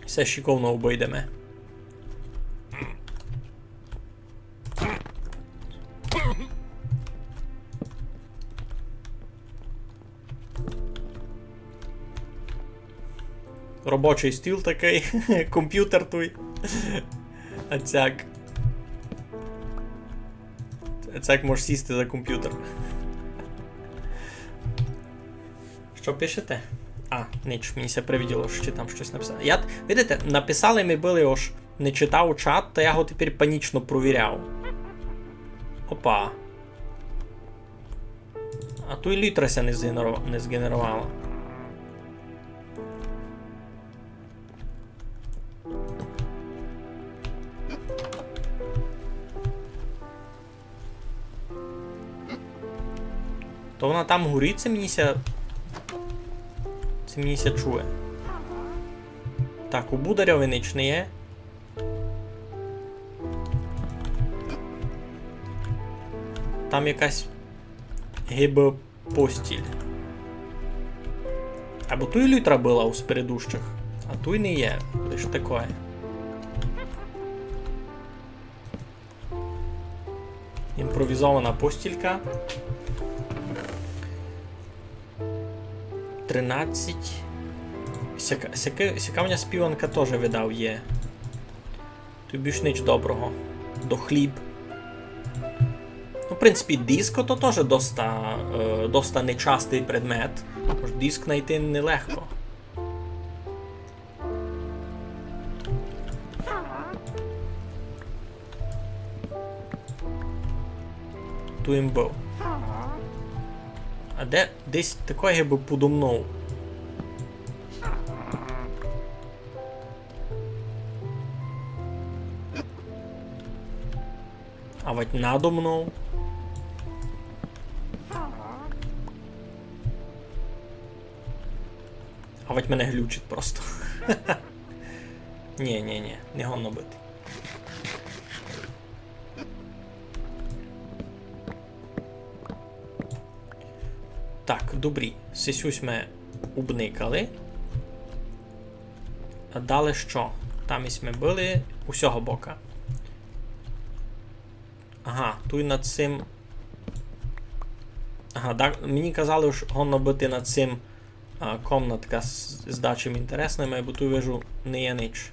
Всьо шиковно обыйдеме. Робочый стіл такый, компютер туй. А цяк. А цяк можеш сісти за компютер. Што пишете? А, нич, мені ся привиділо, што там штось написали. Я, т-, видите, написали ми были, ож не читав чат, та я го тепер панічно провіряв. Опа. А туй лютра ся не згенеро-, не згенеровала. То вона там горі, ци мені ся, ци мені ся чує. Так, у бударьови нич не є. Там якась гибы постіль. Або туй лютра была у спередущых, а туй не є, лиш такоє. Імпровізована постілька. Тринадцять. Сяка, сяка, сяка в ня співанка тоже, видав, є. Туй більш нич доброго. До хліб. Ну, в принципі, диско то тоже доста, е, доста нечастый предмет. Тож диск найти нелегко. Туй им быв. А де? Десь такоє бы подо мнов. А вать надо мнов. А вать мене глючить просто. Нї, нї, нї, не годно быти. Так, добрі. Сесю сьме обникали. А далі што? Там і сьме были у сього бока. Ага, туй над сим. Ага, так, мені казали, што годно быти над сим, а, комнатка з, з дачим інтересным, бо туй вижу не є нич.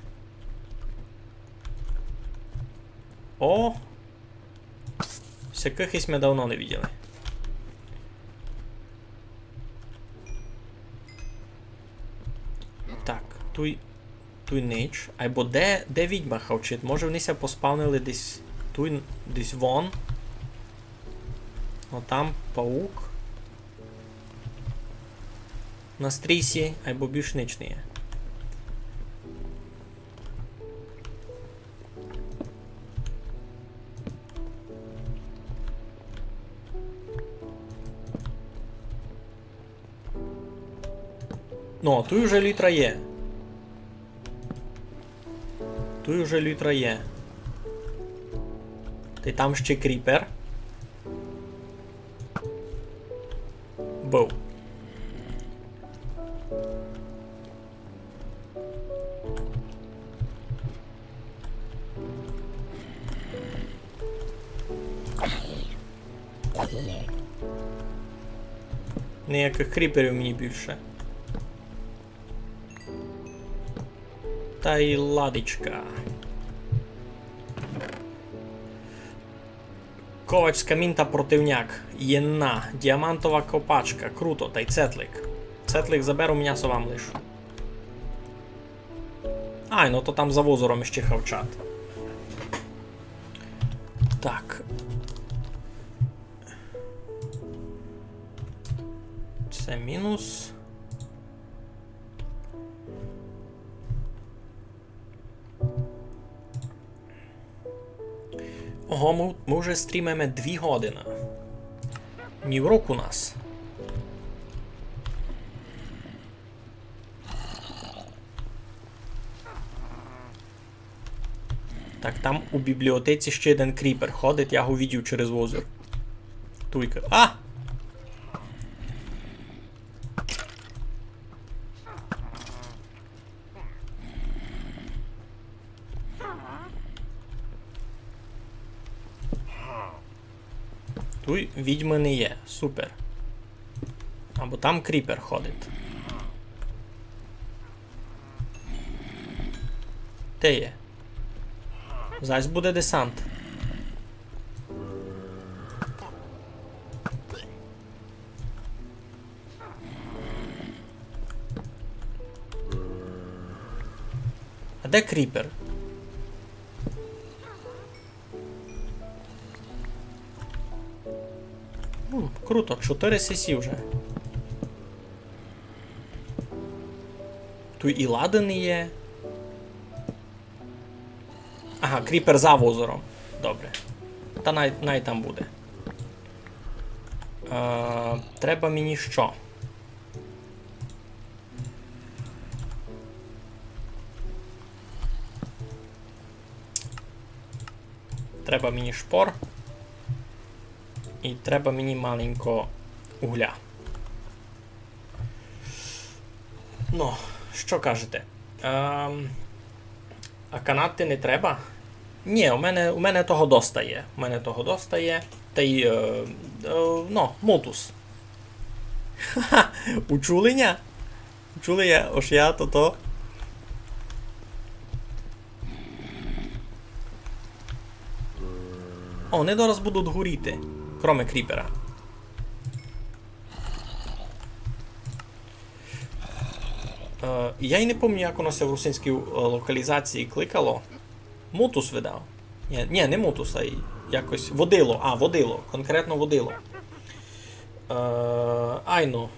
О! Сякых сьме давно не виділи. Так, туй, туй нич. Айбо де, де відьма хавчить? Може, они ся поспавнили десь туй, десь вон. О, там паук. На стрісі, айбо більш нич не є. Ну, туй уже лютра є. Туй уже лютра є. Тай там ще кріпер. Быв. Ниякых кріперів мені більше. Тай ладічка. Ковачська мінта противняк. Єна. Діамантова копачка. Круто. Тай цетлик. Цетлик заберу, мнясо вам лишу. Ай, ну то там за возором іщи хавчат. Так. Се Се мінус. Ого, мы, мы вже стрімиме дві годины. Ніврок у нас. Так, там у бібліотеці ще єден кріпер ходить, я го видів через озеро. Туйка. А! Туй відьмы не є. Супер. Або там кріпер ходить. Де є? Зась буде десант. А де кріпер? М, круто, чотири сесі вже. Туй і лады не є. Ага, кріпер за озером. Добре. Та най, най там буде. Е, треба мені што? Треба мені шпор. І треба мені маленько угля. Ну, што кажете? Ем, а канаты не треба? Ні, у мене, у мене того доста є. У мене того доста є. Та й, е, е, ну, мутус. Ха-ха, учули ня? Учули я, ож я то то. О, они дораз будуть горіти, кроме кріпера. Е, я й не помню, як воно ся в русинській, е, локалізації кликало. Мутус видав. Ні, ні, не мутус, а й якось водило. А, водило. Конкретно водило. Е, айно.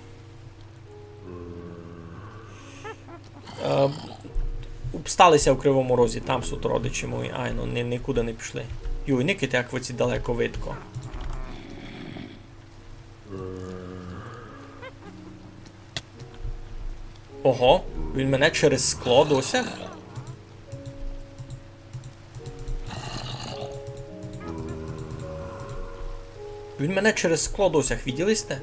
Е, обстали ся в Кривому Розі, там суть родичі мої, айно, ни, никуды не пішли. Юй, никайте, як оці далеко видко. Ого, він мене через скло досяг? Він мене через скло досяг, виділи сьте?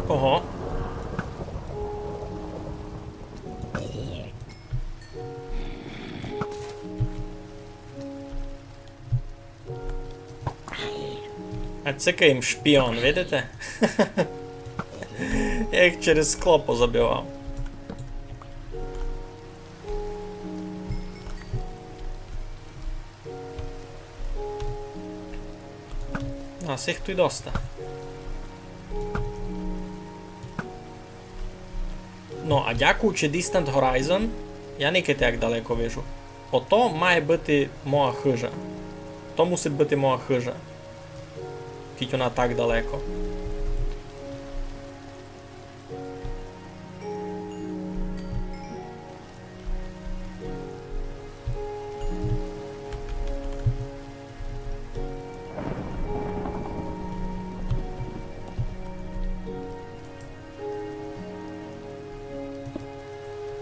Ого. А ци якый им шпіон, видите? Я їх через скло позабивав. А, сих туй доста. Ну, а дякуючи Distant Horizon, я никайте як далеко вижу. Ото має быти моя хыжа. То мусить быти моя хыжа. Кідь вона так далеко.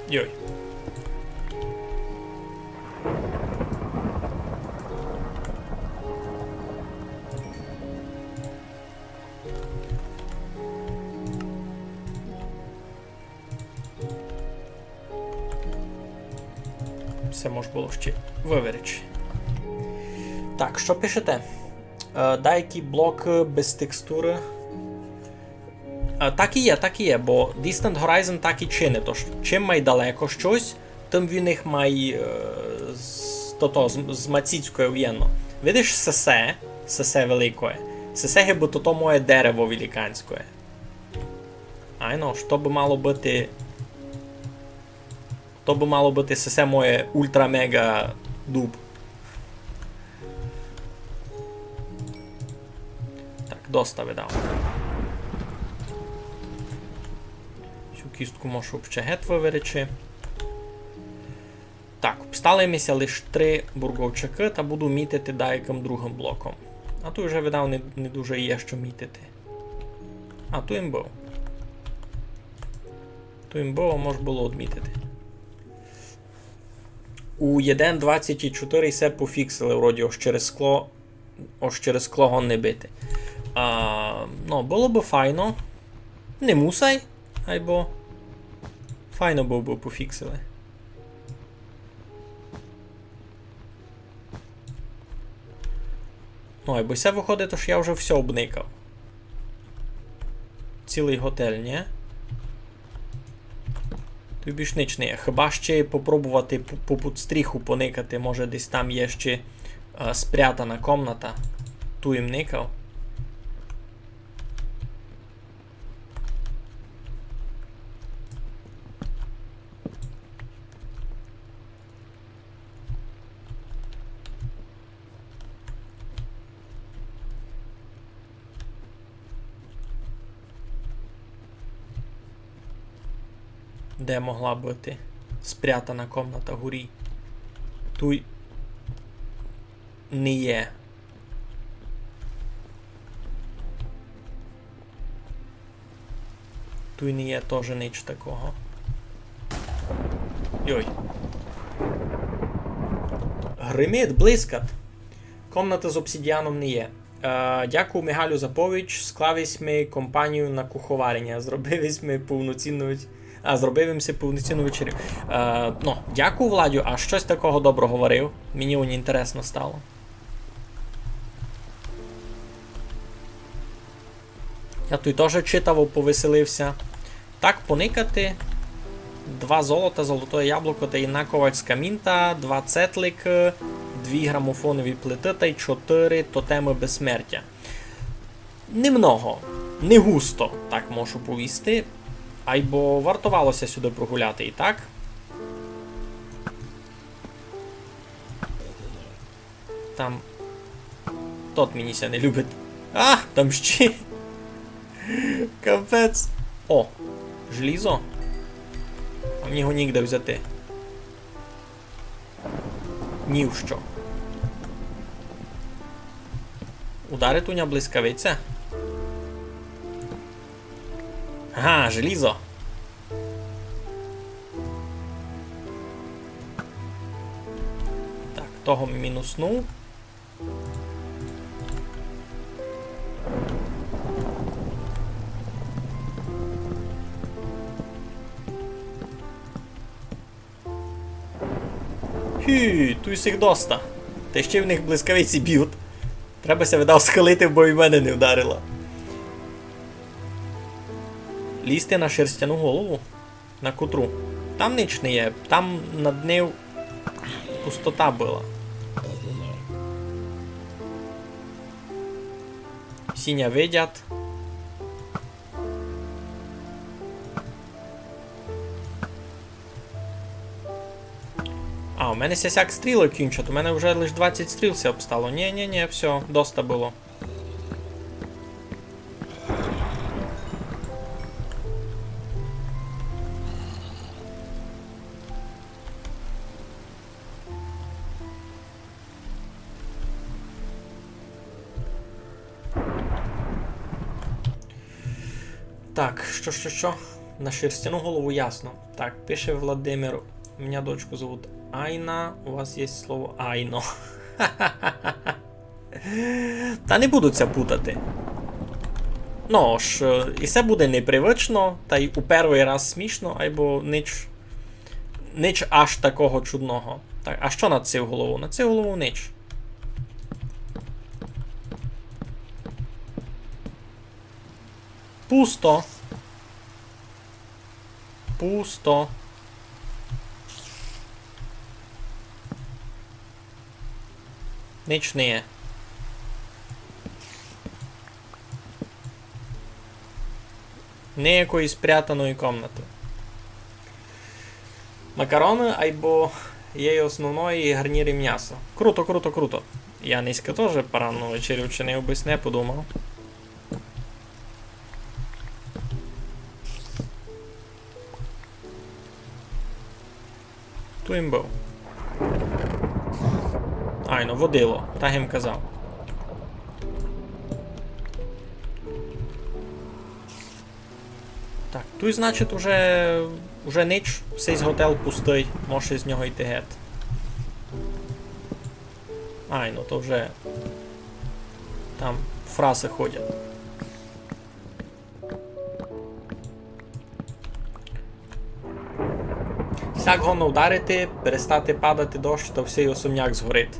Йой. Всьо мож было ще выверечи. Так, што пишете? Е, деякі блокы без текстуры. Е, так і є, так і є, бо Distant Horizon так і чинить. Тож, чим май далеко штось, тым він їх май, е, з, то, то, з, з мацицькою вєнно. Видиш, сесе, Сесе великоє. Сесе гибы тото моє дерево великанськоє. Айно, што бы мало быти. То бы мало быти сесе моє ультра-мега дуб. Так, доста видав. Сю кістку можу ще гет выверечи. Так, обстали ми ся лиш три бурговчакы, та буду мітити даякым другым блоком. А туй уже, видав, не, не дуже є што мітити. А, туй им быв. Туй им быв, а мож было одмітити. У єден двадцять чотири се пофіксили, вроді, ож через скло, ож через скло го не бити. А, ну, было бы файно. Не мусай, айбо файно бы, бы пофіксили. Ну, айбо се выходить, ож я вже всьо обникав. Цілый готель, нї? Туй більш нич не є. Хіба ще попробовати по, по під стріху поникати, може десь там є ще, е, спрятана комната. Туй им никав. Де могла быти спрятана комната горі? Туй не є. Туй не є тоже нич такого. Йой. Гримить, блискат. Комната з обсидіаном не є. Е, дякую, Мигалю, за повідь. Склав єсь ми компанію на куховарення. Зробив єсь ми повноцінну веч-, а, зробив им си повноцінну вечерю. Е, ну, дякую, Владю, а штось такого доброго варив. Мені унь інтересно стало. Я туй тоже читаво повеселив ся. Так, поникати. Два золота, золотоє яблуко тай єдна ковальська мінта, два цетликы, дві грамофонові плиты тай чотыри тотемы безсмертя. Немного, не густо, так можу повісти. Айбо вартовало ся сюды прогуляти і так. Там. Тот мені ся не любить. А, там ще. Капець. О, желізо. А мені го нігде взяти. Ні в што. Ударить у ня блискавиця? Ага, желізо. Так, того мінуснув. Хі, туй сих доста. Та ще в них блискавиці бють. Треба ся, видав, схилити, бо й в мене не вдарила. Лізти на шерстяну голову? На котру? Там нич не є. Там над нив пустота была. Сіня видять. А, у мене ся сяк стрілы кінчать, у мене вже лиш двадцять стріл ся обстало. Нє, нє, нє, всьо, доста было. Так, што, што, што? На шерстяну голову, ясно. Так, пише Владимир: «У меня дочку зовут Айна, у вас есть слово айно». Та не буду ся путати. Ну ж, е, і се буде непривычно, та й у первый раз смішно, айбо нич, нич аж такого чудного. Так, а што над сив голову? Над сив голову нич. Пусто. Пусто. Нич не є. Ниякої спрятаної комнаты. Макароны, айбо є й основноє, і гарнір, і мнясо. Круто, круто, круто. Я нынька тоже парадну вечерю вчинив, бысь не подумав. Туй им быв. Айно, водило, так им казав. Так, туй, значить, уже, уже нич, сись готель пустый, можеш з нього йти гет. Айно, то вже там фразы ходять. Сяк годно вдарити, перестати падати дощ, та всей особняк згорить.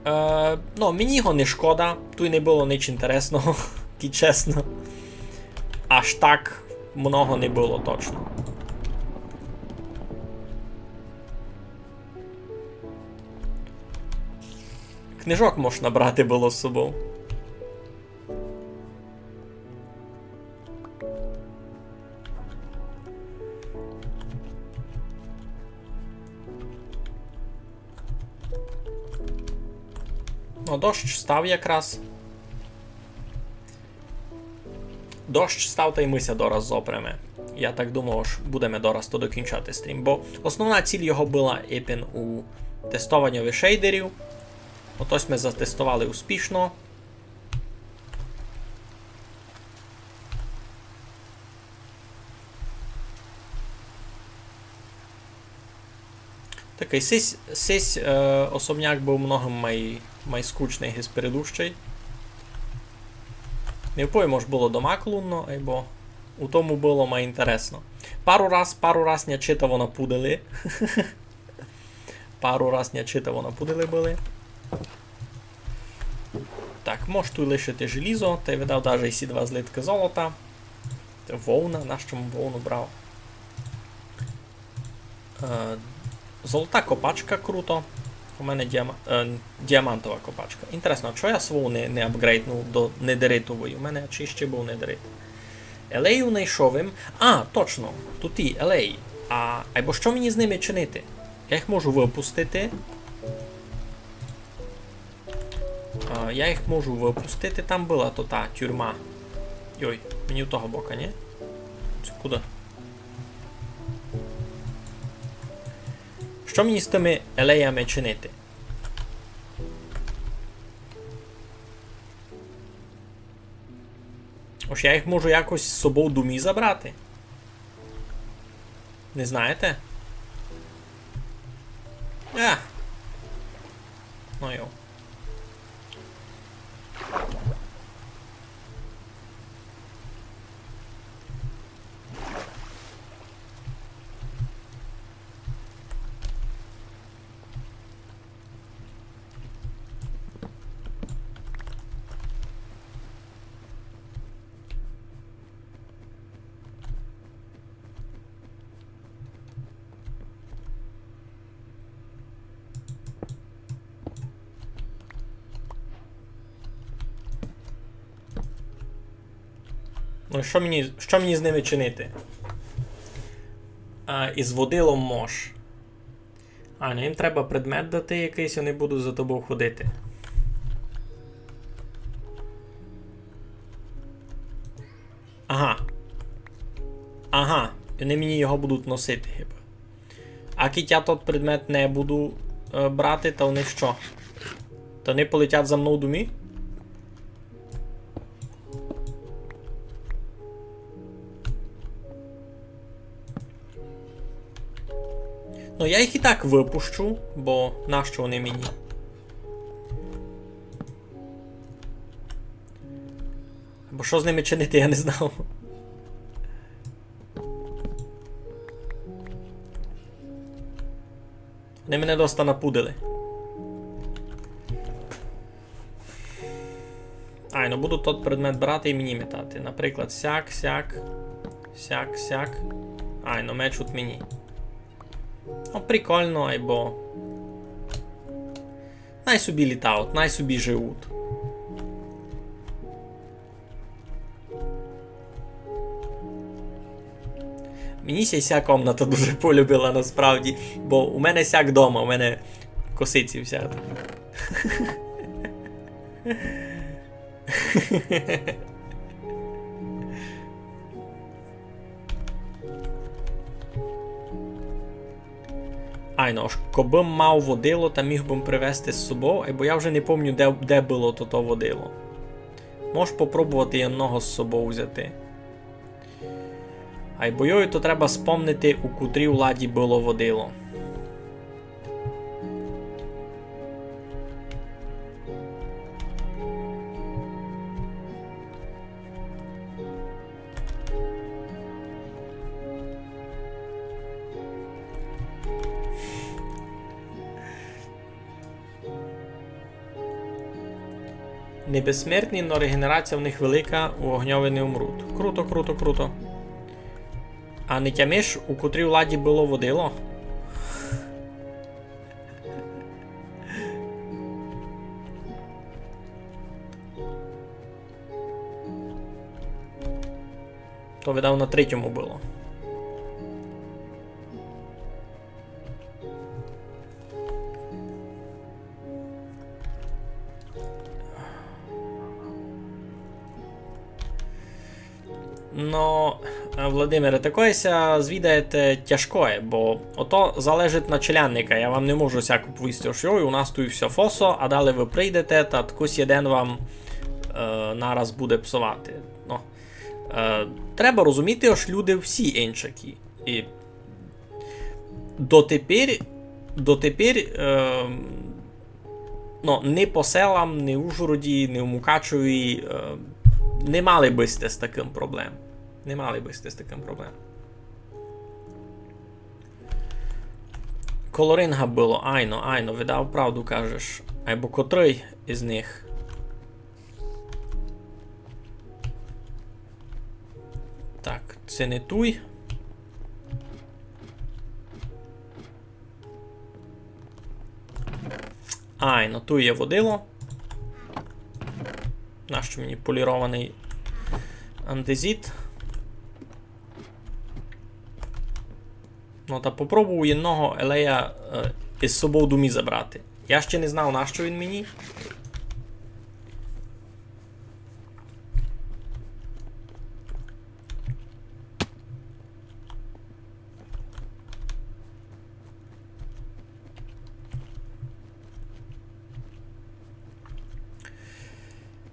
Е, ну, мені його не шкода, туй не было нич інтересного, кідь чесно. Аж так много не было точно. Книжок можна брати было з собов. Ну, дощ став якраз. Дощ став, та й мы ся дораз зопреме. Я так думав, ож будеме дораз то докінчати стрім, бо основна ціль його была ипен у тестованю шейдерів. Отось мы затестовали успішно. Такый сись, сись, е, особняк быв многым май, май скучный, ги предыдущый. Не вповім, ож было дома клунно, айбо у тому было май інтересно. Пару раз, пару раз ня читаво напудили. Пару раз ня читаво напудили были. Так, мож туй лишити желізо, та й видав даже і сі два злиткы золота. Та вовна, нащо м вовну брав? Е, золота копачка, круто. У мене діама-, е, діамантова копачка. Інтересно, а чого я свою не, не апґрейднув до недеритової? У мене чи ще быв недерит? Елею найшов им. А, точно, туй і елеї. А, айбо што мені з ними чинити? Я їх можу выпустити. А, я їх можу выпустити. Там была то та тюрма. Йой, мені у того бока, ні? Це куды? Што мені з тыми елеями чинити? Ож я їх можу якось з собов домі забрати. Не знаєте? Ех. Ну йо. Ну, што мені, што мені з ними чинити? А, із водилом мож. А, ну, їм треба предмет дати якыйсь, вони будуть за тобою ходити. Ага. Ага. І вони мені його будуть носити, хіба. А кідь я тот предмет не буду, е, брати, та вони што? Та вони полетять за мнов домі? Ну, я їх і так выпущу, бо нащо вони мені? Бо што з ними чинити, я не знав. Вони мене доста напудили. Айно, буду тот предмет брати і мені метати. Наприклад, сяк, сяк, сяк, сяк. Айно, мечуть мені. Ну, прикольно, айбо. Най собі літають, най собі живуть. Мені ся ся комната дуже полюбила насправді, бо у мене сяк дома, у мене косиці вся. Айно, ож кобы мав водило, та міг бы привезти з собов, айбо я вже не помню, де, де было тото водило. Мож попробовати єдного з собов взяти. Айбо йой, то треба спомнити, у котрій ладі было водило. Не безсмертні, но регенерація в них велика, у огньови не умруть. Круто, круто, круто. А не тямиш, у котрій ладі было водило? То, видав, на третьому было. Но, е, Владимире, такоє ся звідаєте тяжкоє, бо ото залежить на челядника. Я вам не можу сяк повісти, ож йой, у нас туй всьо фосо, а далі вы прийдете, та ткось єден вам, е, нараз буде псовати. Но, е, треба розуміти, ож люди всі иншакі. І дотепер, дотепер, е, но, ни по селам, ни в Ужгороді, ни в Мукачеві, е, не мали бы сьте з такым проблем. Не мали бы сьте з такым проблем. Коло ринга было, айно, айно, видав, правду кажеш. Айбо котрый из них? Так, се не туй. Айно, туй є водило. Нащо мені полірованый андезіт? Но та попробую єдного елея, е, из собов домі забрати. Я ще не знав, нащо він мені.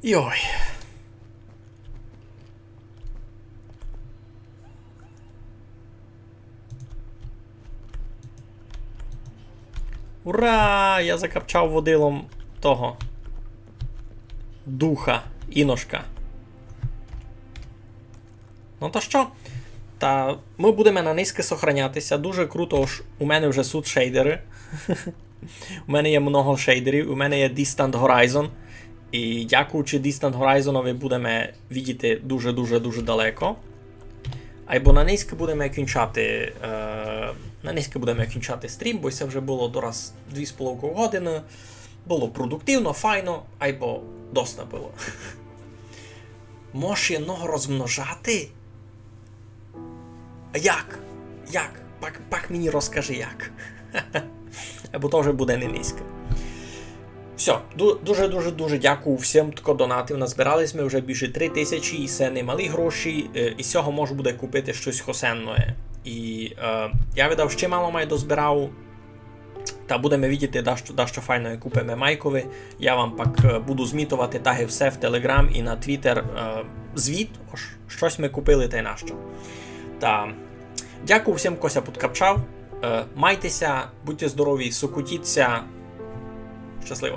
Йой. Ура! Я закапчав водилом того духа, Іношка. Но та што? Та мы будеме на нынька сохраняти ся. Дуже круто, ож у мене вже суть шейдеры. У мене є много шейдерів, у мене є Distant Horizon. І дякуючи Distant Horizon-ови будеме видіти дуже-дуже-дуже далеко. Айбо на нынька будеме кінчати, е, на нынька будеме кінчати стрім, бо се вже было дораз дві з половков годины. Было продуктивно, файно, айбо доста было. Мож єдного розмножати? А як? Як? Пак, пак мені розкажи, як. Айбо то вже буде не нынька. Всьо, ду-, дуже-дуже-дуже дякую всім, хто донатив. Назбирали сьме вже більше три тисячі, і се немалі гроші, е, і з сього мож буде купити штось хосенноє. І, е, я видав ще мало май дозбирав. Та будеме видіти, дашто, дашто файноє купиме Майкови. Я вам пак, е, буду змітовати таги все в Telegram і на Twitter, е, звіт, ож штось мы купили тай нащо. Та дякую всім, хто ся подкапчав. Е, майте ся, будьте здорові, сокотіть ся. Щасливо.